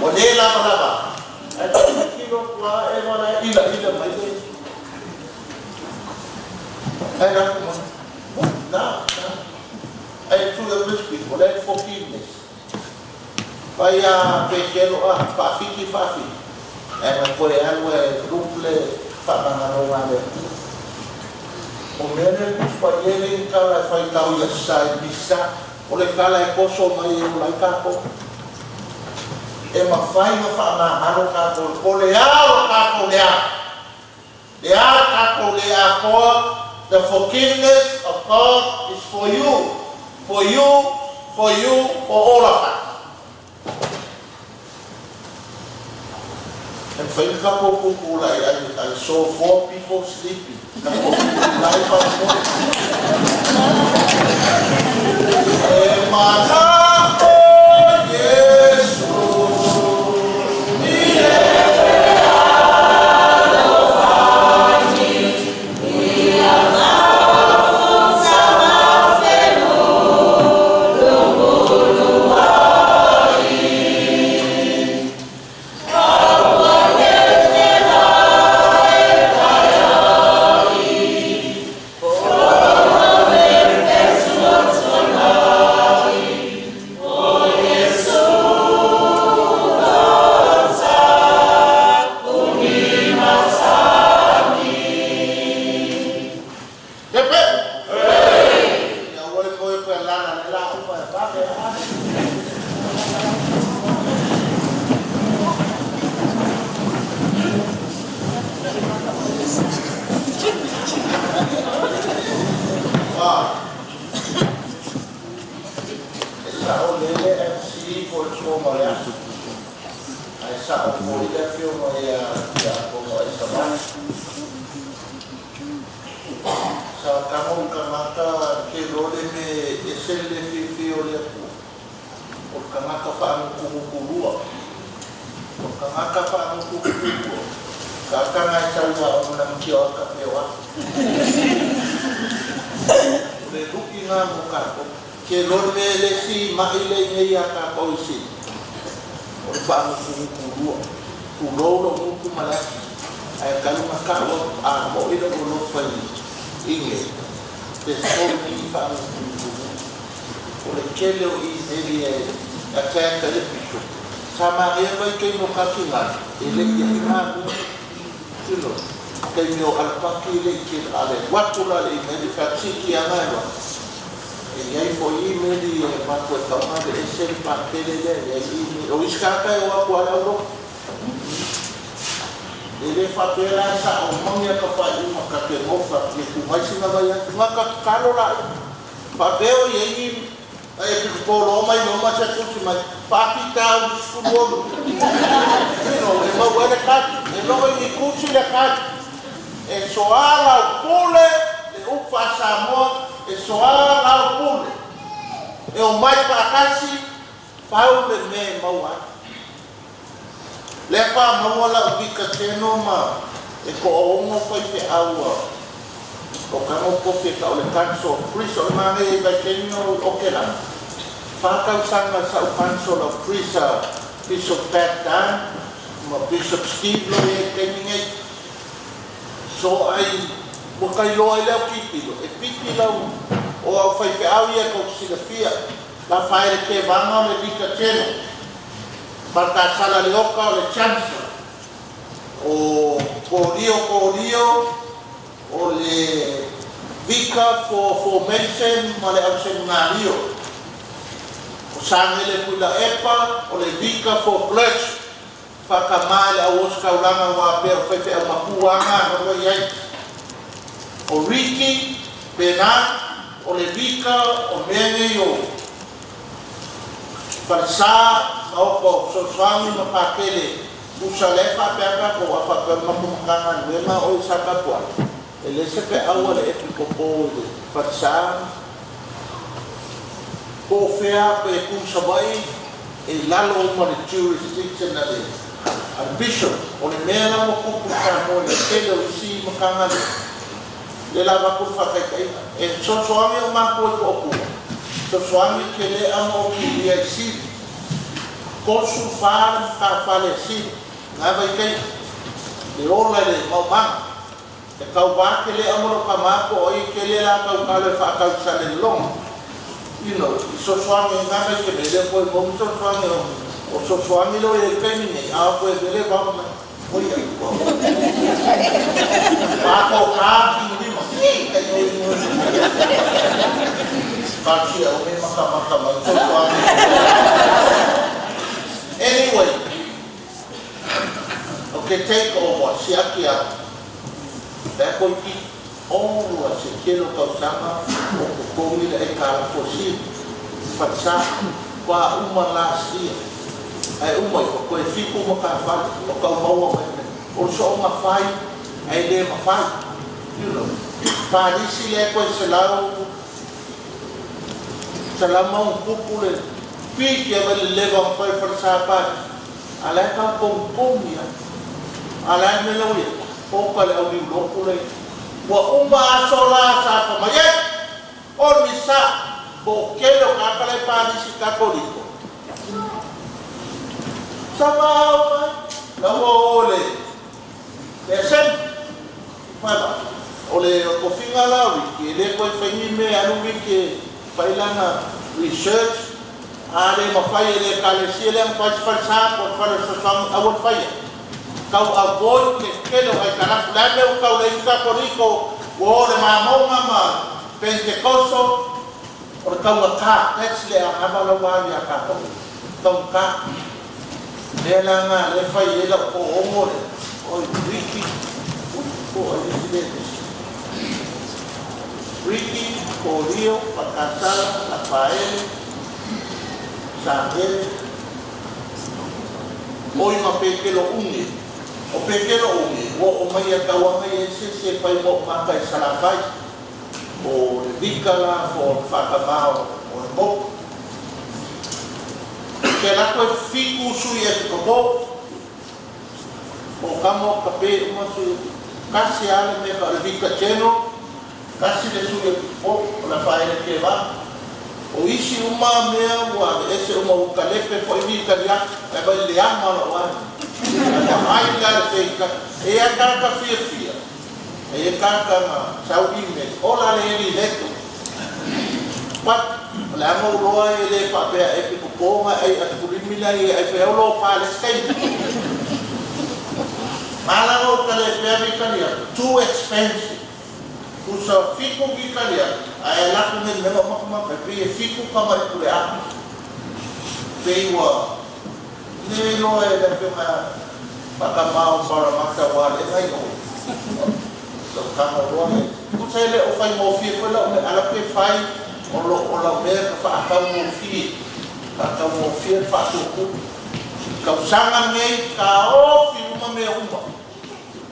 ʻO le lava lava. ʻAi, kilo kua e wana ila ila mai le. ʻAi, la kuma. Na, na. ʻAi, to the rich people, that forgiveness. Vai a pekelo a, faʻafiki, faʻafiki. ʻAi, ma ko e alu e luple, faʻamangalo ngā le. ʻO mene, pa yele, ka la fai tau ia sai, misa. ʻO le kala e koso mai e ula i kako. ʻE mafai ma faʻamangalo kako, ko le alo kako le alo. There are people there for the forgiveness of God is for you, for you, for you, for all of us. And for you, couple, couple, I, I, I saw four people sleeping. Couple, like, couple. E mana ko Yesu. Ia, ia, ko mo e savana. Sa kamo kamata ke lole me ʻEseli fiefia ʻo Lepu. ʻO kamata faʻa ngukungukulua. ʻO kamata faʻa ngukungukulua. Ka kanga e sau ia ʻo muna mkio aka pewa. Le luki ngā mo kako. Ke lole me lesi maʻi le ʻi nei a ka koisi. ʻO le faʻa ngukungukulua. Kulou lo nguku malaki. ʻA e kalunga kaua a mo ʻilo ʻo lo fai. ʻInge. Te sou ni faʻa ngukungukulua. ʻO le kele ʻo ʻīmeli e a tae ka le piko. Sa māhea mai kei mo kakinga. ʻE le ia i māku. Tino, kei mio alapaki le ke ale watu la le ʻīmeli faʻa tiki anga e wa. ʻE ia i fo ʻīmeli e maku e kaunga le ʻEseli pākele le ia i ʻīmeli. ʻO ʻisikaka e wa kua le aulo. ʻE le faʻa pela sa ʻo mangi a ka fai uma ka ke ngofa ke ku mai sina mai a. Ngaka kalo la. Faʻa peo ia i ʻa e pikipolo mai, no ma se kusi mai. Fakitau sukulu. Ino, e mau ele kati, e loko i kusi le kati. E soa lau pule, e upa Samoa, e soa lau pule. E o mai fakasi, fau le me mau ai. Lea pā maua lau vika keno ma e ko o ongo faifeʻau ʻo Kangokofi ka ʻo le Council of Priests ʻo le manga e vai keni ʻo Okela. Fakau sanga sa ʻo Council of Priests a Bishop Pat Dunn ma Bishop Steve lo e keni ngai. So ai mo kai loa i leo ki pilo e piki lau ʻo au faifeʻau ia ko silafia. La faele ke vanga ʻo le vika keno. Baltasar Leoka ʻo le Chancellor, ʻo Kolio Kolio ʻo le Vicar for Formation ma le au seminalio, ʻo Sangele Kuilaʻepa ʻo le Vicar for Clergy, fakamā le au ʻosi kaulanga ua pea ʻo faifeʻau makuanga ʻo ua i ai. ʻO Ricky Bernard ʻo le Vicar ʻo Mengei ʻo Falesā ma ʻoku sosoangi ma pakele usa le fapeaka ko a fapeaka ma kumakanga nuema ʻo i Sakapua. ʻE le se feʻau a le ʻepikopo ʻi le Falesā. Ko fea pe ku savai e lalo uma le jurisdiction a le a le bishop, ʻo le mea la mo kuku ka mo le kele ʻo isi makanga le. Le lava ku fakaikai. E sosoangi ʻo maku e ko oku. Sosoangi ke le amo ki ia isi. Ko su fale ka fale si. Ngā vai kai. Le ola le mau manga. E kau vā ke le amo lo ka mako ʻo i ke le la kau kale fakau sale longa. You know, i sosoangi ngā kai ke mele ko e mo sosoangi ʻo, ʻo sosoangi lo e kai mine, a ko e mele vau na. Ko ia, ko. Pako ka ki lima. Kai ʻo i mo. Pasi ʻo me maka maka ma sosoangi. Anyway, ʻo ke take over, siʻaki a. Pea ko i ki, ʻo lua se kelo kau sanga, ʻo ko komi le e kala fosi. Falesā, kua uma last year. ʻAi uma i ko e fiku ma ka fale, ʻo kau maua mai. ʻO so ma fai, ʻai le ma fai. You know, palisi le ko e se lau, Sa la mau kupu le piki a vale leva fai fale Sāpate. A la e kau kongkong ia. A la e melo ia. ʻO ka le au liu loku le. Ua uma a sola sa fa mai e. ʻO misa. ʻO kele ʻo ka ka le palisi Katoliko. Sa mau mai. La ua ole. Pea sen. Mana, ʻo le kofinga la Ricky, ʻe le ko e fai ni me alu Ricky, fai lana research, a le mafai e le kalesia le mafai fai sa, ko fai sa sa, a ua fai. Kau avoid ke kele ai kala, la me u kau le ika ko Riko, ʻo le mamo mama, Pentecoso, ʻO le kaungā kā, tax le a hava lau vali a kākou. Kaungā kā. Lea la ngā le fai e lau ko ongo le. ʻOi, Riki. ʻO, ʻo, ʻo, Riki le. Riki, ko Lio, Pakasala, Lafaele, Sāhele. ʻOi ma pekelo unge. ʻO pehē ke ʻomi, ʻo, ʻomai ʻa e kau anga ʻi he sese fai mo maka ʻi Salafai. ʻO Levika la, ʻo Fakamao, ʻo Mo. Ke la ko e fiku sui ʻepisikopo. ʻO kamo ka pē ʻuma sui. Kasi ale me ka Levika General. Kasi le sui ʻepisikopo, ʻo la fai le keva. ʻO ʻisi ʻuma meʻa ua, ʻese ʻuma ʻo ka lepe foʻi ni ka lia, e vai le ama la ua. Ai la le feika, e a ka ka fiefia. E a ka ka ma, sau i me, ʻo la le eli leto. Pat, le ama uloa e le fa pea ʻepisikopo ma ai a kulimina e ai fea ulo pa le skei. Mala ʻo ka lepe a mi ka lia, too expensive. Kusa fiku ki ka lia, ʻa e laku me mema makamaka, pē e fiku ka mai kule a. Pē ua, ne loa e la fema, Fakamao Parramatta wa le ngai o. So kama loa me. Kusa e le ʻo fai mo fie ko la me ala pe fai, ʻo lo, ʻo la me ka fa kau mo fie. Ka kau mo fie fa tuku. Kau sanga nei, ka ʻofi ʻuma meʻa ʻuma.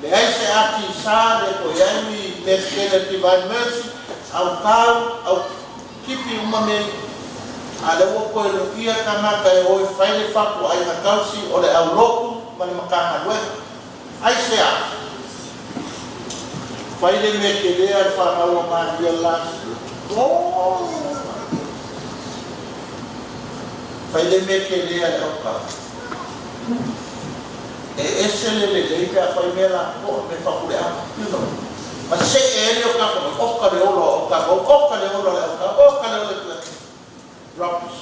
Le ai se ati sa le ko e ai mi Mexican Divine Mercy, au kau, au kipi ʻuma me, a le ua ko e lo ia ka na ka e ʻo e fai le faku ai na kausi ʻo le au loku, ma le makanga lue. Ai se a. Fai le me ke lea le fa mau a ma ia la. Oh. Fai le me ke lea le au kau. E ʻese le le le pe a fai me la ko me fa kule a. You know. Ma se e le o ka ko o ka le o lo o ka ko o ka le o lo le o ka o ka le o le rubbish.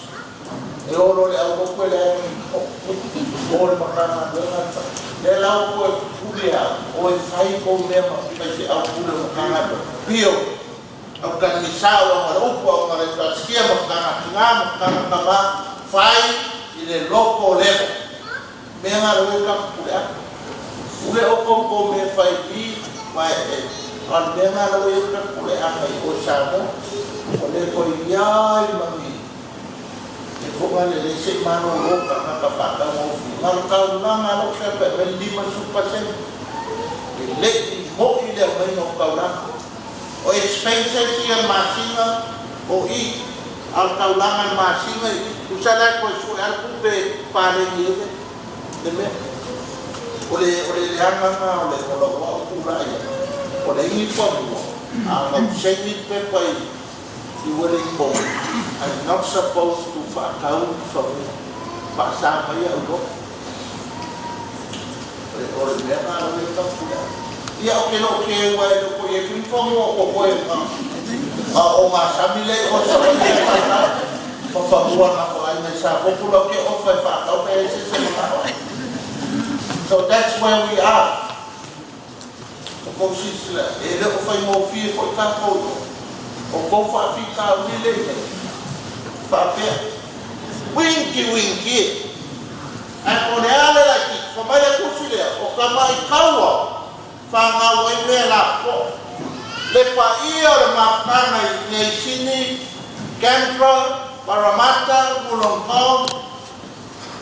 E o lo le au ko le ai o o le makanga le ngata. Le lau ko kule a o e fai ko me ma fai se au kule makanga. Pio. Au ka ni sa o ma le upu au ma le ka sia makanga nga makanga kama fai i le loko level. Meʻa ngalo e ka kule a. Ule o ko ko me fai i mai e. Al meʻa ngalo e ka kule a mai o sa mo. O le ko i ai mami. E fo ngale le se mano lo ka ka ka fa ka mo fi. Ngalo ka u la ngalo ka ka me lima supa sen. E le i mo i le mai no ka u la. ʻO expenses ia māsinga, ʻo i, ʻa e taulanga māsinga, ʻusa la ko e sue ʻa e kupe pale ni ʻe, ʻe me. ʻO le, ʻo le leanga nga, ʻo le, ʻo le ua ʻo kula ia. ʻO le i fua mua, a ma seni pe pai, i wale i po. I'm not supposed to fakau fua mua. Fa sa mai au lo. ʻO le, ʻo le meʻa ka ʻo le ka kula. Ia ʻo ke lo ke ua e lo ko e kui fua mua ko ko e ma. Ma o ma sa mi le o sa mi le ka. Ko fua mua na ko ai me sa ko kula ke o fa fa ka o ke se se ma. So that's where we are. ʻO ko sisila, e le o fai mo fie fo ka ko. ʻO ko fa fi ka ui le. Fa pe. Winky winky. Ai ko le ale la ki, ko mai le kusi lea, ʻo ka mai kaua, fanga wai me la ko. Le pa ia o le mafana i nei sini, Canberra, Parramatta, Wollongong,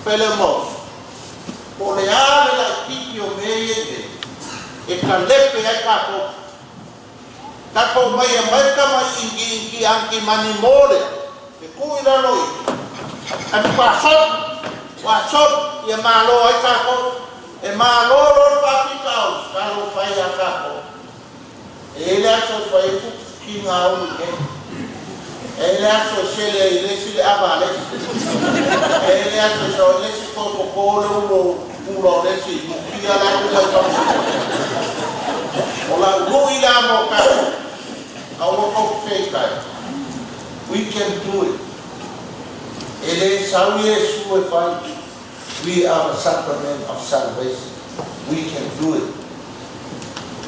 Pele Mount. Ko le ale la ki ki o me e e. E ka lepe ai ka ko. Ka ko mai a mai ka mai ingi ingi angi mani mole. E kui lalo i. Ani pa sot, pa sot, ia mālō ai ka ko. E mālō lo pa ki ka o, ka lo fai a ka ko. E le aso fai fu ki ngā ulu ke. E le aso sele i le sile a vale. E le aso so le si ko ko ko le ulo, ulo le si, mo ki a la ulo ka. O la ulo i la mo ka. Aua ko feikai. We can do it. E le sau Iesu e fai. We are the sacrament of salvation. We can do it.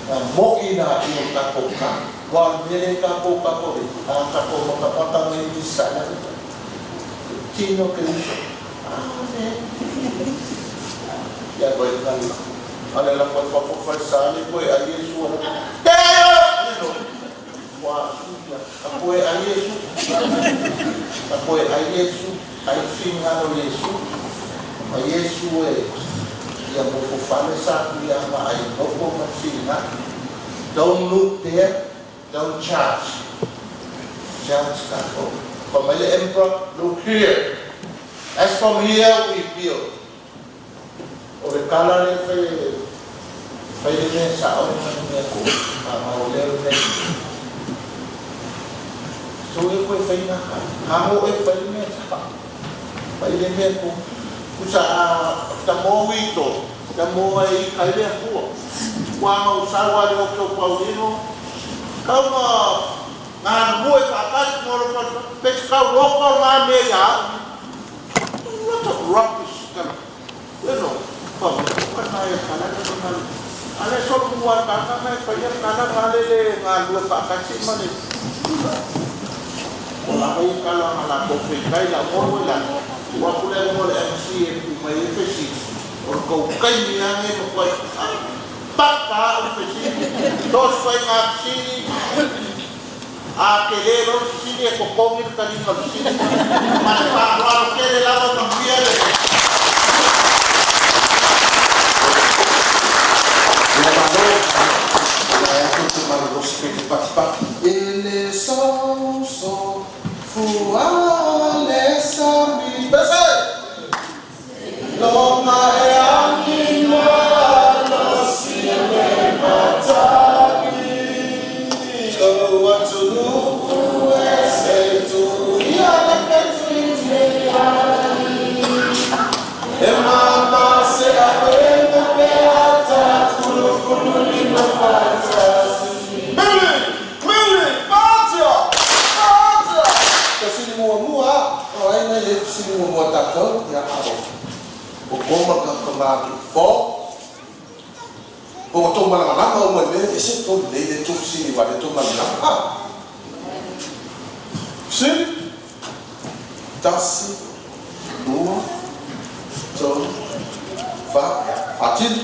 Na moʻi na i o kako ka. Wa mele kako kako le. A kako maka maka me ni sa na. Tino ke uso. Amen. Ia ko e kali. Ale la ko e fafo fai sa ni ko e a Iesu. Teo! Ua suia. Ka ko e a Iesu. Ka ko e a Iesu. ʻA e fingano Iesu. ʻA Iesu e. Ia mo fufale sa kuia ma ai mo ko ma sina. Don't look there, don't judge. Judge ka ko. Ko mai le emperor, look here. As from here we build. ʻO le kala le fai, fai le meʻa sa o le manu meʻa ko, ka ma o le meʻa. So e ko e fai na ka, ha mo e fai le meʻa sa, fai le meʻa ko. Kusa a, ta mo uito, ta mo ai kai le kua. Kua ma usa wa le o ke o Paulino. Kau ma, ngā lue fakati mo lo fakati, pe kau loko ngā meʻa ia. What a rubbish, kala. Bueno, vamos, bukan nai kala na kala. Ale so buat kala nai kaya kala kala le ngalue fakati mani. Ko la mai kala ngala ko fengai la mo la. Wa kule mo le M C e ku mai e fesi. O ko kai ni ange mo kai. Paka o fesi. Dos kai ngā sini. A ke lē lo sini e ko kongi ka ni lo sini. Mana pa lo ke lē lava ma mia le. Ia mālō, ia e aku te mālō si ke te patipati. Ele sau so fuale sami. Pese! Loma e angi ma lo si le mataki. Lo atu nuku e se tu ia le fetu i te ai. E mama se a pe ma pe ata kulu kulu lima fata. Mili, mili, patia, patia. Ka sini muamua, ʻo ai nai e sini muamua tatou, ia ʻaho. ʻO koma ka kama ki po. ʻO tō malamalama o mai mea e se tō nei le tō sini wa le tō malamalama. Sini. Tasi. Lua. Tolu. Fa. Fatin.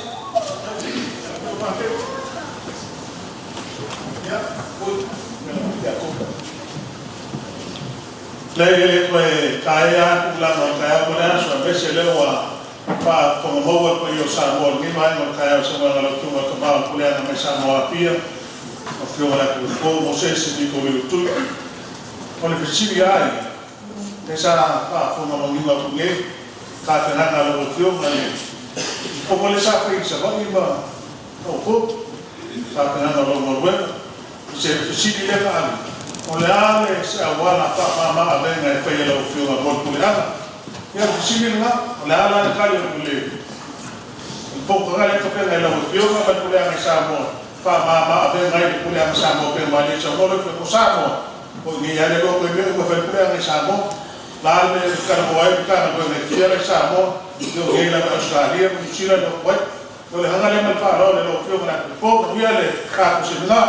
Lei, lei, ko e kaea, kula, no kaea, kula, so, a veces leo a Faʻa fakamoʻoni atu ko ia ʻo Samoa ni mai, ʻo kae ʻo Samoa ngalo tuma ka mau puleʻanga mei Samoa ʻApia, ʻo fio ngala ku ko Mōsese Nikoliu Tui. ʻO ne fesili ai, ke sa faʻa fakamoʻoni atu nge, ka te nanga lo fio ngale. Ko mole sa fei sa vaʻi ma, ʻo ko, ka te nanga lo mo luenga. Se fesili le ka ʻalu. ʻO le ʻale se auala faʻa mama avenga e fai e lau fio ngā mo puleʻanga. Ia fesili ngā, ʻo le ʻale ʻale kali ʻo le. Pō ka ngale ka penga e lau fio ngā fai puleʻanga i Samoa. Faʻa mama avenga i puleʻanga Samoa pe mali Samoa le ko Samoa. ʻO ngi ʻale lo ko e mea ko fai puleʻanga i Samoa. La le ka mo ai ka na ko e ngai fia le Samoa. Io ngai la Australia, New Zealand, ʻo ko e. ʻO le hanga le mai faʻa lau le lau fio ngā ko e pō ka ia le ka ko se ngā.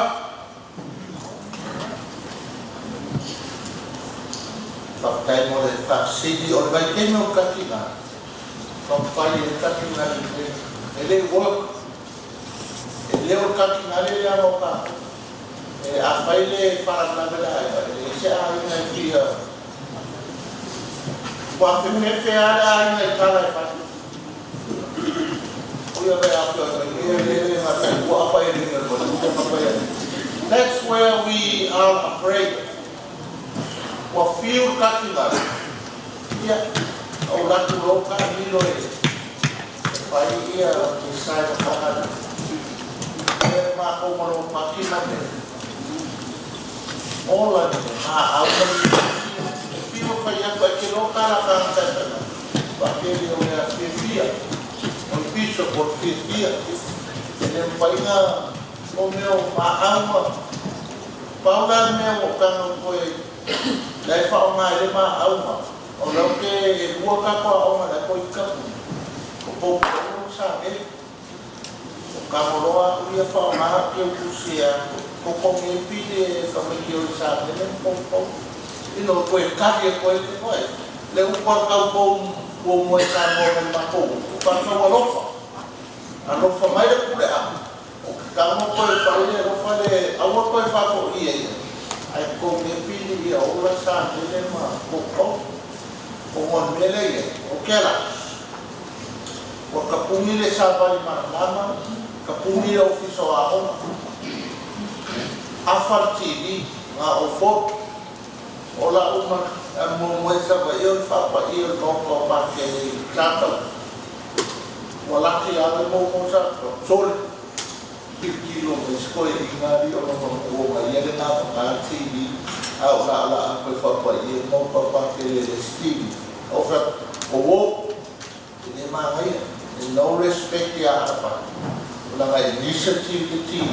Fakafetaʻi mo le fakasili ʻo le vai kei mo kaki ngā. Fakafai e kaki ngā i te. E le work. E le o kaki ngā le le amo ka. E a fai le fala na me la ai. E se a i ngā i fia. Kua fefefe a le a i ngā i kala e fai. That's where we are afraid. Ua fiu kaki ngā. Ia, au latu loka ni lo e. Fai ia ke sai ma kangana. E ma ko ma lo paki ma te. Ola ni, ha, au ma ni. Fiu fai a pa ke loka la kangana. Pa ke leo mea fiefia. ʻO piso ko fiefia. E le fai ngā ʻo mea ʻo maʻauma. Paula mea ʻo kanga koe. Lai faʻo ngā e le maʻauma. ʻO lau ke e lua ka ko aʻonga lai ko i kapu. Ko pou ko sa e. Ko kangoloa ʻo ia faʻo ngā ke uku sia. Ko ko me pili e ka me ki o i sa e le pou pou. ʻIno koe kaki e koe ke koe. Le uku a kau pou kuo mo e sa mo me ma pou. Ko kangoloa lofa. Alofa mai le puleʻanga. ʻO ka mo koe fai le alofa le, aua koe fafo ia ia. Ai ko me pili ia ola sa mele ma ko ko. Ko mo mele ia, ʻo kela. Ka puni le sāvali mānava, ka puni le ʻōfisi ʻo e ʻaho. ʻAfa le T V, ngaahi ʻū potu. ʻO laʻuma, ʻa mo mo e sava ʻio, fapa ʻio, no ko pa ke le tata. Ua laki ʻa le mo mo sa, ko sole. Kilokilo mo sikoe i ngari ʻo no ko ʻo mai ia le na pa ka T V. ʻA ʻo la la ko fapa ʻio, no ko pa ke le le T V. ʻO fa, ʻo ʻo. Te ne māngai, and no respect ia ʻa pa. ʻO langa initiative ke T V.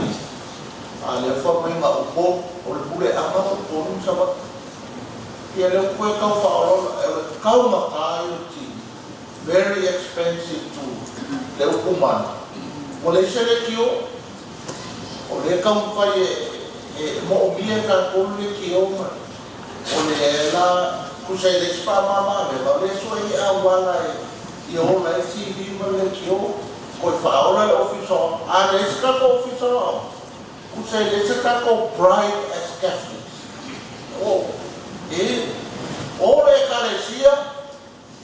ʻA le fa mai ma upo, ʻo le pule ʻa ma upo nu sava. Ia le upo e kau faʻaolo, e kau makai ʻo T V. Very expensive to le upo mana. ʻO le sele kio, ʻo le kau fai e, e moʻomia ka kolu le kio ma. ʻO le la, kusa e le sipa mama, le la le sua i a wala e, i o la e T V ma le kio, ko e faʻaola le ʻōfisi ʻo, ʻa le sika ko ʻōfisi ʻo. Kusa e le sika ko pride as Catholics. ʻO, e, ʻo le ekalesia,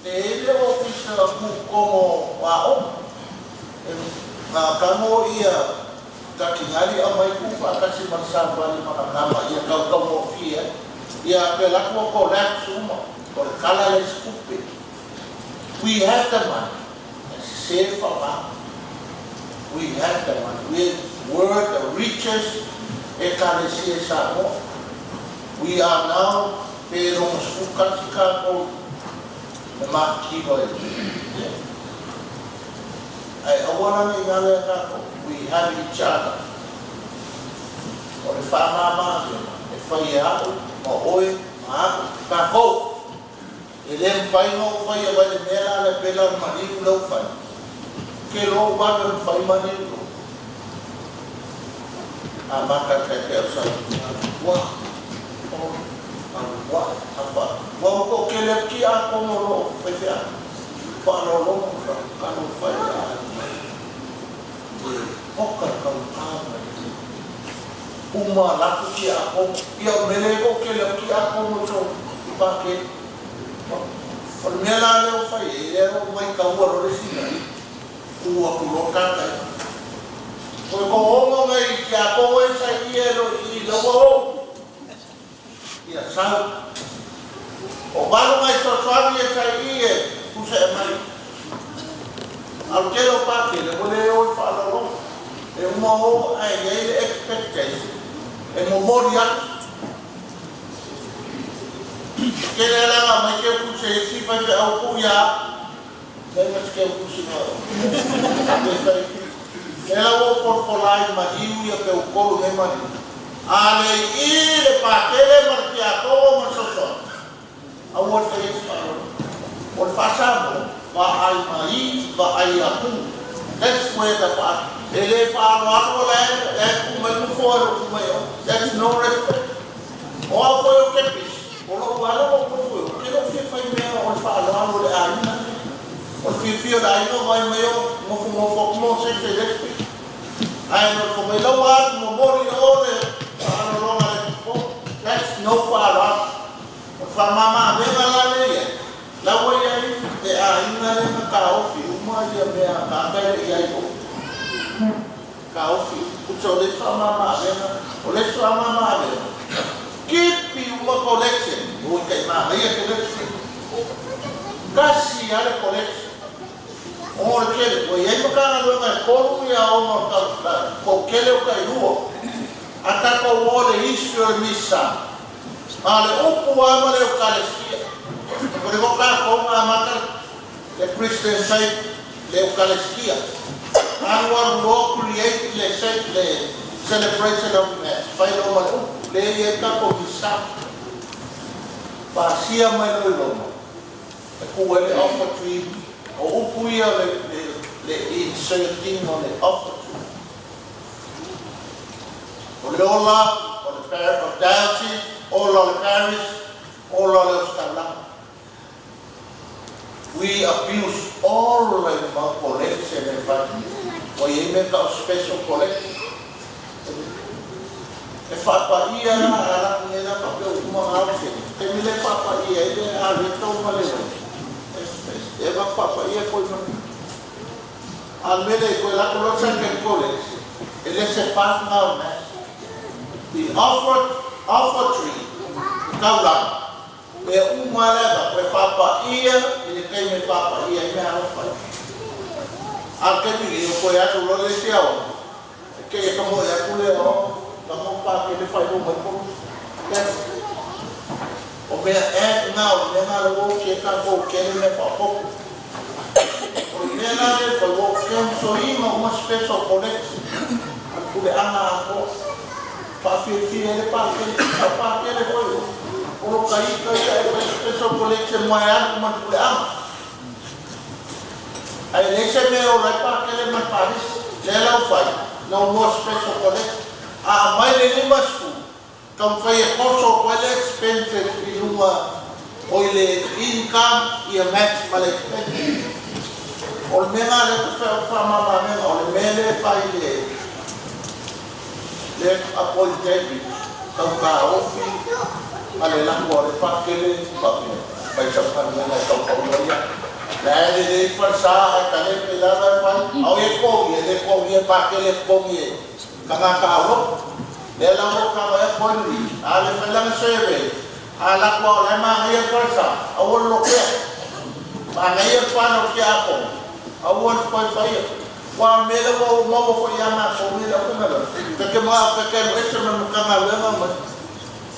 ʻe le ʻōfisi ʻa ku komo ʻo ʻo. E, ngā kamo ia, ka ki ngari ʻa mai ku fa kasi ma sāvali ma ka kama ia kau kamo fia. Ia pe la ku ko la suma, ko le kala le skupe. We had the money. Se fa ma. We had the money. We were the richest ekalesia Samoa. We are now pe longo suka si ka ko e ma ki ko e. ʻAi, ʻaua la ni ngale ka ko, we have each other. ʻO le fa ma ma, e fai e aʻu, ma ʻoe, ma aʻu, ka ko. E le fai no fai e vai le mea la le pela ma ni u lau fai. Ke lo va le fai ma ni u. ʻA ma ka ka ke sa. Ua. ʻO. ʻA ua. ʻA fa. Ua ko ke le ki a ko no lo. Pe fea. Fa lo lo. Ka no fai a. ʻO ka ka ka. Uma laku ki a ko. Ia mele ko ke le ki a ko no so. Pa ke. ʻO le mea la leo fai. E leo mai ka ua lo le sina. Ua ku lo ka kai. Ko ko ongo ngai ki a ko e sa i e lo i lo o. Ia sau. ʻO valu ngai so so ia sa i e ku se mai. Au ke lo pa ke le mo le o fa lo lo. E uma o ai ai le expectation. E mo mori a. Ke le la mai ke ku se si fa ke au ku ia. Sai ma ke kusi ma. Ke sai. Ke la o ko ko lai ma iu ia pe u kolu he mani. A le i le pa ke le ma ki a ko ma so so. A o te i pa. O le fa sa mo. Va ai ma i, va ai a ku. That's where the pa. E le fa lo a ko le, e ku ma lu fo lo ku ma yo. That's no respect. ʻO a ko yo ke pisi. ʻO loʻu ala ʻo ko ko ke lo fie fai mea ʻo le faʻaloalo le ʻaina. ʻO fie fie o le ʻaina ʻo mai mai ʻo ngofo ngofo mo se se le. ʻAe no ko mai lau atu mo mori ʻo le faʻaloalo le ko. That's no faʻaloalo. ʻO faʻamama mea la le ia. Lau ai ai, e ʻaina le ma ka ofi uma ia mea ka kai le ia i o. Ka ofi, kusa o le faʻamama vena, o le faʻamama vena. Kipi uma collection, o kai ma ia collection. Kasi a le collection. O le kele, o ia i maka na lo ngai kolu ia o ma ka, ka, ko kele o kai lua. A ka ko o le history o le misa. A le upu a ma le Eukalesitia. Ko le ko ka ko ma ma ka. Le Christian site, le Eukalesitia. Annual law create le site, le celebration of Mass. Fai lo ma le upu, le ia ka ko misa. Pasia mai lo i Loma. E kuele offertory, ʻo upu ia le, le, le inserting ʻo le offertory. ʻO le ola, ʻo le par-, ʻo diocese, ola ʻo le parish, ola ʻo le ʻosi taulaʻeiki. We abuse all the collection and fund. ʻO ia me ka special collection. E faʻapaʻia la, a la, ne la pa pe uma ngau se. Te mi le faʻapaʻia, e le a le tau ma le. E, e, e faʻapaʻia ko i ma. ʻAlu mei ai ko e laku losa ke kole. ʻE lese pānga o me. ʻI Alfred, Alfred Tree, ʻi Kaulanga. ʻE uma leva, ko e fapa ia, ʻe kei me fapa ia, ʻi meʻa ʻoku fai. ʻA ke mili, ko e atu lole si au. Ke ka mo e aku leo, ka mo pā ke le fai lo mai ko. Yes. ʻO meʻa e ngā, ʻo meʻa ngā lo ke ka ko ke le me fa ko. ʻO meʻa ngā le fa lo ke so i ma uma special collection. ʻA ku le anga ako. Fa fi fi le pā ke, ka pā ke le ko. ʻO lo ka i ka i e fa special collection mai aku ma ku le anga. ʻA e lese me o lai pā ke le mai Paris, le lau fai, no more special collection. ʻA mai le lima sefulu, ka fai e koso ko e le expenses ʻi luma ʻo i le income ʻi a match ma le expenses. ʻO le meʻa ngā le ka fai ʻo fa mama meʻa, ʻo le meʻa le fai le le appointment, kau ka ofi, ʻa le laku ʻo le pā ke le, pā ke le, pai sa pā ke le, kau kau loia. Na e le le fa sa, ʻa ka le pe la la fa, ʻa o e ko, e le ko, e pā ke le ko, e ka ngā ka lo. Le la o ka mai appointment, ʻa le fai langa survey, ʻa laku ʻo le mā ngai e fa sa, ʻa o lo ke. Mā ngai e fa no ke ako, ʻa o le fai fai. Ua mele ua mau ua foʻi ana so mele ua mele. Ka ke mau, ka ke mau ese mau ka mau ua mau.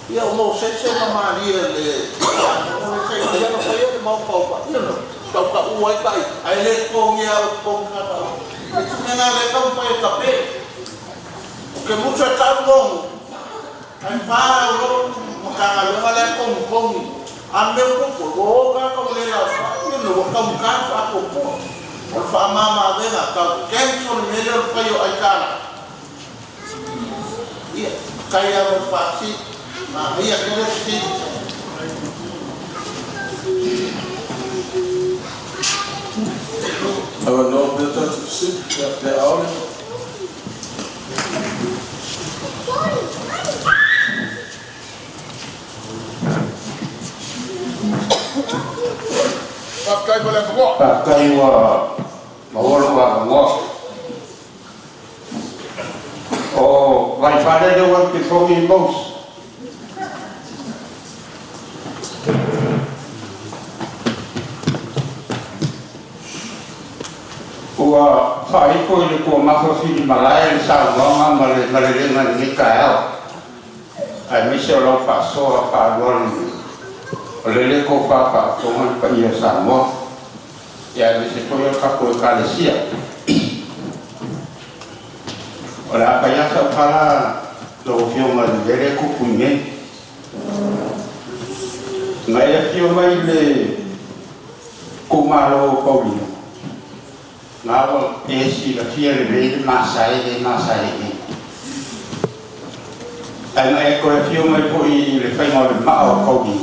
Ia ua mau sese ma mali e le. Ua mau sese ia no fai e mau pau pa. Ia no. Kau ka ua i kai. ʻA e le ko ia o ko ka ka. E tu mena le kau fai ka pe. Ke mutu e kau mongo. ʻAi fā lo, makanga lo ngale ko mo kongi. A me ko ko, ko ka ko le la, you know, ka mo ka fa ko ko. ʻO fa mama venga, ka cancel me le fai ʻo ʻai kala. Ia, kai a mo fa si, ma ia ke le si. Awa no, peta tu si, ia, pe aole. Fakai mo le kua. Fakai ua, ma ua lo ua kua. ʻO, vai fale le ua ke foki mous. Ua fai ko le kua mafa fili malae le sa mama ma le, ma le lenga ni ka au. ʻAi mai se o lau faʻasoa faʻalualu. ʻO lele ko fa faʻafonga ni pa ia Samoa. Ia le se ko ia ka ko e kalesia. ʻO le aka ia sa kala lo fio ma le lele ko kuine. Ngai a fio mai le ko malo Paulino. Ngā ua e silafia lelei le masae, le masae ē. ʻAi ngā e ko e fio mai foʻi le fai ngā le maʻa o kauni.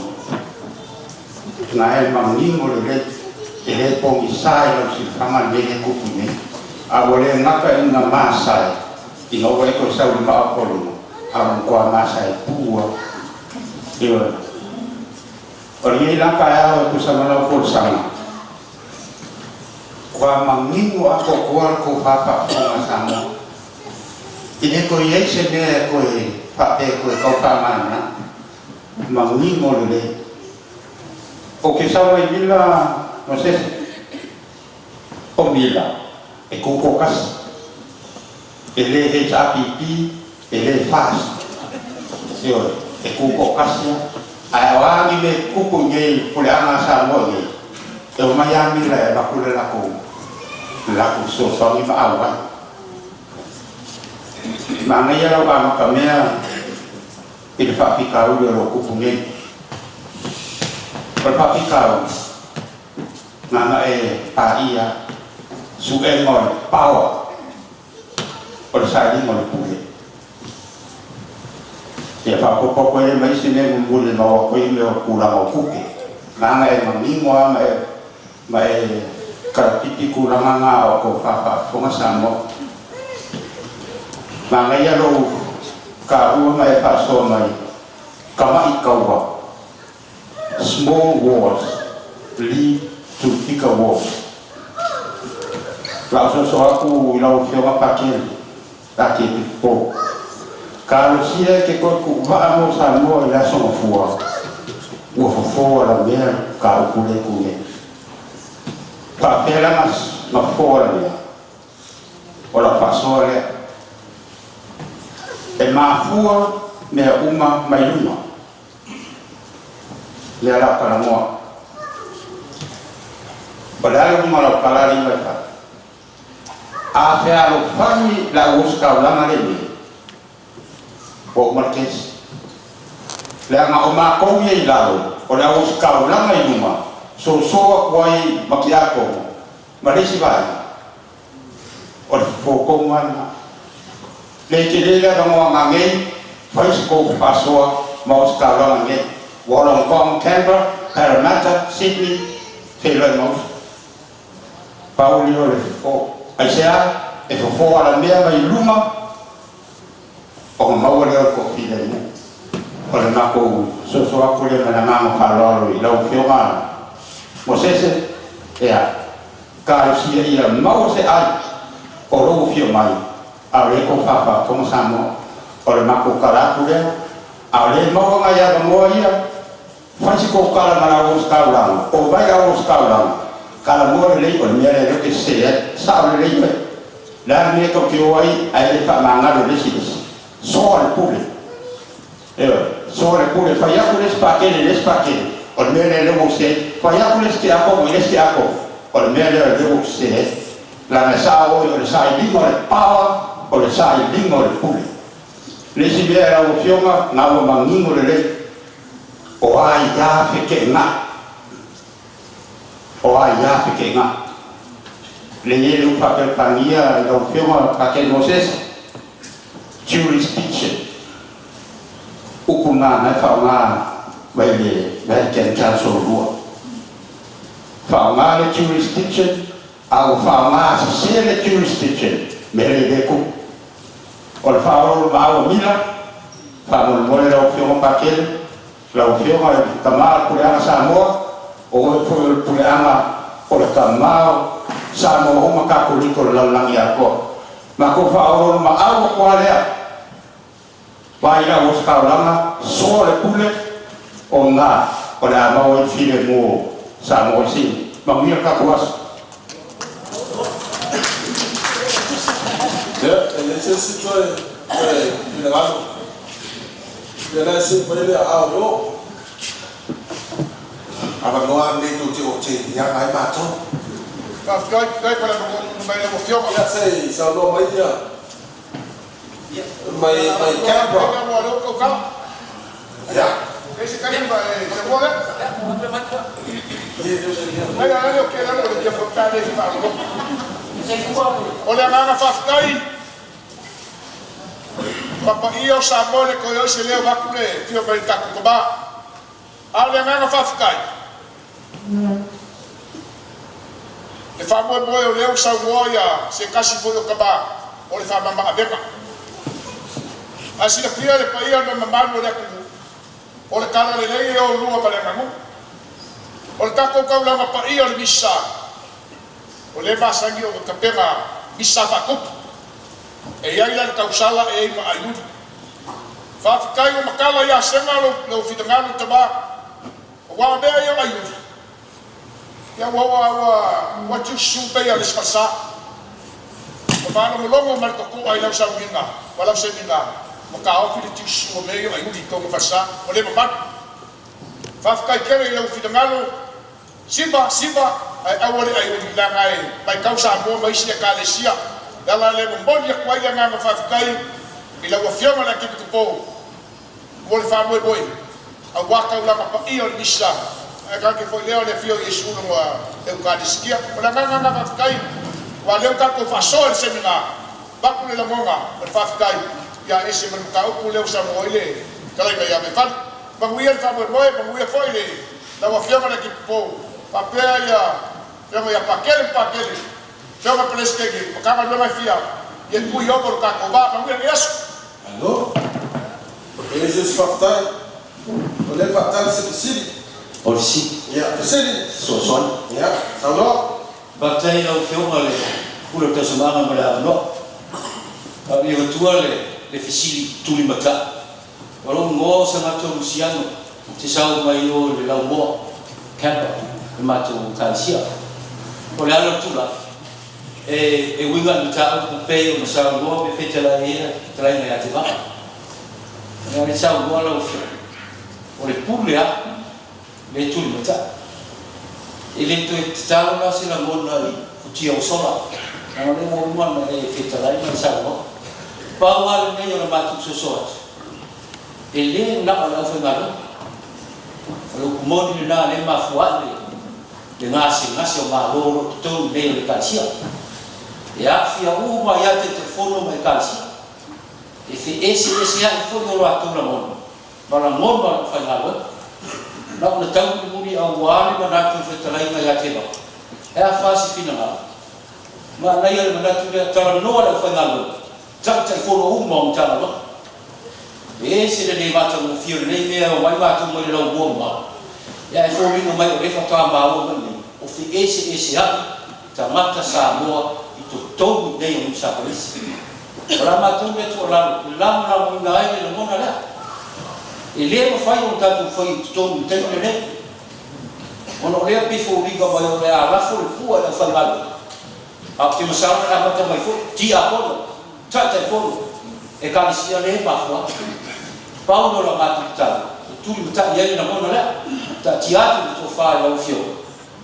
Ngā e mangingo lelei, e le pongi sae lau silafanga lele kupu nei. ʻA ua le ngaka i ngā masae, i ngā ua e ko e sau le maʻa o kauni. ʻA ua kua masae pua. Ia. ʻO le ngei laka e au e kusa manau ko le sanga. Kua mangingo a ko kua ko fa faʻafonga Samoa. ʻI ne ko i ai se mea ko e faʻape ko e kau faʻamana. Mangingo lelei. ʻO ke sau mai Mila, no se, ʻo Mila. E kuko kasi. E le H R P P, e le FAST. Sio, e kuko kasi. ʻAi ʻo angi me kupu ngei puleʻanga Samoa ngei. ʻE ʻomai a Mila e laku le laku. Laku so so ni ma au ai. Ma ngai a lau a maka mea i le faʻafika uli o lo kupu ngei. O le faʻafika uli. Nganga e paia, su e ngoi, paoa. O le saili ngoi pule. Ia faʻapopo ko e maisi ne mumuli ma o ko i me o kula ma o kupe. Nganga e mangingo a ma e, ma e karapipi kula nganga o ko fafa fonga Samoa. Nganga ia lo ka ua ma e faʻasoa mai. Kama i kaua. Small wars lead to bigger wars. Lau soso aku ʻi lau afioʻanga Pakele, taki e piko. Ka ʻosi ia ke koe kuvaʻa mo Samoa ʻi he aso ngofua. Ua fofo ala mea ka uku le kunge. Ka pela mas ma fofo ala mea. Ola pasoa lea. ʻE mafua meʻa uma mai luma. Lea lau kalamoa. Ola lau uma lau kalali mai pa. ʻA fealofangi lau ʻosi kaulanga le me. ʻO Malkesi. Lea nga ʻo makou ia ʻi lalo. ʻO lau ʻosi kaulanga ʻi luma. Sosoa kuai makiako. Malesi vai. ʻO le fokou mana. Le ke le lea ka mo angangei. Fai si kou pasoa. Ma ʻosi kaulanga ngei. Wollongong, Canberra, Parramatta, Sydney. Ke loi mau. Pauli ʻo le fofo. ʻAisea, ʻe fofo ala mea mai luma. ʻO ka maua lea ʻo ko file mu. ʻO le makou soso aku lea mana ngama faloalo ʻi lau afioʻanga. Mosese, ea. Ka ʻosi ia ia mau se ai. ʻO lau afio mai. ʻA le ko fafa, ko mo Samoa. ʻO le makou kala aku lea. ʻA le mau anga ia ka moa ia. Fai si kou kala ma lau ʻosi kaulanga, ʻo vai lau ʻosi kaulanga. Kala mo lelei ʻo le mea lelei ke se, sa ʻo lelei pe. La mea kau ke o ai, ʻa e le fa manga le lesi lesi. Soa le pule. Eo, soa le pule, fai aku lesi pakele, lesi pakele. ʻO le mea lelei mo se, fai aku lesi ke ako, mo lesi ke ako. ʻO le mea lelei mo se. La me sa ʻo, ʻo le sa i lima le pawa, ʻo le sa i lima le pule. Lesi mea lau afioʻanga, ngā ua mangingo lelei. ʻO ai ia fekeʻenga. ʻO ai ia fekeʻenga. Le ie le upa pe pangia, lau afioʻanga Pakele Mosese. Jurisdiction. ʻUku ngā ngai faʻonga vai le, vai ke council lua. Faʻonga le jurisdiction, ʻa ʻo faʻonga sese le jurisdiction, me le leku. ʻO le faʻo ma ʻa ʻo mila, faʻo mo le lau afioʻanga Pakele, lau afioʻanga e tama puleʻanga Samoa, ʻo e pu-, puleʻanga ʻo le tama ʻo Samoa ʻo makakuliko le lalolagi ako. Ma ko faʻo ma ʻa ʻo kua lea. Vai lau ʻosi kaulanga, soa le pule, ʻo ngā, ʻo le ʻamau e file mo Samoa ʻi Sini. Ma mia ka kuas. Ia, e le se si toe, toe, ina ngalo. Ia le se mai le au yo. Ava noa me tu te o te, ia mai mato. Ka fai, fai para mo mai le mo fio. Ia se, sa lo mai ia. Mai, mai Canberra. Ia. ʻO le anga fakafaʻafekai. Papaʻi ʻo Samoa le ko e ʻosi leo vaku le fio mai taku ko ba. ʻA ʻo le anga fakafaʻafekai. ʻE fakamoemoe ʻo leo sau moa ia se kasi foʻi ʻo kaba ʻo le fakamamaʻavenga. ʻA sila fia le paʻia ʻo mamalu ʻo le aku. ʻO le kala lelei ʻe o lua ma le angamu. ʻO le kako kaulanga paʻia ʻo le misa. ʻO le masagi ʻo kapenga misa fakakupu. ʻE ia ila le kausala ʻe i ma ai uli. Fakafaʻafekai ʻo makala ia senga lo, lo fitangalo tama. ʻO ua mea ia ʻo ai uli. Ia ua, ua, ua, ua tiu su pei a le sipasa. ʻO fānau mo longo mai koko ai lau sau minga. Ua lau se minga. Ua ka ofi le tiu su ʻo mei ʻo ai uli ko mo fasa. ʻO le mamatu. Fakafaʻafekai kele i lau fitangalo. Siva, siva, ʻa e ʻau ʻa le ʻai ʻuli la ngai, mai kau Samoa mai si ʻa Kalesia. Ia la le mo moni aku ai le anga fakafaʻafekai, ʻi lau afioʻanga le Akiepikopou. Mo le fakamoemoe, ʻa ua kaulanga paʻia ʻo le misa. ʻA e ka ke foʻi lea ʻo le afio ʻo Iesu lo mo e ʻEukalesitia. ʻO le anga fakafaʻafekai, ua leo ka ko fasoa le semina. Paku le lamonga, ʻo le fakafaʻafekai. Ia ese mo le makaupu leo Samoa ʻi le, kalai mai ia me fale. Maguia le fakamoemoe, maguia foʻi le, lau afioʻanga le Akiepikopou. Pea pea ia, afioʻanga ia Pakele, Pakele. Afioʻanga Palesiteni, makanga lua mai fia. Ia kui oko lo ka ko ba, maguia le aso. Alo. E Jesus fakatai. ʻO le fakatai se sili. ʻO le si. Ia, sili. Sosoan. Ia, saulo. Fakatai lau afioʻanga le. Pule ʻo Tausamanga mo e Launoa. Ka ʻi he ʻOtua le, le fesili tuli mata. Ua lōngoa ʻa Sangata Lusiano, te sau mai ʻo le Laumoa, Kapa, ʻe mātou Kalisia. Ko le ala tula, ʻe, ʻe uinga ni tau ku pei ʻo na sau noa pe fetalai ia, fetalai ngai ate vaka. Ngai le sau noa lau fio. ʻO le pule a, le tuli mata. ʻE le toe tatau na se lagona ʻi Kutia ʻo Sola. Na le mo mua na le fetalai na sau noa. Pau ale nei ʻo na mātou soso atu. ʻE le na ʻo lau fai ngalo. Lau kumoni le na le mafua le. Le ngase ngase ʻo mālōlō tonu nei ʻo le Kalisia. ʻE afia uma ia te te fono mai Kalisia. ʻE fe ese ese a e fono ʻo atu lagona. Ma lagona ʻo fai ngalo. Na ʻo na tau ki muli ʻa ua le manatu fetalai ngai ate vaka. ʻE a fasi fina ngalo. Ma na ia le manatu le talanoa le fai ngalo. Tau tai fono uma ʻo talanoa. ʻE ese le nei mata mo fio le nei mea ʻo mai mata mo le lau mua ma. ʻE a e fono ino mai ʻo le fata ma ʻo mai nei. ʻO fe ese ese a. Tangata Samoa ʻi totonu nei ʻo Nusa Kalisi. ʻO la mātou mea tuʻa lalo, lalo lalo ina ai le lagona lea. ʻE le mafai ʻo tātou fai ʻi totonu ʻi taimi nei. ʻO na lea pe fō liga mai ʻo le a lafo le fua ʻe fai ngalo. ʻA te masala ka mata mai fo, ti a kono, ta te kono. ʻE Kalisia le mafua. Pau no la mātou tau, tuli mata ia le lagona lea. Ta ti atu to fa lau fio.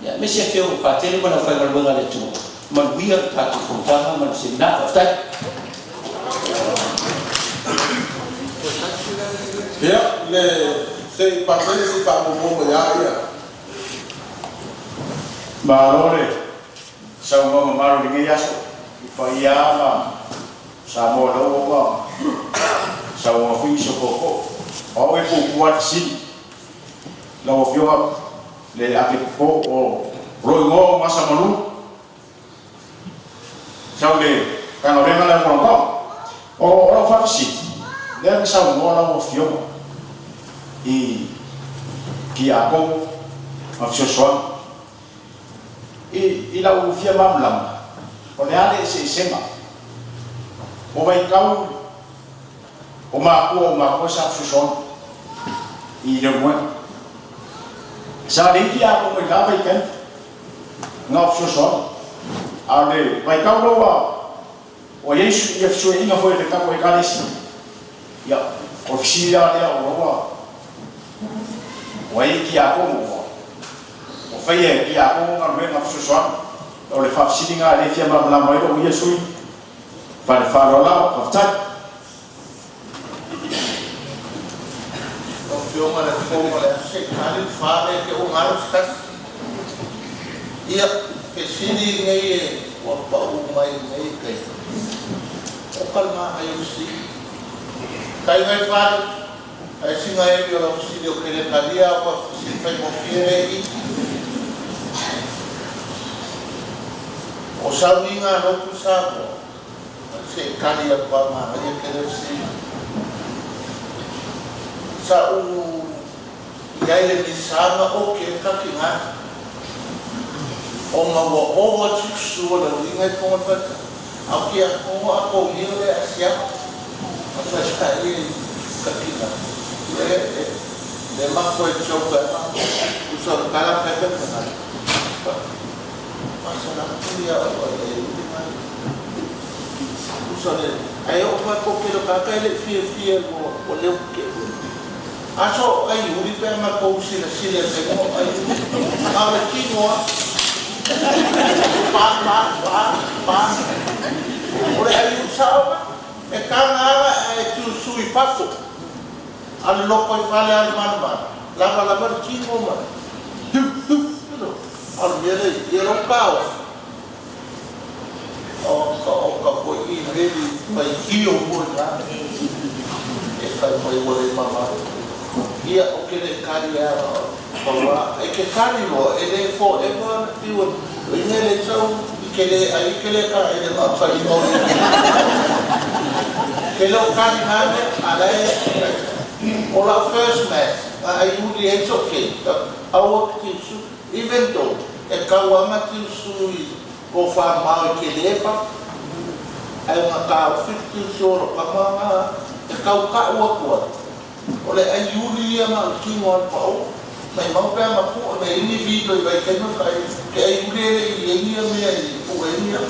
Ia, mesi a feo, pātele ma na fai maluenga le Atua. Manuia, tātou fontana, manu semina, fakafetai. Ia, le, se pātele, se pāmomomo ia, ia. Mālō le, sau mama mālō le ngei aso. ʻI pa ia ma, Samoa lau o ma, sau ma fui so koko. ʻO e pū kuati si, lau o fio a, le ake po o, roi ngō ma sa malu. Sau le, kanga le ngala kono ko. ʻO, ʻo lau fakafisi. Le ake sau mo lau o fio. ʻI, ki a ko, ma fio soa. ʻI, ʻi lau fia mamalama. ʻO le ale se, se ma. ʻO vai kau, ʻo mākua, ʻo mākua sa fio soa. ʻI le mue. Sa le ki a ko mo i ka vai ken. Ngā fio soa. A le, vai kau lau a. ʻO Iesu ia fio inga foʻi le kapo e kalesi. Ia, ʻo fisi ia lea ʻo lau a. ʻO ai ki a ko mo. ʻO fai e ki a ko mo ngā mea ngā fio soa. ʻO le fakafisi ngā le fia mamalama ʻo Iesu. Fale fale la, fakafetai. ʻO fio ma le fo ma le se kali fale ke o ngaro stas. Ia, ke sini ngai e, ua pau mai ngai ke. ʻO kalma ai o si. Kai ngai fale, ai si ngai e o la sini ʻo kele kalia, ua si fai mo fie i. ʻO sauni ngā loku sa mo. Se kali a pa ma ia ke le si. Sa u ia le ni sa ma o ke ka ki nga. O ma wa o wa tu su wa la ni ngai ko ma pa. A ki a ko a ko ia le a sia. A pa sa i ka ki nga. Le, le ma ko e tio ka ma. Usa la ka la ka ka ka. Pasa la kulia o e ulimai. Usa le, ai o ma ko ke lo ka ka le fie fie mo, mo le ke. Aso ai uli pe ma ko usi la sile pe mo ai. A le ki mo. Pa, pa, pa, pa. O le ai usa o ma. E ka nga e tu sui papo. A le loko i fale a le manamana. Lava lava le kingo ma. Hu, hu, hu. A le mele, ia lo kao. O ka, o ka ko i mele, mai ki o mo na. E kai mai wale mama. Ia o ke le kari a, paua, e ke kari lo, e le forever, tiu, o i mele tau, i ke le, a i ke le ka, e le mapa i mo. Ke lo kari nane, a le, O la first match, a, a uli e toke, a, a ua ki su, even though, e kau anga ki su i, Ko fā mau i ke lefa, ʻa e ngaahi kau fifty solo kamanga, e kau kaʻu ʻa kua. ʻO le ʻai uli ia ngaahi kingo ʻa pau. Mai mau pea ma kuo, mai ini video i vai keno kai, ke ʻai uli e le i e ia mea i kuo e ia.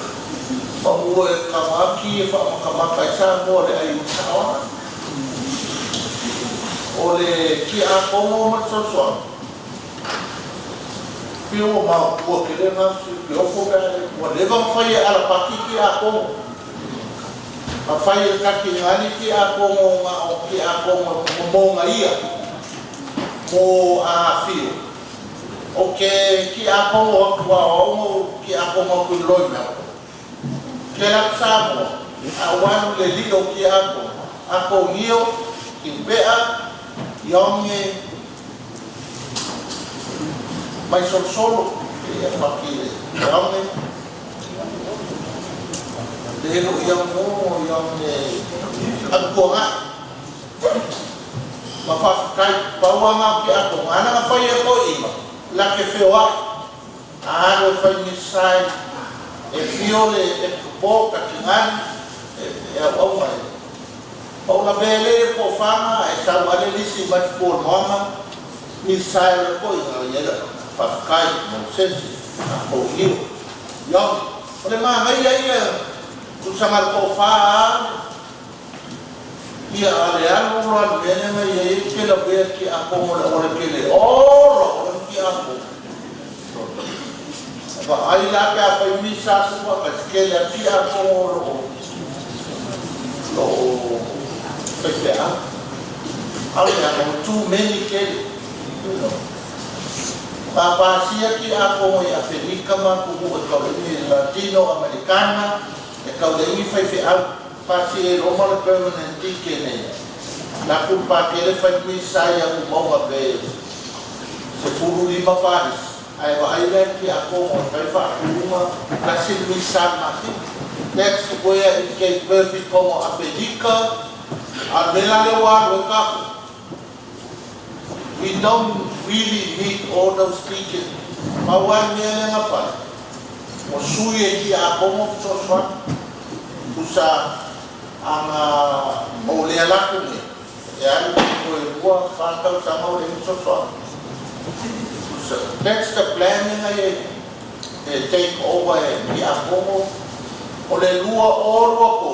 Ma mua e kamaki e fa ma kamaka i sa mo le ʻai uli sa ʻona. ʻO le kiʻi ʻakonga mo Sosoʻa. Pio mau kua kele na si, pio ko ka e kua leva fai e ʻalapaki kiʻi ʻakonga. Ma fai e kaki ngani kiʻi ʻakonga ʻo ngā ʻo kiʻi ʻakonga mo, mo ngā ia. Mo ʻAfio. ʻO ke kiʻi ʻakonga ʻo kua ʻo mo kiʻi ʻakonga ʻo kui loi na. Ke la Samoa, ʻa ʻoku ʻalu lelei ʻo kiʻi ako, ako ngio, ki pea, ʻi ʻonge, mai Sosoʻo, ʻe faki le, ʻi ʻonge, le helo ʻi ʻonge, ʻi ʻonge, ʻa kuonga, ma fakakai, pau ʻa ngā kiʻi ako, ngā na fai ako ʻi ma, la ke feoa. ʻA ʻalu e fai misa ʻi he fiole e kupo ka kingani e, e au au mai. ʻO la vele e ko fanga e sau ale lisi mai ko noanga misa e le ko i ngā ia la fakakai mo sesi a ko hiu. Ia, ʻo le mā ngai ia ia, kusanga ko fā, ia ʻa le ʻalu ʻo ʻalu mene mai ia i ke la vea kiʻi ʻakonga ʻo le kele. ʻO la ʻo le kiʻi ʻakonga. Ka ʻai la ke a fai misa kupa ka kele a kiʻi ʻakonga ʻo lo. Lo fai fea. ʻAlu ia ko too many kele. Ka pāsia kiʻi ʻakonga ʻi ʻAfelika ma kupu e kau ʻeni Latino Americana, e kau ʻeni fai fea. Pasi e loma le permanent ticket nei. Na ku pa ke le fai misa ia ku mau ma pe sefulu lima paris. ʻAi wa ʻai le kiʻi ʻakonga fai fa kuma kasi misa masi. That's where it get perfect ko mo ʻAfelika. A mela le wa lo ka. We don't really need all those tickets. Ma ua mea le nga fai. Mo sui e kiʻi ʻakonga Sosoʻa. Kusa anga mo le ala ku ne. E alu ko e ua fā tau sanga ʻo le Sosoʻa. Kusa, that's the plan nga e, e take over e kiʻi ʻakonga. ʻO le lua ʻo lua ko.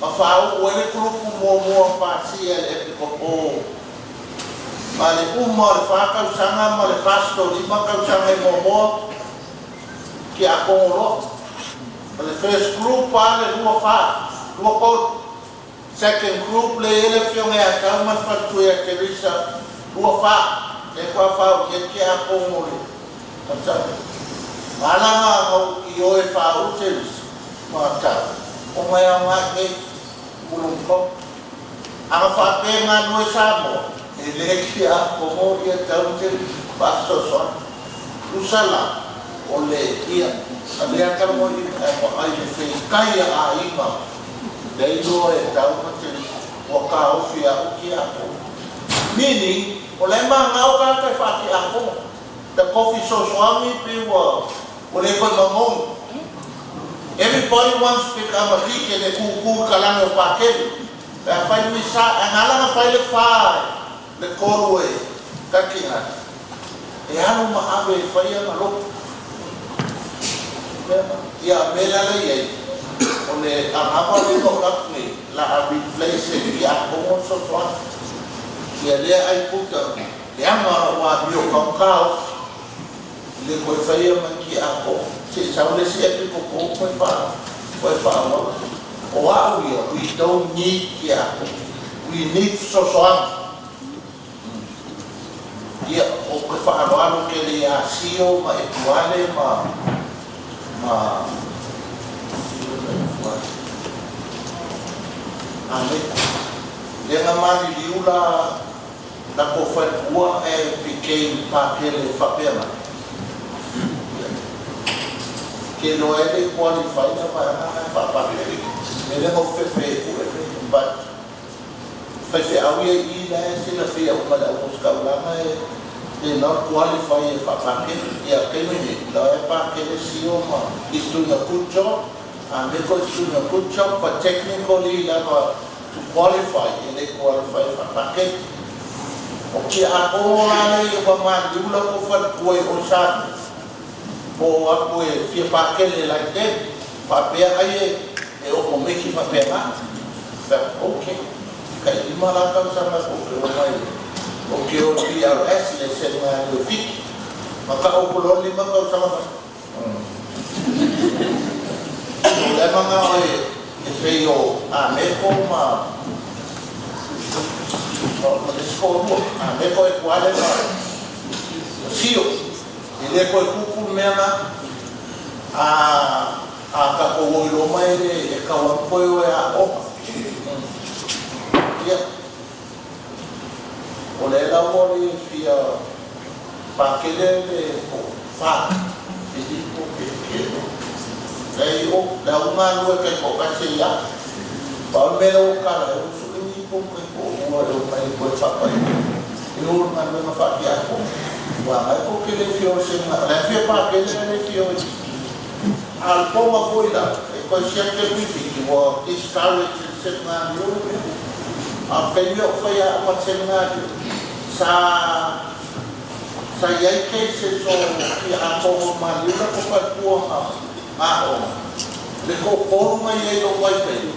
Ma fau ua le kulupu mo mo pasi e le ʻEpikopō. Ma le uma le fā kau sanga, ma le pastor lima kau sanga mo mo. Kiʻi ʻakonga lo. Ma le first group a le lua fā, lua ko. Second group le ele fio ngai a kau ma fatu e Teresa, lua fā. E kua fau, e kiʻi ʻakonga le. Ka tau. Malanga au ʻi ʻo e fā ute usi. Ma tau. ʻO mai au ngai he kulungko. Anga faʻapē ngā nue Samoa. E le kiʻi ʻakonga ia tau te pasosoa. Usala. ʻO le ia. A le aka mo i a mo ai le fei kai a ima. Lei loa e tau ma te ua ka ofi a uki ako. Meaning, ʻo le ma ngau ka kai faki ako. The coffee sauce wami pe ua, ua le koi mangongi. Everybody wants to become a deacon e kūkū kalanga ʻo pākeli. Pea fai misa, a ngala nga fai le fai, le kolu e, ka ki nga. E anu ma ave e fai a malo. Ia mela le iai, ʻo le a ngapa le no lakne, la a replace e ia ʻakonga Sosoʻa. Ia lea ai puta, e anga ua mio kau kau. Le ko e fai ia mai kiʻi ako. Se sau le si ʻEpikopō ko e fā. Ko e fā ua. ʻO aʻu ia, we don't need kiʻi ako. We need Sosoʻa. Ia, ʻo ko e fā ua alo ke le a sio ma e tuale ma, ma, a me. Le nga mali liula, na ko fai ua e pike pākele fapea ma. Ke lo e le qualify na ma na fapakele. E le mo fefe ku e fe, but fai fe au ia i la e sila fia u mala u skaulanga e. They not qualify e faʻa pākele, ia kei mene, lau e pākele sio ma, is doing a good job, a me ko is doing a good job, but technically lava to qualify, e lei qualify e faʻa pākele. ʻOku ʻikai ko e lea ia ʻoku māliu la ko fatu ʻo e ʻosi. ʻO ʻalu ʻo fie pākele like that, faʻa pehē ai ʻe, ʻe ʻoku make faʻa pehē la. But okay. Kae ʻi ma la kau sanga ko ke ʻomai. ʻOku ke ʻo P R S le se ngā le fiki. Ma ka ʻoku loni ma kau sanga. Mm. So, le manga ʻo e, e fei ʻo, a, me ko ma. ʻO, ma le siko ua, a, me ko e kuale ma. Sio. ʻI he ko e kuku meʻa, a, a ka ko ʻoi lo mai le, e kau a ko e ʻo e a o. Ia. ʻO le lau ʻo le fie pākele le ko fa. ʻI he ko ke ke. Kai ʻo, lau ma lo kai ko ka se ia. Pau me lo ka la, ʻo su ʻi ko kai ko ua lo mai ko e fapai. ʻI ʻo ma lo ma fa ki a ko. Ua mai ko ke le fio se ma, le fie pākele le fio. ʻAlu pō ma foʻi la, e ko e sia ke pifi, ki ua discourage e se ngā ni o. A peni o fai a ma se ngā ni o. Sa, sa i ai ke se so ki a ko o ma ni o la ko fai kua ma, ma o. Le ko ko ma i ai lo wai peni.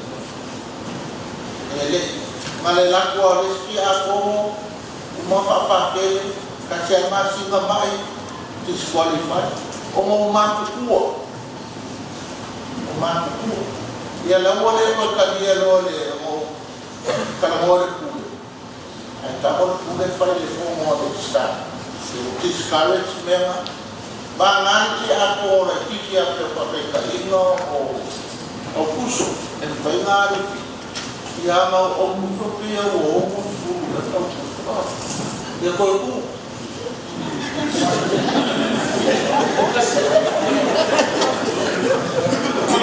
E le, ma le la kua le ki a ko o, ma fa pākele, ka se ma si ma mai, disqualify. ʻO mo ma kua. ʻO mātuku. Ia lau ʻo le ko ka ia lo le mo ka la mo le pule. Ai ka ʻo le pule fai le fo mo le sa. Discourage meʻa. Ma ngani ki a ko la kiki a pe pa pe ka ino ʻo, ʻo kuso. E fai ngā le fi. Ia ma o kuso pia o o kuso. Ia ko e ku.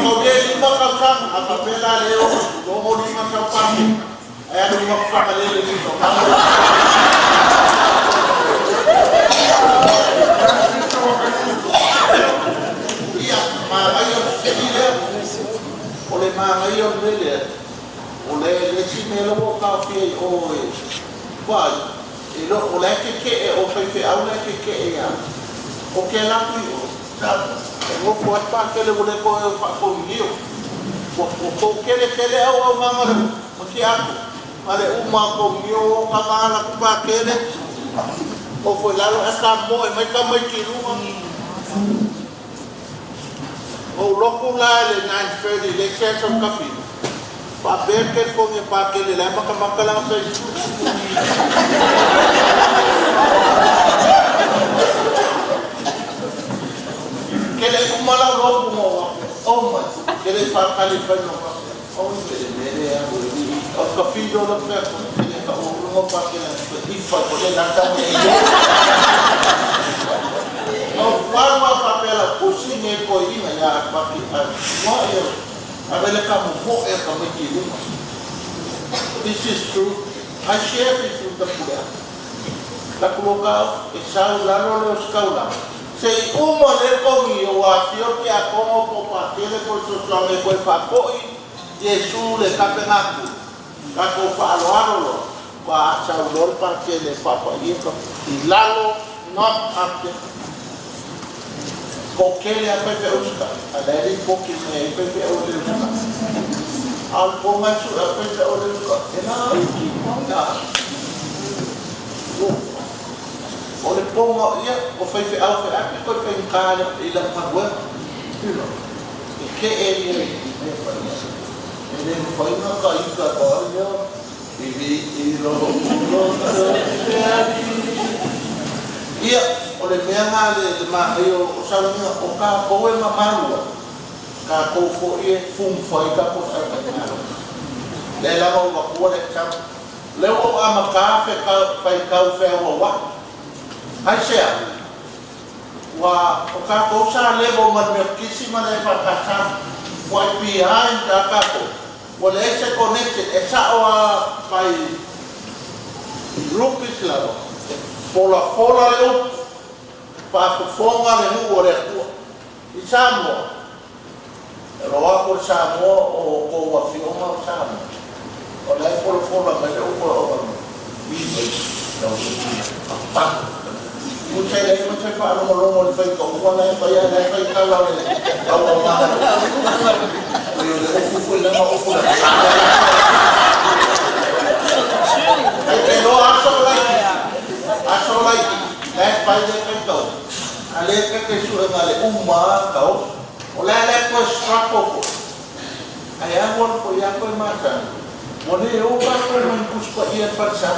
Ko ke lima kau sanga, a ka pela leo, ko mo lima kau sanga. E anu ma fanga lele ni ko. Ia, ma ai o se ni leo. O le ma ai o le leo. O le le si me lo ka fie o e. Wai. ʻI lo, ʻo le kekeʻe, ʻo fai feʻau le kekeʻe ia. ʻO ke laku ʻi ʻo, sa, ʻo fua pākele ʻo le ko e faʻa ko mio. ʻO, ʻo ko kelekele au au mama le, ʻo ke aku. Ma le uma ko mio, ʻo ka mala ku pākele. ʻO fue lalo e ka mo, e mai ka mai ki luma. ʻO loku la le nine thirty, le session kapi. Papeke ko nge pākele la makamaka la fai. Kele uma la loku mo. Oh my. Kele fakali fai no. Oh, kele mele a, oh, kapi do la fai. Kele ka o no pākele. Ifa ko le la ka me. Au fua ua papela kusi nge ko ina ia paki a. Ua e. A vele ka mo mo e ka me ki luma. This is true. I share this with the Buddha. La kuloka e sau lalo le o skau la. Se i uma le kongi o a fio ki a kongo ko pākele ko so so me ko e fakoi. Iesu le kapengaku. Ka ko faʻaloalo loa, ua sau lolo pākele fapa ia ka ʻi lalo, not up there. Ko kele a pepe uska, a lele ko ke me pepe o le uska. A ko mai su a pepe o le uska, e la uki, na. ʻO le ponga ia, ʻo fai feʻau feʻapi, ko e fai kale, ʻi la paruela. ʻI ke e ia, ʻi me fai ia. ʻE le fai na ka ika ka ia, ʻi vi ʻi lo, lo, ia, ʻo le meʻa ngā le, le mā, ʻio, ʻo saunia, ʻo ka ko e mamalu. Ka ko foʻi e fum fai ka ko saunia. Le la mau makua le tau. Leo ʻo ama ka fe ka, fai kau fe ua ua. Ai sea. Ua, ʻo ka ko sa levo ma me kisi ma le fa ka sa. Ua i behind ka ka ko. Ua le se connected, e sa o a pai rupis lava. Folafola le upu, fakafofonga le huʻu ʻo le Atua. ʻI Samoa, ʻe loa ko Samoa ʻo ko ua fio ma Samoa. ʻO lahi folafola mai le upu ʻo Samoa. Ui, ui, ui, ui, ui. Kuo sai le, kuo sai fakalongolongo le faikauʻanga, ʻe fai ʻa e faikauʻanga le, kau ʻo mana. Ui, ui, le ofu, ui, le ofu, le. ʻE te loa ʻaso lahi. ʻAso lahi. Naʻe fai le faikau. ʻA le ke ke suʻe ngale uma kau. ʻO le, le ko e struggle ko. ʻAi a won ko ia ko e masa. Mo ne o ka ko mai Kusi Paʻia falesa.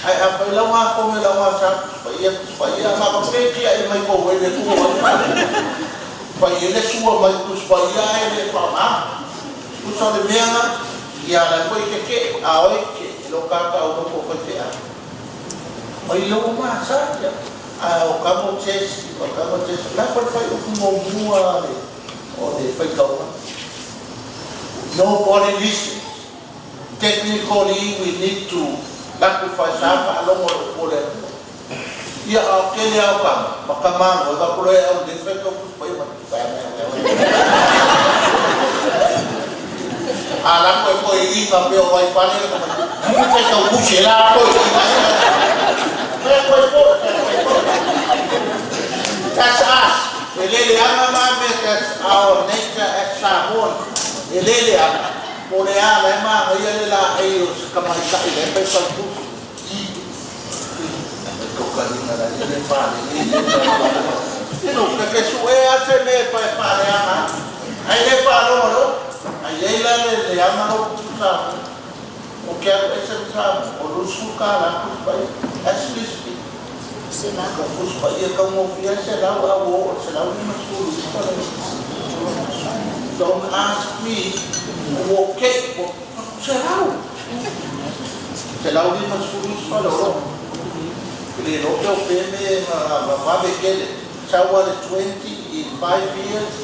ʻAi a fai lau a ko me lau a sa Kusi Paʻia, Kusi Paʻia, ma ko pe ki a e mai ko wele ku o. Fai e le sua mai Kusi Paʻia e le fa ma. Kusi le meʻa, ia la ko i ke ke, a ʻo i ke, lo ka ka o ko fai te a. ʻO i lo ma sa ia. ʻA ʻo ka mo tesi, ʻo ka mo tesi. La ko fai o ku mo mua le. ʻO le faikauʻanga. Nobody listens. Technically, we need to laku fai sa fakalongo le upu ʻo le Atua. Ia ʻa o kele au ka, ma ka ma, ʻo ka kule au le faikau Kusi Paʻia ma. ʻA la ko e ko e inga pe ʻo vai fale, ko ma. Ui, faikau Kusi la ko e inga. Pe ko e ko, pe ko e ko. That's us. ʻE lele anga ma me, that's our nature as Samoan. ʻE lele anga. Mo le ala e ma, ia le la e o se kamai ka i le pe sa tu. Ko ka ni na la i le pa, i le pa. You know, ka ke suʻe a se me pa, pa le anga. ʻAi le pa lo lo. ʻAi e la le, le anga lo ku sa. ʻO ke alu e se sa, ʻo lusu ka la Kusi Paʻia. As we speak. Selau. Ka Kusi Paʻia ka mo fia selau a wo, selau ni ma sulu. Don't ask me. Wo ke, wo, selau. Selau ni ma sulu spa lo. Le lo ke o feme ma, ma, ma be kele. Sa wa le twenty in five years.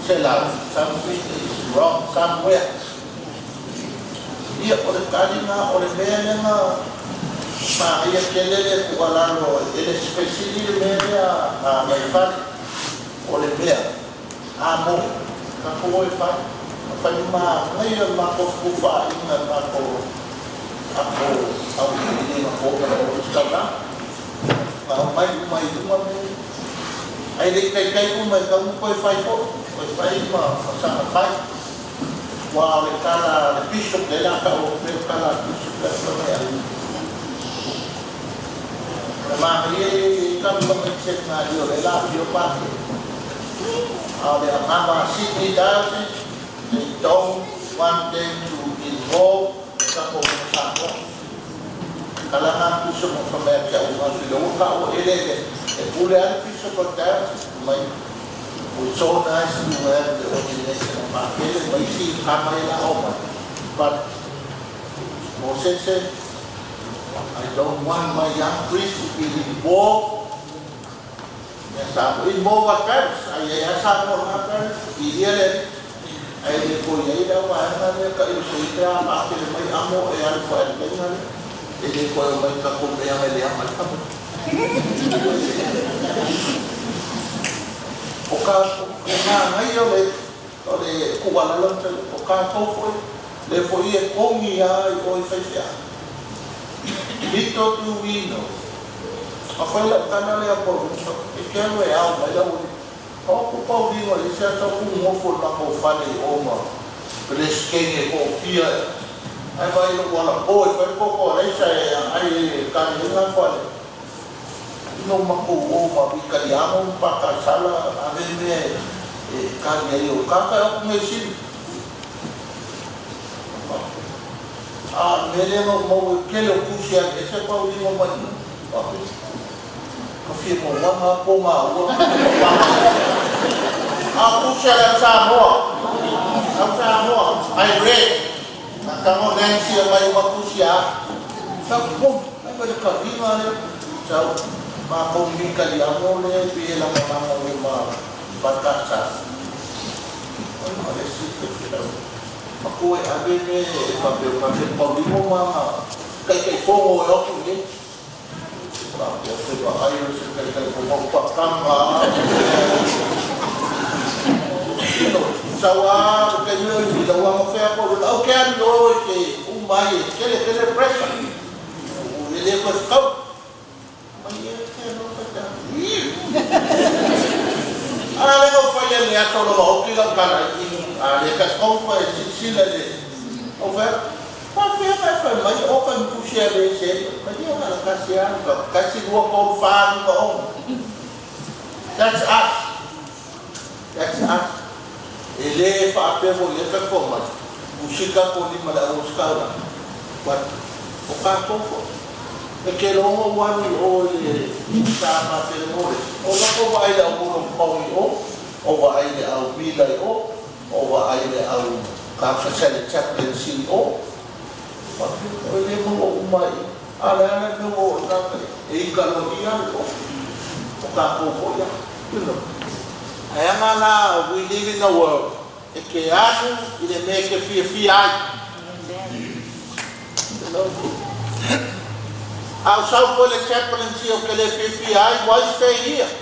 Selau. Something is wrong somewhere. Ia ʻo le kali na, ʻo le meʻa le na, ma ia kelele ku ala lo, ʻe le special le meʻa le a, a mai fale, ʻo le meʻa, a mo, ka ko e fai, a fai ma, ngai ia ma ko fufa, ina ma ko, a ko, au ni ma ko, ma ko, ma ko, ma ko, ma ko, ʻAi mai, mai, uma me. ʻAi le kai kai uma, ka uma ko e fai ko, ko e fai ma, ma sa ma fai. Wa le kala, le bishop, le la ka o, le kala bishop, le kala ya. Ma ye, ye, ye, ka ma me se na yo, le la yo pa. A le a ma ma si ni da se, they don't want them to involve Ka ko e sa ko. Kalanga kusa mo fa mea kia uma filo ka o ele ele. E pule ʻa e piso ko ta mai. We so nice to have the ordination of Makele, mai si kama ʻi la oma. But Moses said, "I don't want my young priest to be involved." Ia sa ko i mo wa pers, ai, ai, sa mo wa pers, i ia le, ai, le ko ia i la wa, ai, na le ka i so i te a ma ke le mai amo, e ai ko ai le na le, e le ko mai ka ko me ai le ama ka mo. ʻO ka, ʻo ka ngai ʻo le, ʻo le kuala lon te, ʻo ka ko foʻi, le foʻi e kongi ai ʻo i faifea. Little do we know. A fai la kana le a ko, e ke anu e au, mai la ui. Ka ʻoku pau lingo, i se ata ku ngofo na ko fale i oma. Pele skenge ko fia. Ai mai lo wala ko, e fai ko ko, ai sa e, ai e, kani e na fale. Ino mako o ma ika i amo paka sala ave me e kani ai o kaka o me sini. A mele no mo kele o kusia e se pau ni mo mai. Ka fie mo wa ma po ma ua. A kusia la Samoa. La Samoa. I read. Na kamo Nancy a mai ma kusia. Sa po. Ai, ko le kaveinga le, tau, ma ko mi kali amo le, pe la ma ma ma le ma, ma ka sa. Ai, ma le si, pe, pe, tau. Ma ko e ave me, e ma pe, ma pe, ma pe, ma ma. Kaikai fongo e oku ni. Ka ke te pa ai o se kaikai fongo pa kama. Kino, sawa, ke io i la wa mo fea ko, au ke ani o ke umai, ke le, ke le pressure. U le le ko kau. Mai e ke no ka ta. A le ko fai le ato lo o ki la ka la i, a le ka ko pa e sila le. O fea, pa fea ka fai mai o ka kusia le se, mai o ka la ka sia, ka, ka si lua ko fa ni ma o. That's us. That's us. E le fa pe mo le ka ko mai. Usika ko ni ma la o ska la. What? O ka ko ko. E ke lo mo wa ni o le sa ma pe mo le. O la ko wa ai la o mo lo ko ni o. O wa ai le au mi la o. O wa ai le au ka fa sa le chaplaincy o. What? O le mo o mai. Ala ala no o na pe. E i ka lo i a o. O ka ko ko ia. You know. Ai anga la, we live in a world. E ke alu, i le me ke fiefia ai. You know. Au sau ko le chaplaincy o ke le fiefia ai, why stay here?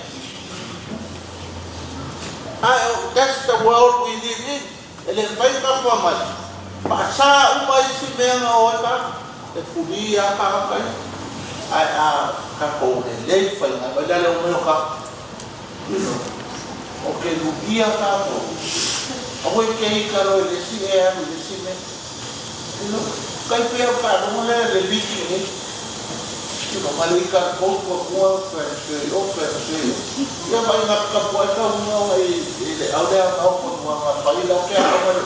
Ai, oh, that's the world we live in. E le fai ka kua mai. Pa sa u mai si mea nga o e ka. E fuli a ka kai. Ai a ka ko e le fai nga mai la le o mai o ka. You know. O ke lu ia ka ko. A wai ke i ka lo le si e a le si me. You know. Kai pia ka lo le le liki ni. Kino mali ka ko ko ko ko ko ko. Ia mai na ka ko ai ka mo ai le au le au ko mo ma pai la ke au mai.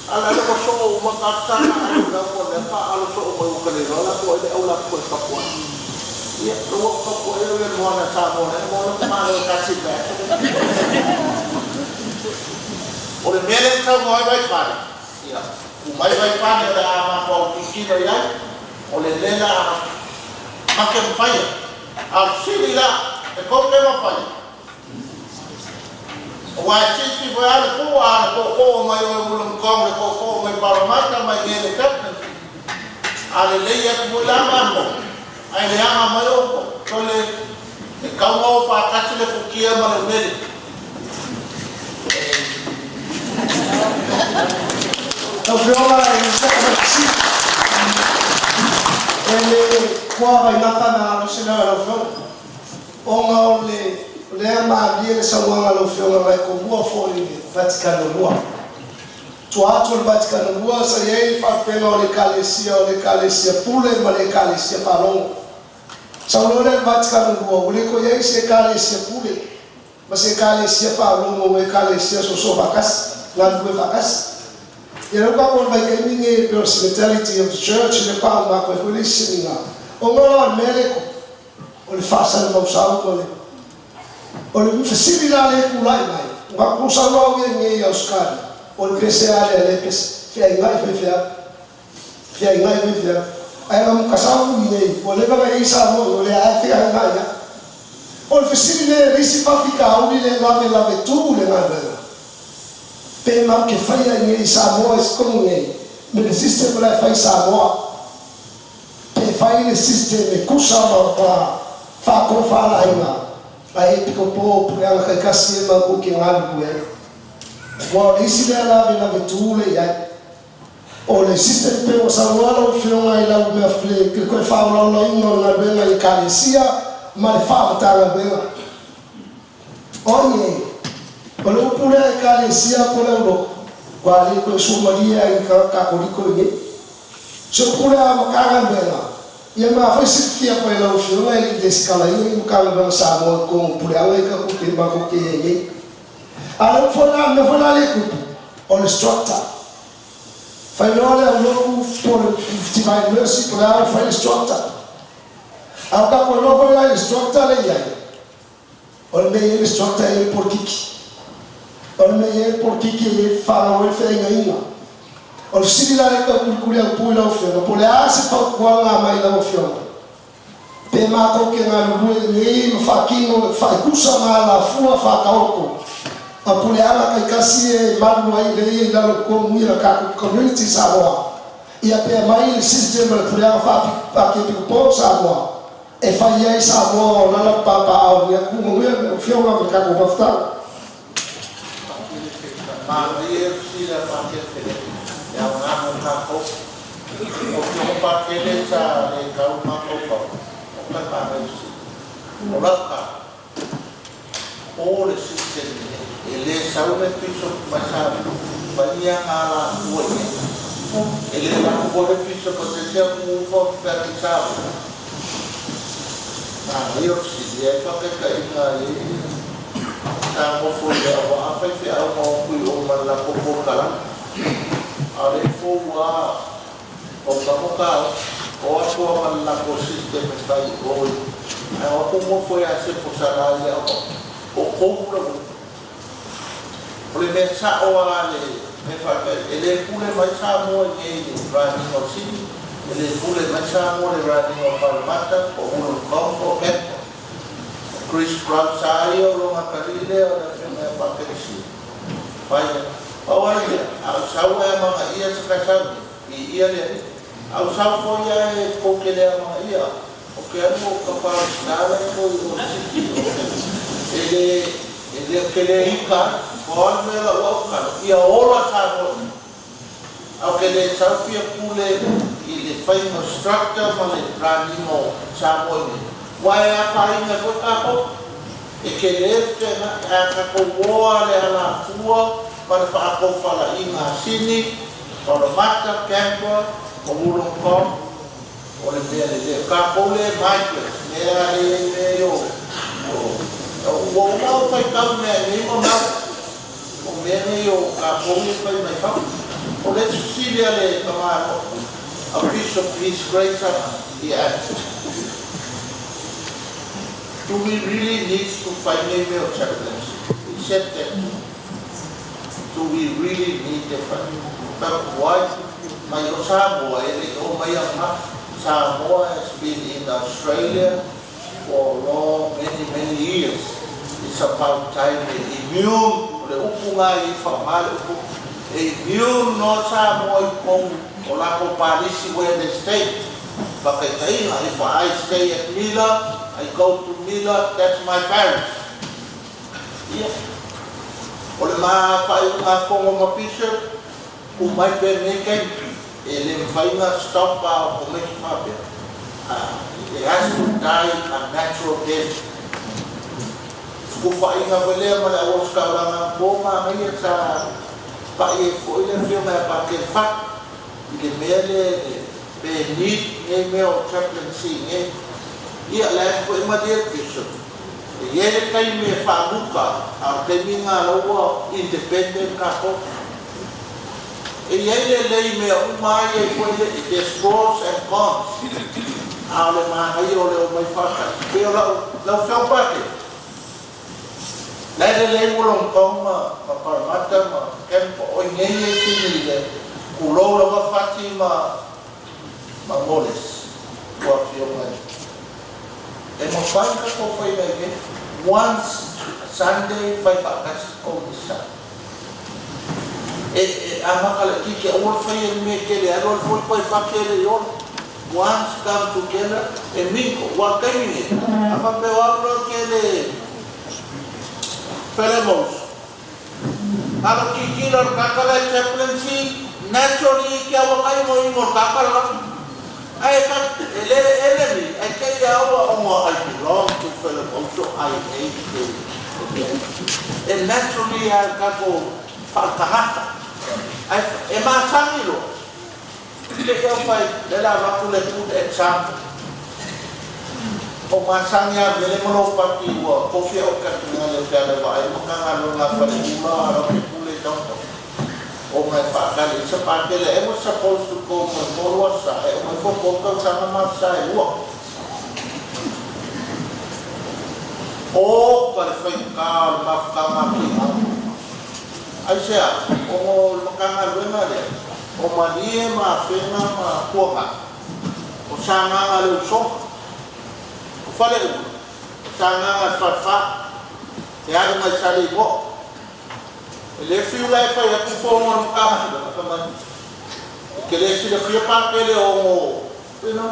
Ala le ko so o ma ka ka na ko le ka alo so o mai ka le la ko le au la ko ka ko. Ia lo ka ko le mo na sa mo le mo na ma lo ka si ba. O le mele ka mo ai pai. Ia. Ku mai pai pane o le a ma kau kikino ia. O le lela a ma ke mafai. A sili la, e kau ke mafai. O wa e sisi fai ale ku a le koko mai o le mulu kong le koko mai paramata mai ke le kapten. A le lei a ku la ma ko. Ai le ama mai o ko. Ko le E kau mau pa kasi le fukia ma le mele. Lau Afioʻanga e sa kasi. E le kua vai na kana alo sina lau Afioʻanga. O nga o le, o le ama via le sauanga lau Afioʻanga mai ko mua foʻi le Vatikano lua. Tua atu le Vatikano lua sa iai le faʻapenga o le Ekalesia, o le Ekalesia pule ma le Ekalesia faʻalogo. Sau loa le Vatikano lua, ʻoku ʻikai ko ia se ekalesia pule, mo se ekalesia faʻalogo, mo ekalesia soso fakasi, ngalue fakasi. Ia lau ka ko mai kai minge pe o le mentality of the church, le pa ma ko e ko le sininga. ʻO ngalo a mele ko, ʻo le fasa le mau sau ko le. ʻO le mfasili la le kulai mai, ʻo ka ko sau lau ia nge ia Australia, ʻo le pese a le le pese, fea i ngai fefea. Fea i ngai fefea. Ai nga muka sau i nei, ʻo le vaka i sa mo, ʻo le ai fea i ngai ia. ʻO le fesili le risi fafika uli le lave lave tu le ngai vela. Pe mau ke fai ai nei sa mo e sikomu nei. Me le system la fai sa mo. Pe fai le system e kusa ma pa fa ko fa la i nga. Ai e piko po, pe ala kai kasi e ma ku ke ngai ku e. Wa le isi le lave lave tu le ai. ʻO le system pe ua sa ua lau Afioʻanga i lau mea fle, ke ko e faʻalaulauina ʻo e ngaahi venga ʻi he Ekalesia, ma le faʻamatanga venga. ʻO ia, ʻo le upu lea ʻa e Ekalesia ko le ulo, kua le ko e suamalia ʻi ka, Katoliko ʻi he. So upu lea ʻa e makanga venga, ia ma fai sikia ko e lau Afioʻanga i le sikala ia ʻi makanga venga sa mo ko upu lea ʻa e ka ko ke ma ko ke ʻi he. ʻA le upu na, me fana le kupu, ʻo le structure. Fai loa le au loku, po le Divine Mercy, po le au fai le structure. Au ka ko loa fai la le structure le iai. ʻO le mei le structure e polokiki. ʻO le mei e polokiki e fānau e feingainga. ʻO le sili la e ka kulikuli au pui lau Afioʻanga, po le ʻasi fau kuanga mai lau Afioʻanga. Pe ma ko ke ngalue nei ma fakino faikusa ma la fua fakaoko. A puleʻanga kai kasi e malu ai le i lalo ko muia ka community Samoa. ʻIa, pea mai le system ʻa e puleʻanga fakaʻepiskopō Samoa. ʻE fai ai Samoa ʻo lava papa au ia kumu ia ʻo fio ma ka ko mafta. Mālō ʻEiki, sila pākele pele. ʻIa, ngā mo ka ko. ʻO fio pākele sa le kau ma ko pa. ʻO ka pa mai si. ʻO laka. ʻO le system ʻe lē sau le pisopo mai Samoa, fai ia ngā lākua ia. ʻE lē lākua le pisopo te sia move on fēni Samoa. Nā, ʻio si, ia e fakakaʻi ngā ia. Samoa foʻi ia ʻo ʻafai fē au ma ʻoku ʻi ʻo ma lākua ko kala. ʻA le fou ʻa ʻo ka mo ka, ʻo atu ʻa ma lākua system ʻe fai ʻoi. ʻA ʻoku mo foʻi ʻa se fo sala ia ʻo, ʻo ko ula mo. ʻO le meʻa saʻo ʻa le, me fai, ʻe lē pule mai Samoa ʻi he running ʻo Sini, ʻe lē pule mai Samoa le running ʻo Parramatta, ʻo Wollongong, ʻo Canberra. Chris Brown sa ia ʻo longa kalile ʻo le fenga pākele si. Fai, ʻo ai ia, ʻa sau e manga ia sa ka sau ni. ʻI ia le, au sau foʻi ia e ko ke le ama ia. ʻO ke anu ʻo ka pau sila le ko i ʻo siki ʻo ke. ʻE le, ʻe le ke le ika, ko anu me la ua ka, ia ola ka no. ʻA ke le sau fia pule, ʻi le fai mo structure ma le running ʻo Samoa ni. Ua e a fai na ko ka ko. ʻE ke le te na, ʻa ka ko ua le ala fua, ma le faka ko fala ʻi ngā Sini, Parramatta, Canberra, ʻo Wollongong, ʻo le meʻa lelei. Ka ko le migrant, meʻa lelei ʻo, ʻo, ʻo, ʻo, ʻo mau fai kau meʻa nei mo mau. ʻO meʻa nei ʻo ka ko le fai mai fau. ʻO le sili ʻa le kamaro. A piece of his grace, uh, he asked. Do we really need to find a male chaplaincy? He said that. Do we really need the fund? But why? Mai ʻo Samoa, ʻe ʻo mai ʻa ma, Samoa has been in Australia for long, many, many years. It's about time ʻe immune, ʻo le upu ngā i famale upu, ʻe immune no Samoa ʻi kong, ʻo lako palisi where they stay. Fakatainga, if I stay at Mila, I go to Mila, that's my parish. ʻIa. ʻO le ma fai ngā kongo ma bishop, ʻo mai pē me ken, ʻe le fai ngā stop ʻa ʻo me ki fapea. Ah, it has to die a natural death. Ko fai ngā wele ma le ʻaua sikaulanga ko ma ngai e sa pa e foʻi le fio mai pa ke fa. ʻI le meʻa le, pe ni, ngei meʻa ʻo chaplaincy ngei. ʻIa la e ko e ma le bishop. ʻE ia le kai me faʻamuka, ʻa o kai mi ngā laua independent ka ko. ʻE ia le lei meʻa uma ai e ko e le, there's pros and cons. ʻA o le ma ai ʻo le ʻo mai faka. Pe ʻo lau, lau feo pake. Naʻe lelei mo Wollongong ma, ma Parramatta ma Canberra ʻo ngei e Sini le, ku lou lava fati ma, ma Moles, kua fio mai. ʻE ma fai ka ko fai mai ke, once Sunday fai fakasi ko misa. ʻE, ʻe, ʻa ma kala ki ke ua fai e me ke le, alo fai fai fakele i olo. Once come together, e mingo, ua kai mingi. ʻA ma pe ua lo ke le, Fele mous. Alo kikila ʻo kakala e chaplaincy, naturally ke ua kai mo ingo kakala. ʻA e ka, e le, e le mi, e ke ia ua o mo I belong to Fele mous, so I hate it. Okay. E naturally a ka ko fakahata. ʻA e, e ma sangi lo. Ke ke fai, le la ma ku le ku e example. ʻO ma sangi a mele mo lo paki ua, ko fia ʻo ka ki ngā le pea le wa, e mo ka ngā lo ngā fale ula, a lo ke ku le tau. ʻO mai fakale, sa pa ke le, e mo supposed to go mo mo lo sa, e mo fo ko ka sa ma ma sa e ua. ʻO ka le fai ka, ma ka ma ki ma. ʻAisea, ʻo mo le makanga luenga lea, ʻo malie ma fenga ma kuanga, ʻo sanganga le uso, ʻo fale u, ʻo sanganga le fafa, e alu mai sale i mo. E le fiu lai fai aku fo mo le makanga luenga, ka mai. Ke le sila fia pā ke le ongo, you know.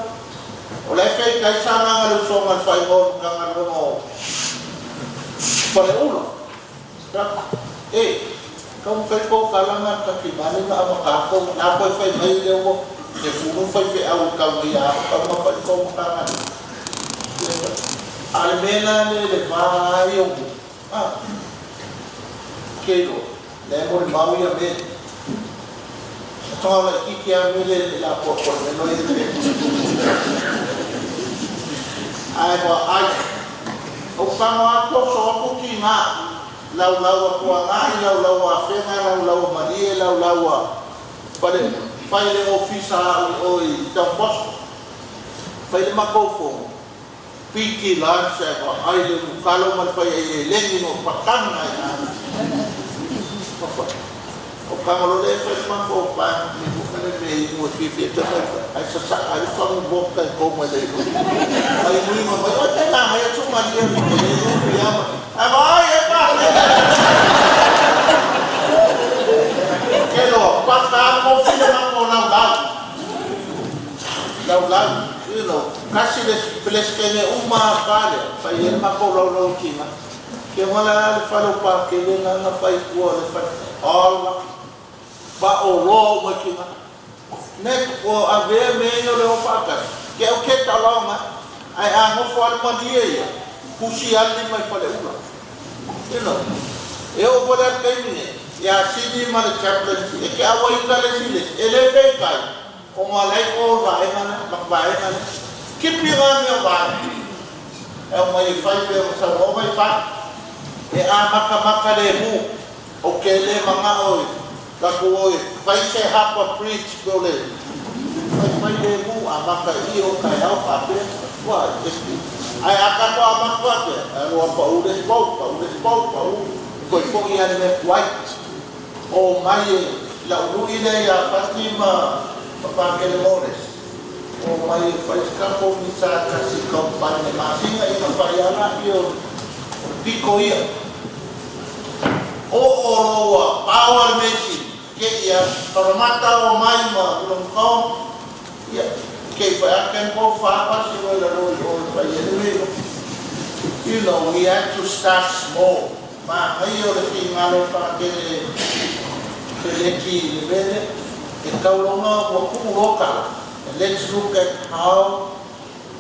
ʻO le fei kai sanga ngale usonga fai mo kanga no Faleula. Ka, e, kau fai ko kalanga ka ki mani na ama ka ko, na ko fai mai le o, ke funu fai fe au kau ni a, kau ma fai ko ma kanga. Ale mena le le vai o, a, ke lo, le mo le mau ia me. Tonga la iki kia mele la ko ko le no i te. Ai ko ai. ʻO kanga ko so ko ki nga lau lau a ko nga i lau lau a fenga lau lau a malie lau lau a. Fale, fai le ofisa o i Tampos. Fai le mako fo. Piki la se ko ai le mukalo ma fai ai le lengi no pakanga ai na. ʻO kanga lo le fai ma ko pa ni ko kale me i mo fifi e tama ai sa sa ai fa mo boka ko ma le. Ai mo i ma mai o te na ai tu ma ni e mo le mo i ama. Ai mai e pa. Ke lo pa ka ko fina ma ko na ba. Lau lau, you know, kasi le pelesikene uma pale, fai e mako lau lau kina. Ke mala le falo pa ke le na na fai kua le fai. Ola, ba o lo ma kina. Ne ko a ve me yo le o faka. Ke o ke talonga, ai a mo fo al ma di e ia. Kusi ali mai Faleula. You know, e o fo le kai ni, ya sini ma le chaplaincy, e ke awa i ka le sile, e le fei kai. ʻO malai ʻo vaenga na, ma vaenga na. Kipi ngā mea vaenga. E o mai fai pe o sa o mai fai. E a maka maka le mu. ʻO ke le manga oi. Ka ko oi. Fai se hapa preach ko le. Fai fai le mu a maka i o kai au ka pe. Wa, e ki. Ai a ka ko a maka pe. Ai o pa u le pau, pa u le pau, pa u. Ko i fo i ane me kuai. ʻO mai e, la ulu i le ia Fatima, papa ke le mores. ʻO mai e fai sika ko mi sa kasi kau pai ne masinga i ma fai ala i o piko ia. ʻO ʻo roa, power machine, ke ia, paramata ʻo mai ma, ulong kong, ia, ke fai aken ko fapa si o la roi ʻo fai e le mei. You know, we have to start small. Ma, mai o le fingalo pa ke le, ke le ki le vele, e kaulonga ua kuʻu loka. Let's look at how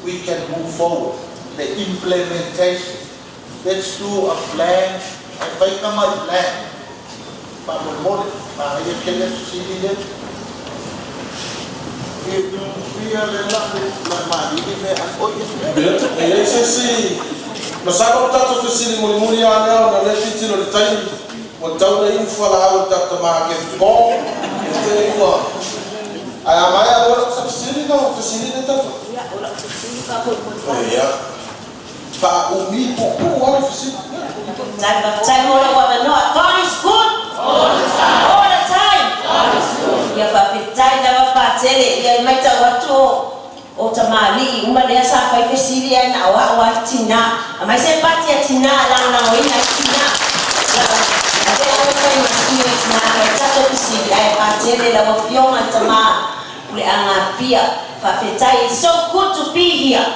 we can move forward. The implementation. Let's do a plan, a fai kama plan. Pa mo mole, ma, ia ke le sili le. Ia le la, la, ma, ia le, a, o, ia. Ia, e, e, se, si. Ma sa ko tato fesili mulimuli a lea, na le fiti lo le taimi. Mo tau na info la au tata ma ke ko. Te ua. Ai, a mai a ora sa fesili na, fesili na tata. Ia, ora fesili ka ko. Ia. Fa umi po po ora fesili. Time of time, ora wa no. God is good. All the time. All the time. God is good. Ia fa fitai na wa pa tele, ia mai ta wa to. ʻO tamaliʻi, uma lea sa fai fesili ai na ʻo aʻu ai tinā. A mai se pati a tinā, langolangoina tinā. Lau, a te ʻo fai ma sio tinā, mai tato fesili ai pa tele lau afioga tama. Pule anga pia, fa fetai, it's so good to be here.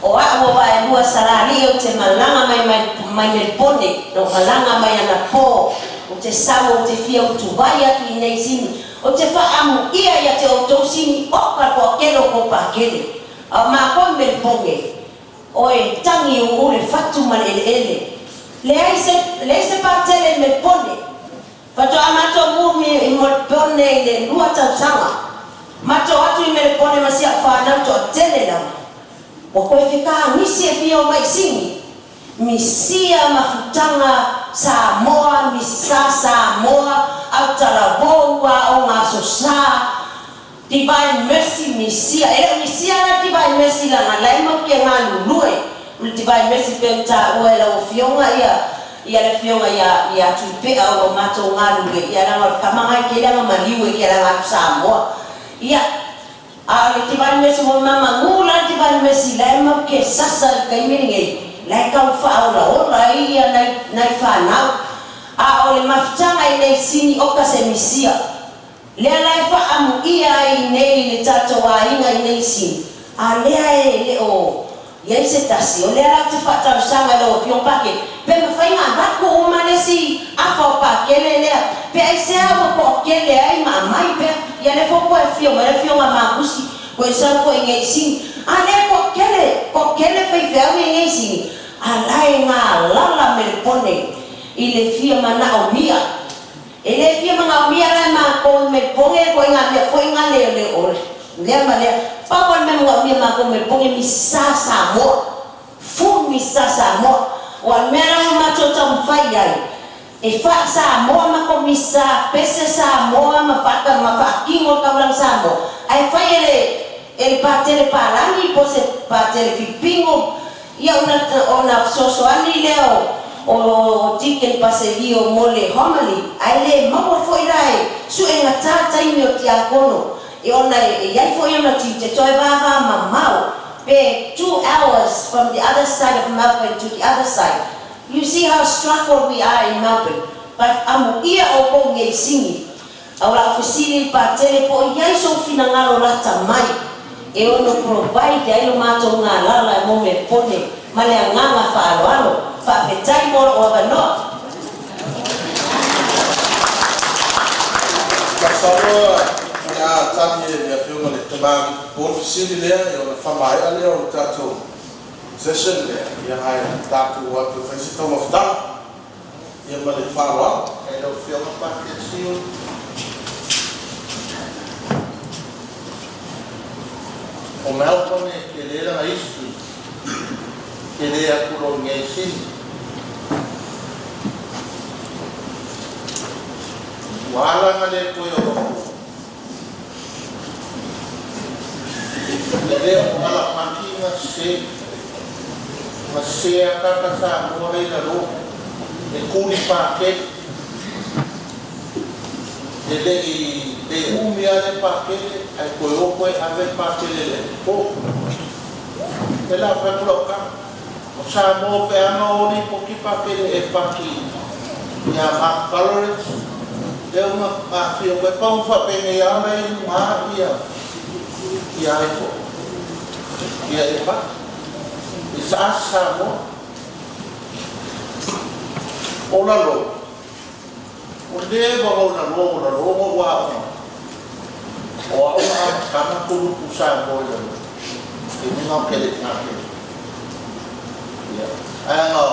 ʻO aʻu ʻo vaelua salali ʻo te malanga mai, mai, mai Melepone, no malanga mai ana po, ʻo te sau, ʻo te fia, ʻo tu vai atu i nei sini. ʻO te faʻamu ia ia te o tou sini ʻoka ko akelo ko pakele. A ma ko Melepone. ʻO e tangi ʻo le fatu ma le eleʻele. Leai se, leai se pa tele Melepone. Fatu a mato mu mi i Melepone i le lua tau sanga. Mato atu i Melepone ma sia fānau to tele la. ʻO ko e fika misi e fio mai sini. Misia mafutanga Samoa, misa Samoa, au talavou a o ngaso sa. Divine Mercy misia, e misia la Divine Mercy la ngalai mau ke ngalulue. Divine Mercy pe ta ua e lau afioga ia, ia le afioga ia, ia Tuipeʻa ʻo mato ngalulue, ia la ngal kamagai ke la ngamaliu, ia la ngal Samoa. Ia, A le Divine Mercy mo mama ngula Divine Mercy la e mau ke sasa i kai miringi. La e kau faʻaolaola ia nai, nai fānau. A ʻo le mafutanga i nei sini ʻoka se misia. Lea la e faʻa ʻamuʻia ai nei le tatou ʻāinga ʻi Ngeisini. ʻA lea e leʻo ʻi ai se tasi, ʻo lea la te faʻa tausanga lo fio pake. Pea mafai ngā vaku uma le si ʻafa ʻo Pakele lea. Pea ʻai se ʻafa ʻo Pakele ai ma mai pea. ʻIa le foko e fio, ma le fio ngā makusi. Ko e sa fo ʻi Ngeisini. ʻA lea Pakele, Pakele faifeʻau ʻi Ngeisini. ʻA lea e ngā lala Melepone. ʻI le fia manaʻomia. ʻE le fia manaʻomia la mākou Melepone ko e ngā meʻa foʻi ngā leo leo ʻole. Lea ma lea, pau ʻa e meʻa manaʻomia mākou Melepone Misa Samoa. Full Misa Samoa. ʻO ʻa e meʻa la mātou tau fai ai. ʻE faʻa Samoa ma ko Misa, pese Samoa ma faʻa, ma faʻa kingo kaulanga Samoa. ʻAi fai e le, e le pātele pālangi, po se pātele fipingo. ʻIa ʻona, ʻona sosoani lea ʻo, ʻo, ʻo Tikeni Paselio mo le homily. ʻAi le maua foʻi la e, su e ngata taimi ʻo tiakono. ʻE ʻona e, ʻe ʻi ai foʻi ʻona tiute toe vāvā mamao. Pe two hours from the other side of Melbourne to the other side. You see how struggle we are in Melbourne. But ʻamuʻia ʻo ko Ngeisini. ʻA ʻoku ou fesili pātele po ʻi ai sou finangalo lata mai. ʻE ono provide ai lo mātou ngā lala mo Melepone. Ma le anganga faʻaloalo. Fakafetaʻi mo lo ʻo avanoa. Ka saloa, ʻa tani e mea fiu ma le tamaki. Ko e fesili lea, ʻe ono famaeʻa lea ʻo tatou. Session lea, ʻia hai taku atu fesi tau mafutanga. ʻIa ma le fāloa. E lo fio ma pa ke siu. ʻO Melbourne ke lea la history. Ke lea kulo Ngeisini. Wala nga le ko yo. ʻE lea ʻo ala paki ma se, ma se a kaka Samoa ʻi lalo, ʻe kuli Pakele. ʻE lea ʻi, ʻe ʻumi ʻa le Pakele, ʻai ko e ʻo ko e ʻave Pakele le. ʻO, ʻe la fai mula o ka. ʻO Samoa pē ʻa ma ʻo ni poki Pakele ʻe paki. ʻIa ma Coleridge. ʻE uma ma fio ko e pau fa pene ia ma i ma ia. ʻIa e ko. ʻIa e pa. ʻI sa Samoa. ʻO lalo. ʻO leva ʻo lalo, ʻo lalo, ʻo ua ʻo. ʻO aʻu ʻa kama kulupu Samoa ʻi lalo. ʻE ni ngā kele ngā kele. ʻIa. ʻA ngā,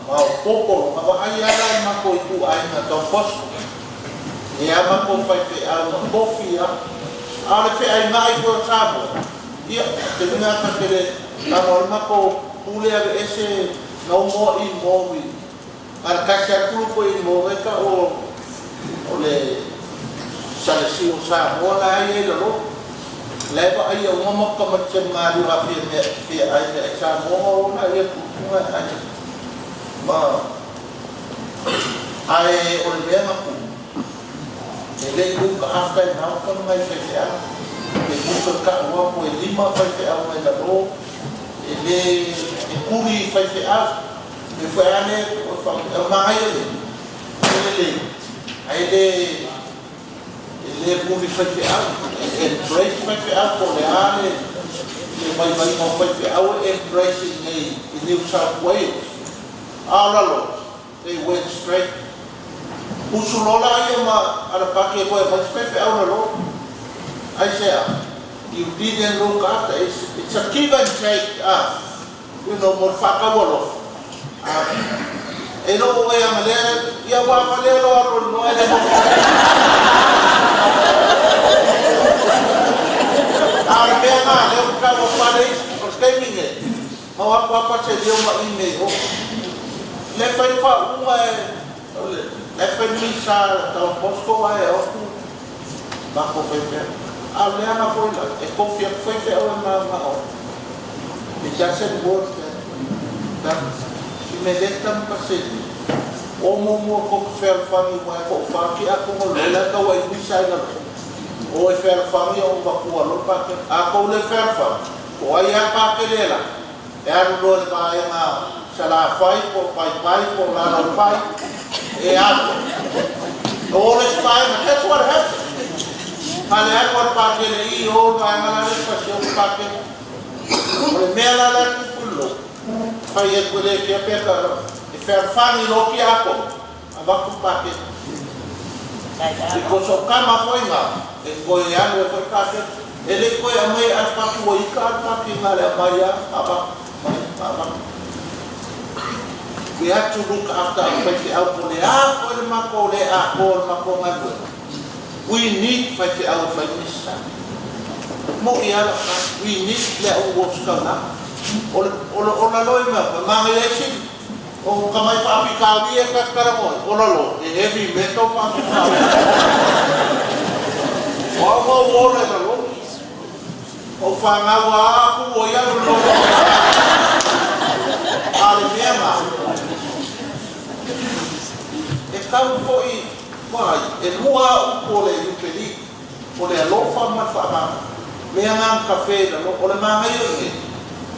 ngā popo, ngā wa ai ala ma ko i tu ai ngā tau poso. ʻE a ma ko faifeʻau ma kofi a. ʻA le feʻai ngā i ko Samoa. ʻIa, te ni ngā ka kele, ngā ma ko pule a le ese, no more in, more in. ʻA le kasi a kulupu ʻi mo e ka ʻo, ʻo le Salesitia Samoa la ai e lalo. Leva ai ʻo mama ka ma te mali a fia mea, fia ai mea Samoa ʻo na ia kulupu ngai ai. Ma, ai ʻo le mea ma ku. ʻE lei ʻuka ʻafkai nau ka ngai faifeʻau. ʻE ʻuka ka ua ko e lima faifeʻau mai lalo. ʻE le, ʻe kuli faifeʻau. ʻE fai ane, ʻo fai, ʻe mai ʻe le. ʻE le, ʻe le, ʻe le kuli faifeʻau. ʻE embrace faifeʻau, ko le ane. ʻE mai mai mo faifeʻau, ʻe embrace nei, ʻi New South Wales. ʻA lalo. They went straight. Usu lola ia ma ala pake ko e mai faifeʻau na lo. ʻAi se a. You didn't look after. It's, it's a give and take. Ah. You know, mo fakawalo. Ah. E lo o e anga lea, ia wa ma lea lo aro lo e le. Ah, le mea nga, le o ka wa pale, o kemi nge. Mau ako apa se lio ma i me o. Le fai fa uma e, le fai mi sa tau posko wa e o ku. Ma ko fai fai. A le ana ko la, e ko fia fai fai o ma ma o. It doesn't work that, that. I me le tam pa se li. O mo mo ko fai fai wa ko fa ki a ko mo le la ka wa i mi sa la. O e fai fai o va ko lo pa ke. A ko le fai fai. O ai a pa ke le la. E alu loa le vaenga Salafai, ko Paipai, ko Lalaupai. E alu. All this time, that's what happened. Fale atu ʻa e pakele ʻi ʻo vaenga la le fasi ʻo pakele. ʻO le meʻa la la kukulo. Fai e kule kia peka. ʻE feʻalufangi lo ki ako. ʻA vaku pakele. ʻI ko so kama ko inga. ʻE ko e anu e ko e pakele. ʻE le ko e amai ʻa paki ua ika ʻa paki nga le amai ʻa ʻa vaku. Mai ʻa vaku. We have to look after our faifeʻau ko le ako le mako le ako le mako ngai kue. We need faifeʻau fai misa. Mo i ala ka, we need le au o skala. O le, o le, o la loi ma, ma ngai ai si. ʻO ka mai faʻa pika lia ka kara mo, o la lo, e heavy metal faʻa pika. ʻO au mau o la lo. ʻO fānau aku ʻo ia lo lo. ʻA le meʻa ma. ʻE kau foʻi, ʻai, ʻe lua uku ʻo le iupeli, ʻo le alofa ma faʻa ma. Meʻa nga ka fē la lo, ʻo le mangai ʻo le.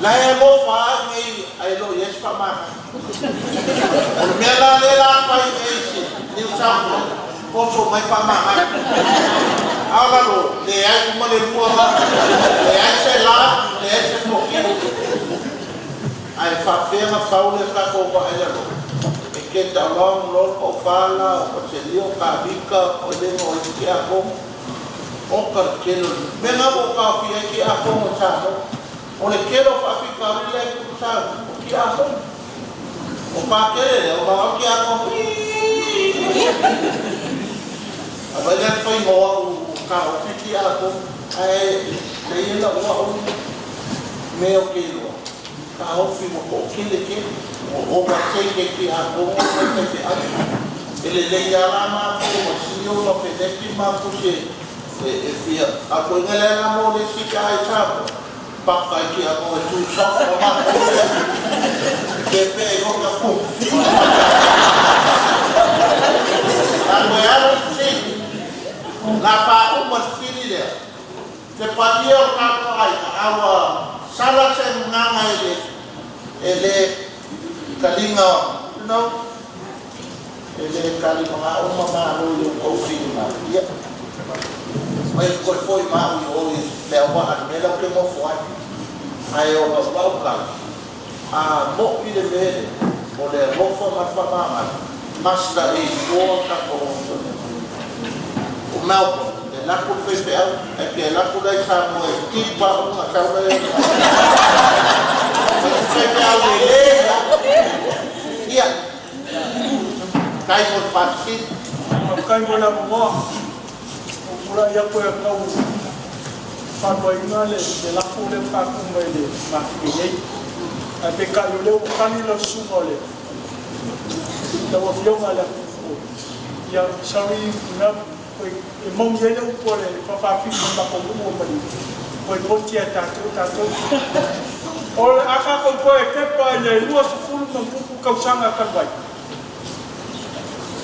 La e alofa ngai, ʻai lo, yes, faʻa ma. ʻO le meʻa la le la fai ʻe isi, New South Wales, ko so mai faʻa ma. ʻA la lo, le ai uma le lua ma, le ai se la, le ai se foki. ʻAi faʻafea ma fau le ka ko va e la lo. ʻE ke ta long lo ko fala, ko se lio ka vika, ko le mo i ki a ko. ʻO ka kelo, me nga mo ka fi e ki a ko mo sa lo. ʻO le kelo faʻa fika le ku sa, ʻo ki a ko. ʻO pakele, ʻo ma ki a ko. ʻA vai le fai mo ʻo ka ʻo fi ki a ko. ʻAi, le ia la ʻo ʻo. Me ʻo kelo. Ka ofi mo ko kele ke, mo o ka keke ki a ko mo ko keke a. ʻE lelei ala ma ko ma sio ma peneki ma ko se, ʻe, ʻe fia. ʻA ko inga le ala mo le sika ai sa mo. Paka ki a ko e tu sa ko ma ko. Ke pe ko ka ko. ʻA ko e ala si. La pa uma sili lea. Te palia o ka ko ai, ʻa ua sala se nganga ʻe le, ʻe le kalinga, you know? ʻE le kalinga uma ma lo yo ko fili ma. Ia. Mai ko foʻi ma yo o i, le ʻa ua ʻa mela ke mo foʻi. ʻAi ʻo ka ua ka. ʻA moʻi le mele, ʻo le alofa ma le faʻa ma. Master ʻi ko ka ko. ʻO Melbourne, ʻe laku faifeʻau, ʻe ke laku lai sa mo e kipa o ma kau lai. Faifeʻau le le. Ia. Kai mo fasi. Kai mo la mo. ʻO kula ia ko e kau faʻahinga le, le laku le kaku mai le ma ke nei. ʻA pe ka ʻi le o kani la sunga le. Lau afioga le. Ia, sorry, na, ko e, e mongi e le upo le, fafafi ma ko upo mai. Ko e poti a tatou, tatou. ʻO le aka ko ko e kepa le lua sefulu ma kuku kausanga ka vai.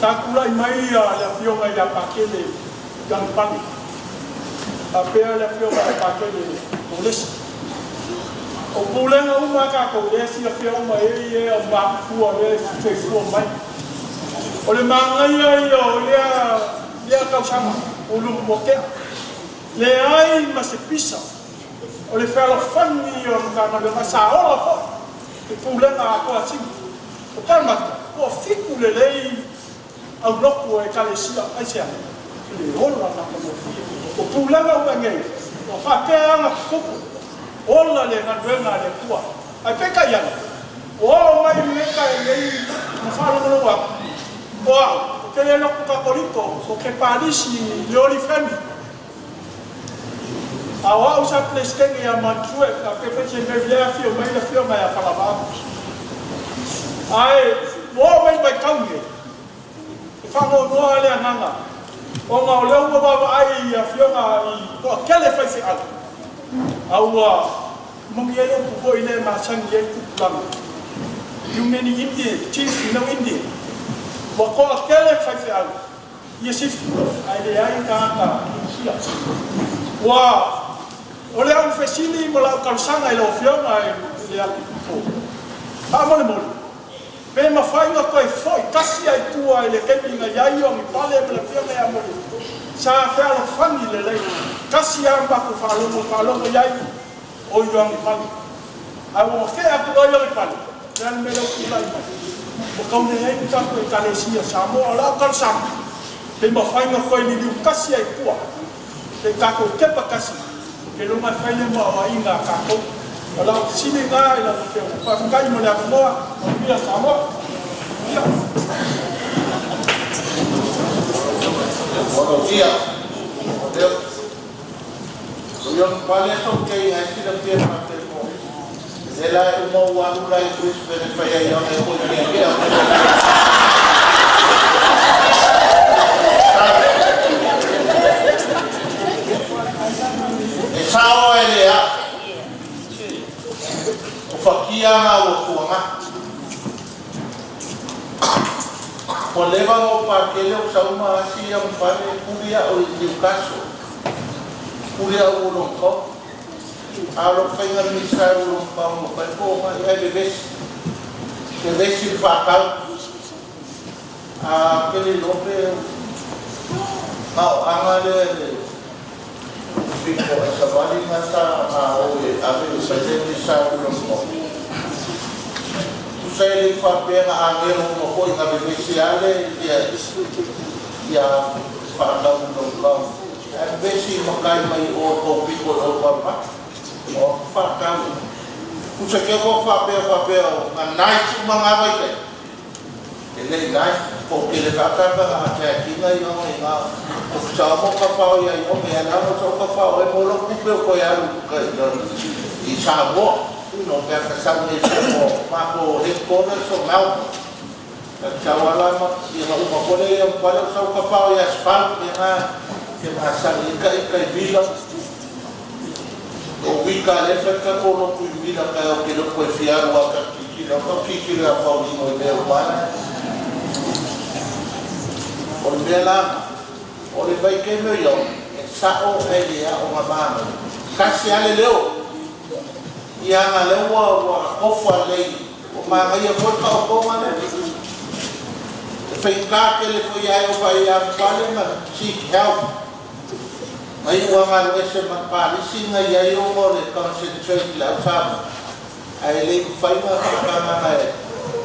Takulaʻi mai ia le afioga ia Pakele. Ian Pale. ʻA pea le afioga ʻa Pakele Kolesi. ʻO pulenga uma ka Kolesi afioga mai e ia ʻa Makua le fefua mai. ʻO le mangai ia ʻo lea, lea kausanga, ʻo luku mo kea. Leai ma se pisa. ʻO le fealofani ia ʻo ka ma le ma sa ola foʻi. ʻE pulenga ʻa Koasini. ʻO Palemata, ʻo fiku lelei ʻa e loku ʻo e kalesia ʻa e sea. Le ola na ka mo fie. ʻO pulenga ʻo ngei. ʻO fakea anga kuku. Ola le nganuenga le kua. ʻAi peka ia. ʻO ʻo mai meka e ngei. Ma falo mo wa. ʻO au. ʻO ke le loku Katoliko. ʻO ke palisi le oli femi. ʻA o au sa palesiteni ia Mantua. Ka pe pe se me le afio mai le afio mai a Fakavaʻa. ʻAi. ʻO mai mai kaunge. ʻE fanonoa le anganga. ʻO ngā o leo ua vavaʻai ia afioga ʻi ko Akele faifeʻau. ʻA ua mongi e upu ko i le ma sangi e kupulanga. You many Indian, chief, no Indian. Ua ko Akele faifeʻau. Ia sifu, ʻai le ai ka ka sia. Ua, ʻo le au fesili mo lau kalusanga i lo afioga e le aku kupo. Ka mole mole. Pe mafai nga koe foʻi kasi ai tua i le kemi nga i ai o ngi pale e pala fia nga i a mole. Sa feʻalofani lelei. Kasi ā maku fakalongo, fakalongo ʻi ai ʻo ʻIoange Pale. ʻA ua ke aku ʻo ʻIoange Pale. Naʻe mele o kula i mai. ʻO kau nei ai ka ko e kalesia Samoa, ʻo lau kau Samoa. Pea mafai ngā koe liliu kasi ai kua. Pea ka ko e kepa kasi. Ke longa fai le mahuʻinga kākou. ʻO lau sini ngā ʻi la ke fakakai mo le akomoa. Ia Samoa. Ia. Ono ia. Ia. Ko ʻIoange Pale ʻoku kei ai sila pia mate mo. Sela e uma ua lula i Brisbane fai ai ʻa e ko ia kia. E sao e lea. ʻO fakia ngā ua kuanga. Ko leva mo pakele ʻo sauma asi ia mo fale kulia ʻo i Newcastle. Kulia ʻo Wollongong. ʻAlu fai ngā misa ʻo Wollongong mo fai ko ma ia vevesi. Vevesi le fakau. ʻA pele lope. Mau anga le le. Fiko e savali ngata a o e ave le saiteni sa ulo mo. Kusai le fapenga a ngelo mo ko i ngā vevesi ale ia ia fakau lo lo. E vevesi makai mai ʻo ko fiko ʻo papa. ʻO fakau. Kusai ke ko fapea fapea o ngā nai tu manga vai ke. E lei nai, ko ke le kakaka a te aki ngai o ngai ngā. Ko sa mo ka fao ia i o me ana mo sa ka fao e mo lo kupe ko ia lu ka i lo. I sa mo, no pe ka sa me sa mo, ma ko he ko na so mau. Ka sa wala ma, i ngā uma ko le ia pale sa ka fao ia spal, i ngā, ke ma sa i ka i ka i vila. ʻO uika le fai ka ko lo kui vila ka o ke lo kui fia rua ka kiki lo ka kiki le a fao i mo i mea umana. ʻO le mea la, ʻo le vai ke mea i o, e sa o e le a o ma mano. Kasi ale leo, i ana leo ua, ua kofa lei, ʻo ma ngai a fo ka o ko ma le. E fai ka ke le fo i ai o fai a pale ma, seek help. Mai ua ngā ese ma palisi ngai ai o mo le concentrate le au sa. ʻA e lei fai ma ka ka ma ngai.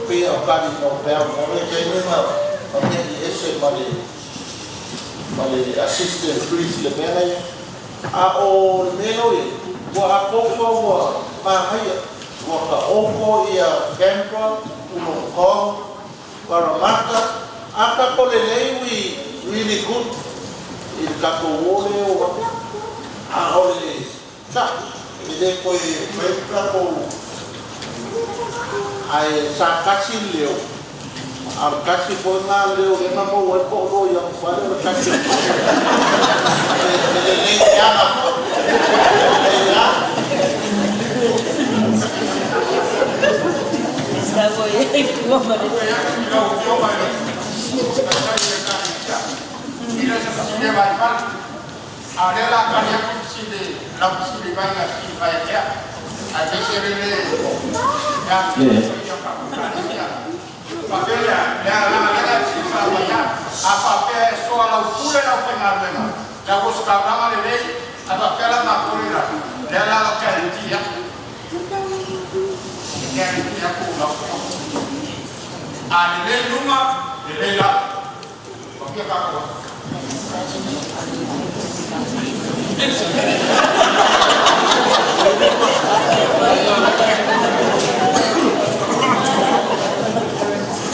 Pe o ka ni no pe au mo le pe ni ma. Ma pe i ese ma le. Ma le assistant priest le mea ngai. A o le mea no e. Ua a kofa ua ma ngai. Ua ka oko ia Canberra, Wollongong, Parramatta, a ka ko le lei ui, really good. I ka ko wole o, a o le, sa, i le ko e, ko e ka ko, a e sa kasi leo, a kasi ko na leo, e na mo e ko lo ia, ko le kasi. E, e le lei ia na, e ia. Sa ko ia, i kua ma le.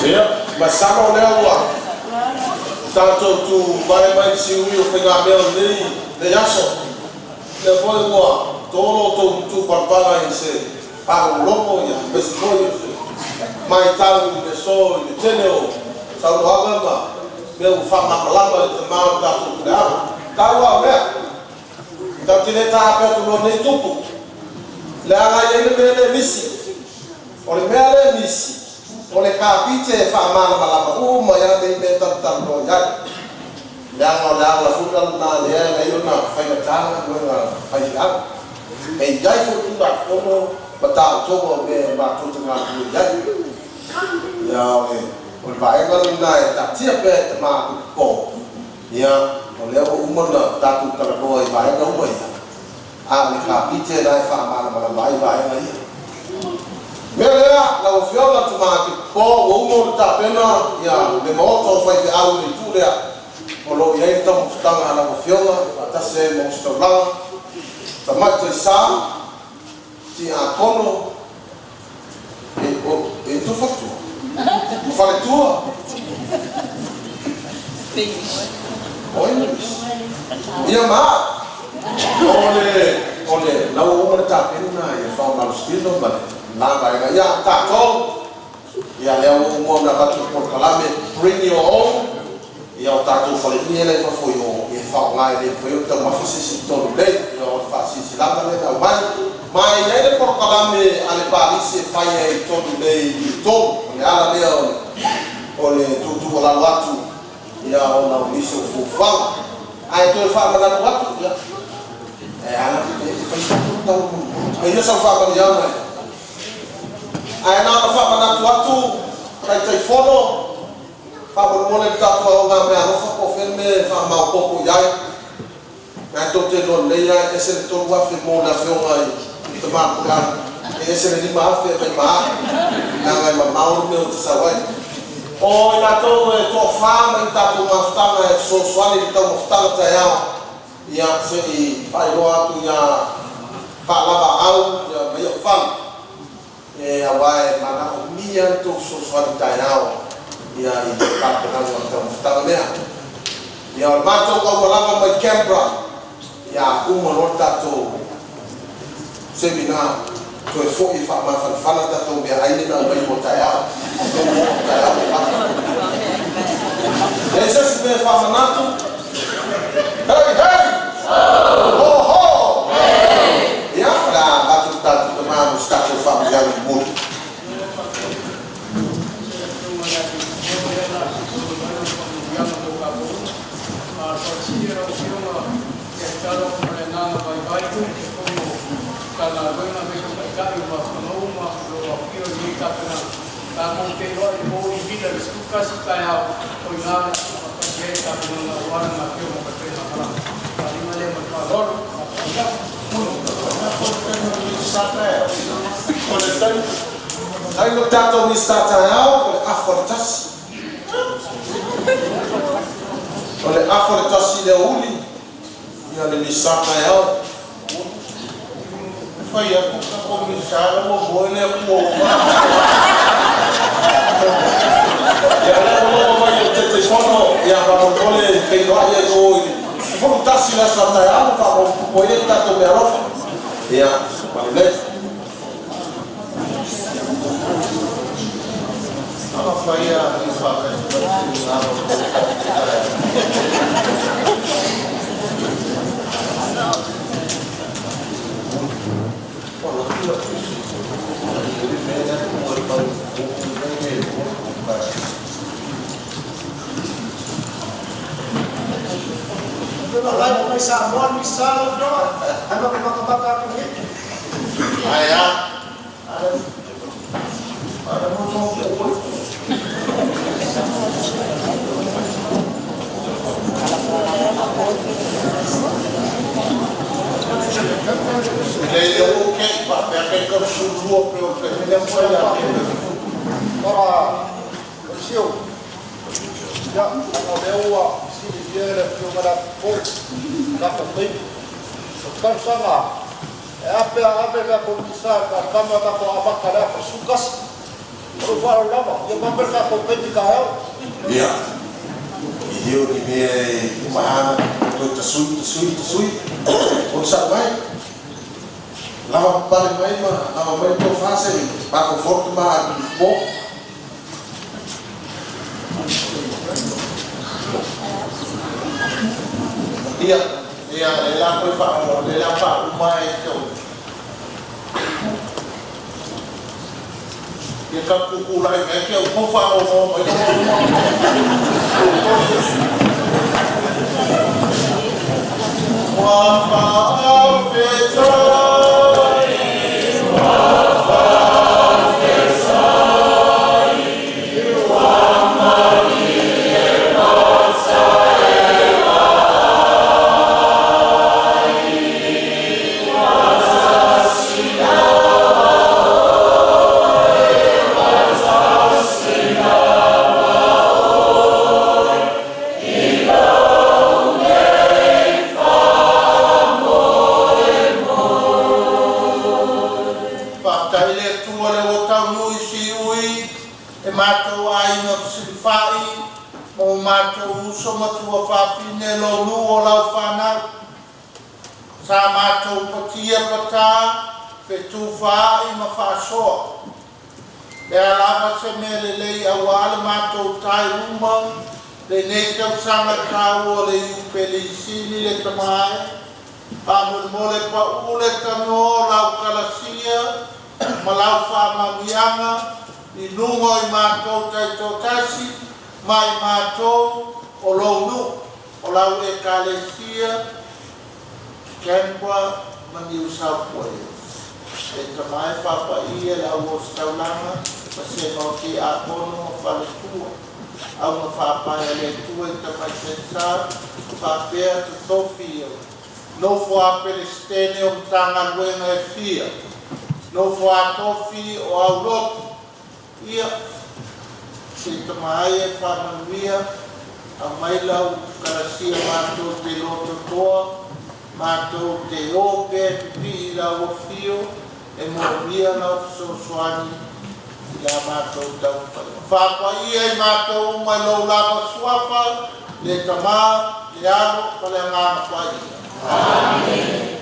Ia, ma sama o lea ua. Tatou tu mai mai si ui o fenga mea o nei, nei aso. Ia foʻi ua, tolo tou tu palapala i se, palo lopo ia, mesi koi o se. Mai tau i me so, i me tene o, sau loa ma, me u fanga malama i te mao tatou kule au. Tau a mea, tau tine ta ape tu lo nei tupu. Le ala ia le mea le misi. ʻO le mea le misi, ʻo le kapite e faʻamalamalama uma ia mei mea tautau no ia. Le anga o le ala futa na le anga i ona faigatanga mo e ngā faiʻanga. E i ai futu la kono ma tautau o me ma tutu ngā kulu i ai. Ia ʻo le, ʻo le vaenga na e tatia pe te ma tuku ko. Ia, ʻo lea ʻo uma na tatou talanoa ʻi vaenga uma ia. ʻA e kāpite naʻe fakamalamalama ai vaenga ia. Meʻa lea, lau ʻafioʻanga Tuʻimākepō, ʻo uma ʻo tāpena ia, mo e maota ʻo faifeʻau ʻi he tuʻu lea. ʻO loʻi ai tau mafutanga lau ʻafioʻanga, ʻa Tasi mo Sitaulanga, Tamaʻi Toisā, Tiakono, ʻe, ʻo, ʻe Tufatu. Faletua. ʻO English. Ia mā. ʻO le, ʻo le, lau ʻo le tāpena ia fau malu stilo male. Nā vai ia tātou. Ia lea ʻo uma na vatu polokalame, bring your own. Ia ʻo tātou fale ni e lea fafoi ʻo e faʻo ngai le fai ʻo tau mafasisi tonu lei. Ia ʻo fāsisi lava le tau mai. Mai ia le polokalame ʻa le palisi e fai ai tonu lei ʻi tonu. ʻO le ala lea ʻo le, ʻo le tutu ʻo lalo atu. Ia ʻo na ʻo nisi ʻo fufanga. ʻAi toe faʻamanatu atu ia. ʻE ala e fai tonu tau. ʻE ia sa faʻamanatu ia mai. ʻAi na ʻo faʻamanatu atu. Kai tai fono. Fakamole ka tua o ngā meʻa ʻoku fai ko fene fakamau koko i ai. Naʻe tō te lon nei ai ʻe sene tolu afe mo na fio ngai i te māku ka ʻe sene lima afe e mā. Nā ngai ma mau me o te sawai. ʻO i nā tō e tō fā mai tātou mafutanga e sōsuani i tau mafutanga tae ao. Ia se i fai loa atu ia fakalava au ia mai o fang. ʻE, ʻa ʻoku manaʻomia ʻa e tō sōsuani tae ao. Ia ʻi he kāpena ʻo tau mafutanga meʻa. Ia ʻo mātou ʻa ʻoku lava mai Canberra. Ia ʻoku uma loa tātou. Semina, toe foʻi fakamāfanafana tātou meʻa ʻai ni na mai mo tae ao. Mo tae ao. ʻE sesi me fakamātu. Hei, hei! Ho, ho! Ia, la, atu tatu te manu statu famiali mulu. Ai no tato mi sata ao, ko le afo le tasi. Ko le afo le tasi le uli. Ia le mi sata ao. Fai aku ka ko mi sata mo mo le kuo ma. Ia le mo mo mai o te te fono, ia pa mo mo le kei loa ia ko i. Fono tasi la sata ao, pa mo mo ia tato me alofa. Ia, ma le. Ai, a. Ora, sio. Ia, ʻo lea ua, sili ia le fiu mana ko, ka ko pei. Ka sanga. ʻE ape a ape ka ko misa, ka kama ka ko amaka lea ko sukasi. Ko faro lava, ia pape ka ko pei ka eo. Ia. ʻIo ni mea e mahana, ko ta sui, ta sui, ta sui. Ko sa mai. Lava pale mai ma, lava mai ko fase, pa ko fotu ma a po. Ia, ia, e la ko fa, e la fa, uma e tau. Ia ka kuku lai, e ke ko fa o mo, mai ko fa o mo. Ua fa, a, fe, sa. Tomatua Fafine, Lounuʻu, ʻo lau fānau. Sa mātou patia patā, fetufaʻi mo fakasoa. Pea lava se meʻa lelei ʻaua ʻa e mātou tai uma, ʻi heʻene tauʻatāina ʻo e Iupelī Sini, ʻe Tamai. Fakamolemole pea ʻoua ʻe tanu lau kalasia, mo lau fakamāmani ʻi he ngaahi ʻi mātou taʻetoʻatasi, mo e mātou ʻo Lounuʻu, ʻo lau ʻekalesia, Canberra, mo New South Wales. ʻE Tamai, fakapaʻia ʻa e ʻosi taulanga, mo e sēniti ʻapongipongi mo e faletua. ʻAu mo fakapaʻia ʻa e ʻOtua ʻe Tamai Sēnitā, fakapea totofi ʻo nofo ʻa e Palesiteni ʻo e Matagaluega ʻe fia. Nofo ʻa e tofi ʻo ʻAulotu. ʻIa, ʻe Tamai ʻe fakamolemole, ʻomai lau kalasia mātou te loto toa, mātou te ō pē pipiʻi lau ʻafio, ʻe moʻui ʻa lau fesoasoani ʻi he mātou tau fai. Fakapaʻia ʻa mātou mo e lau lava suafa, ʻi he Tamai, ʻi he ʻAlo, mo e Laumālie Māʻoniʻoni. ʻĀmeni.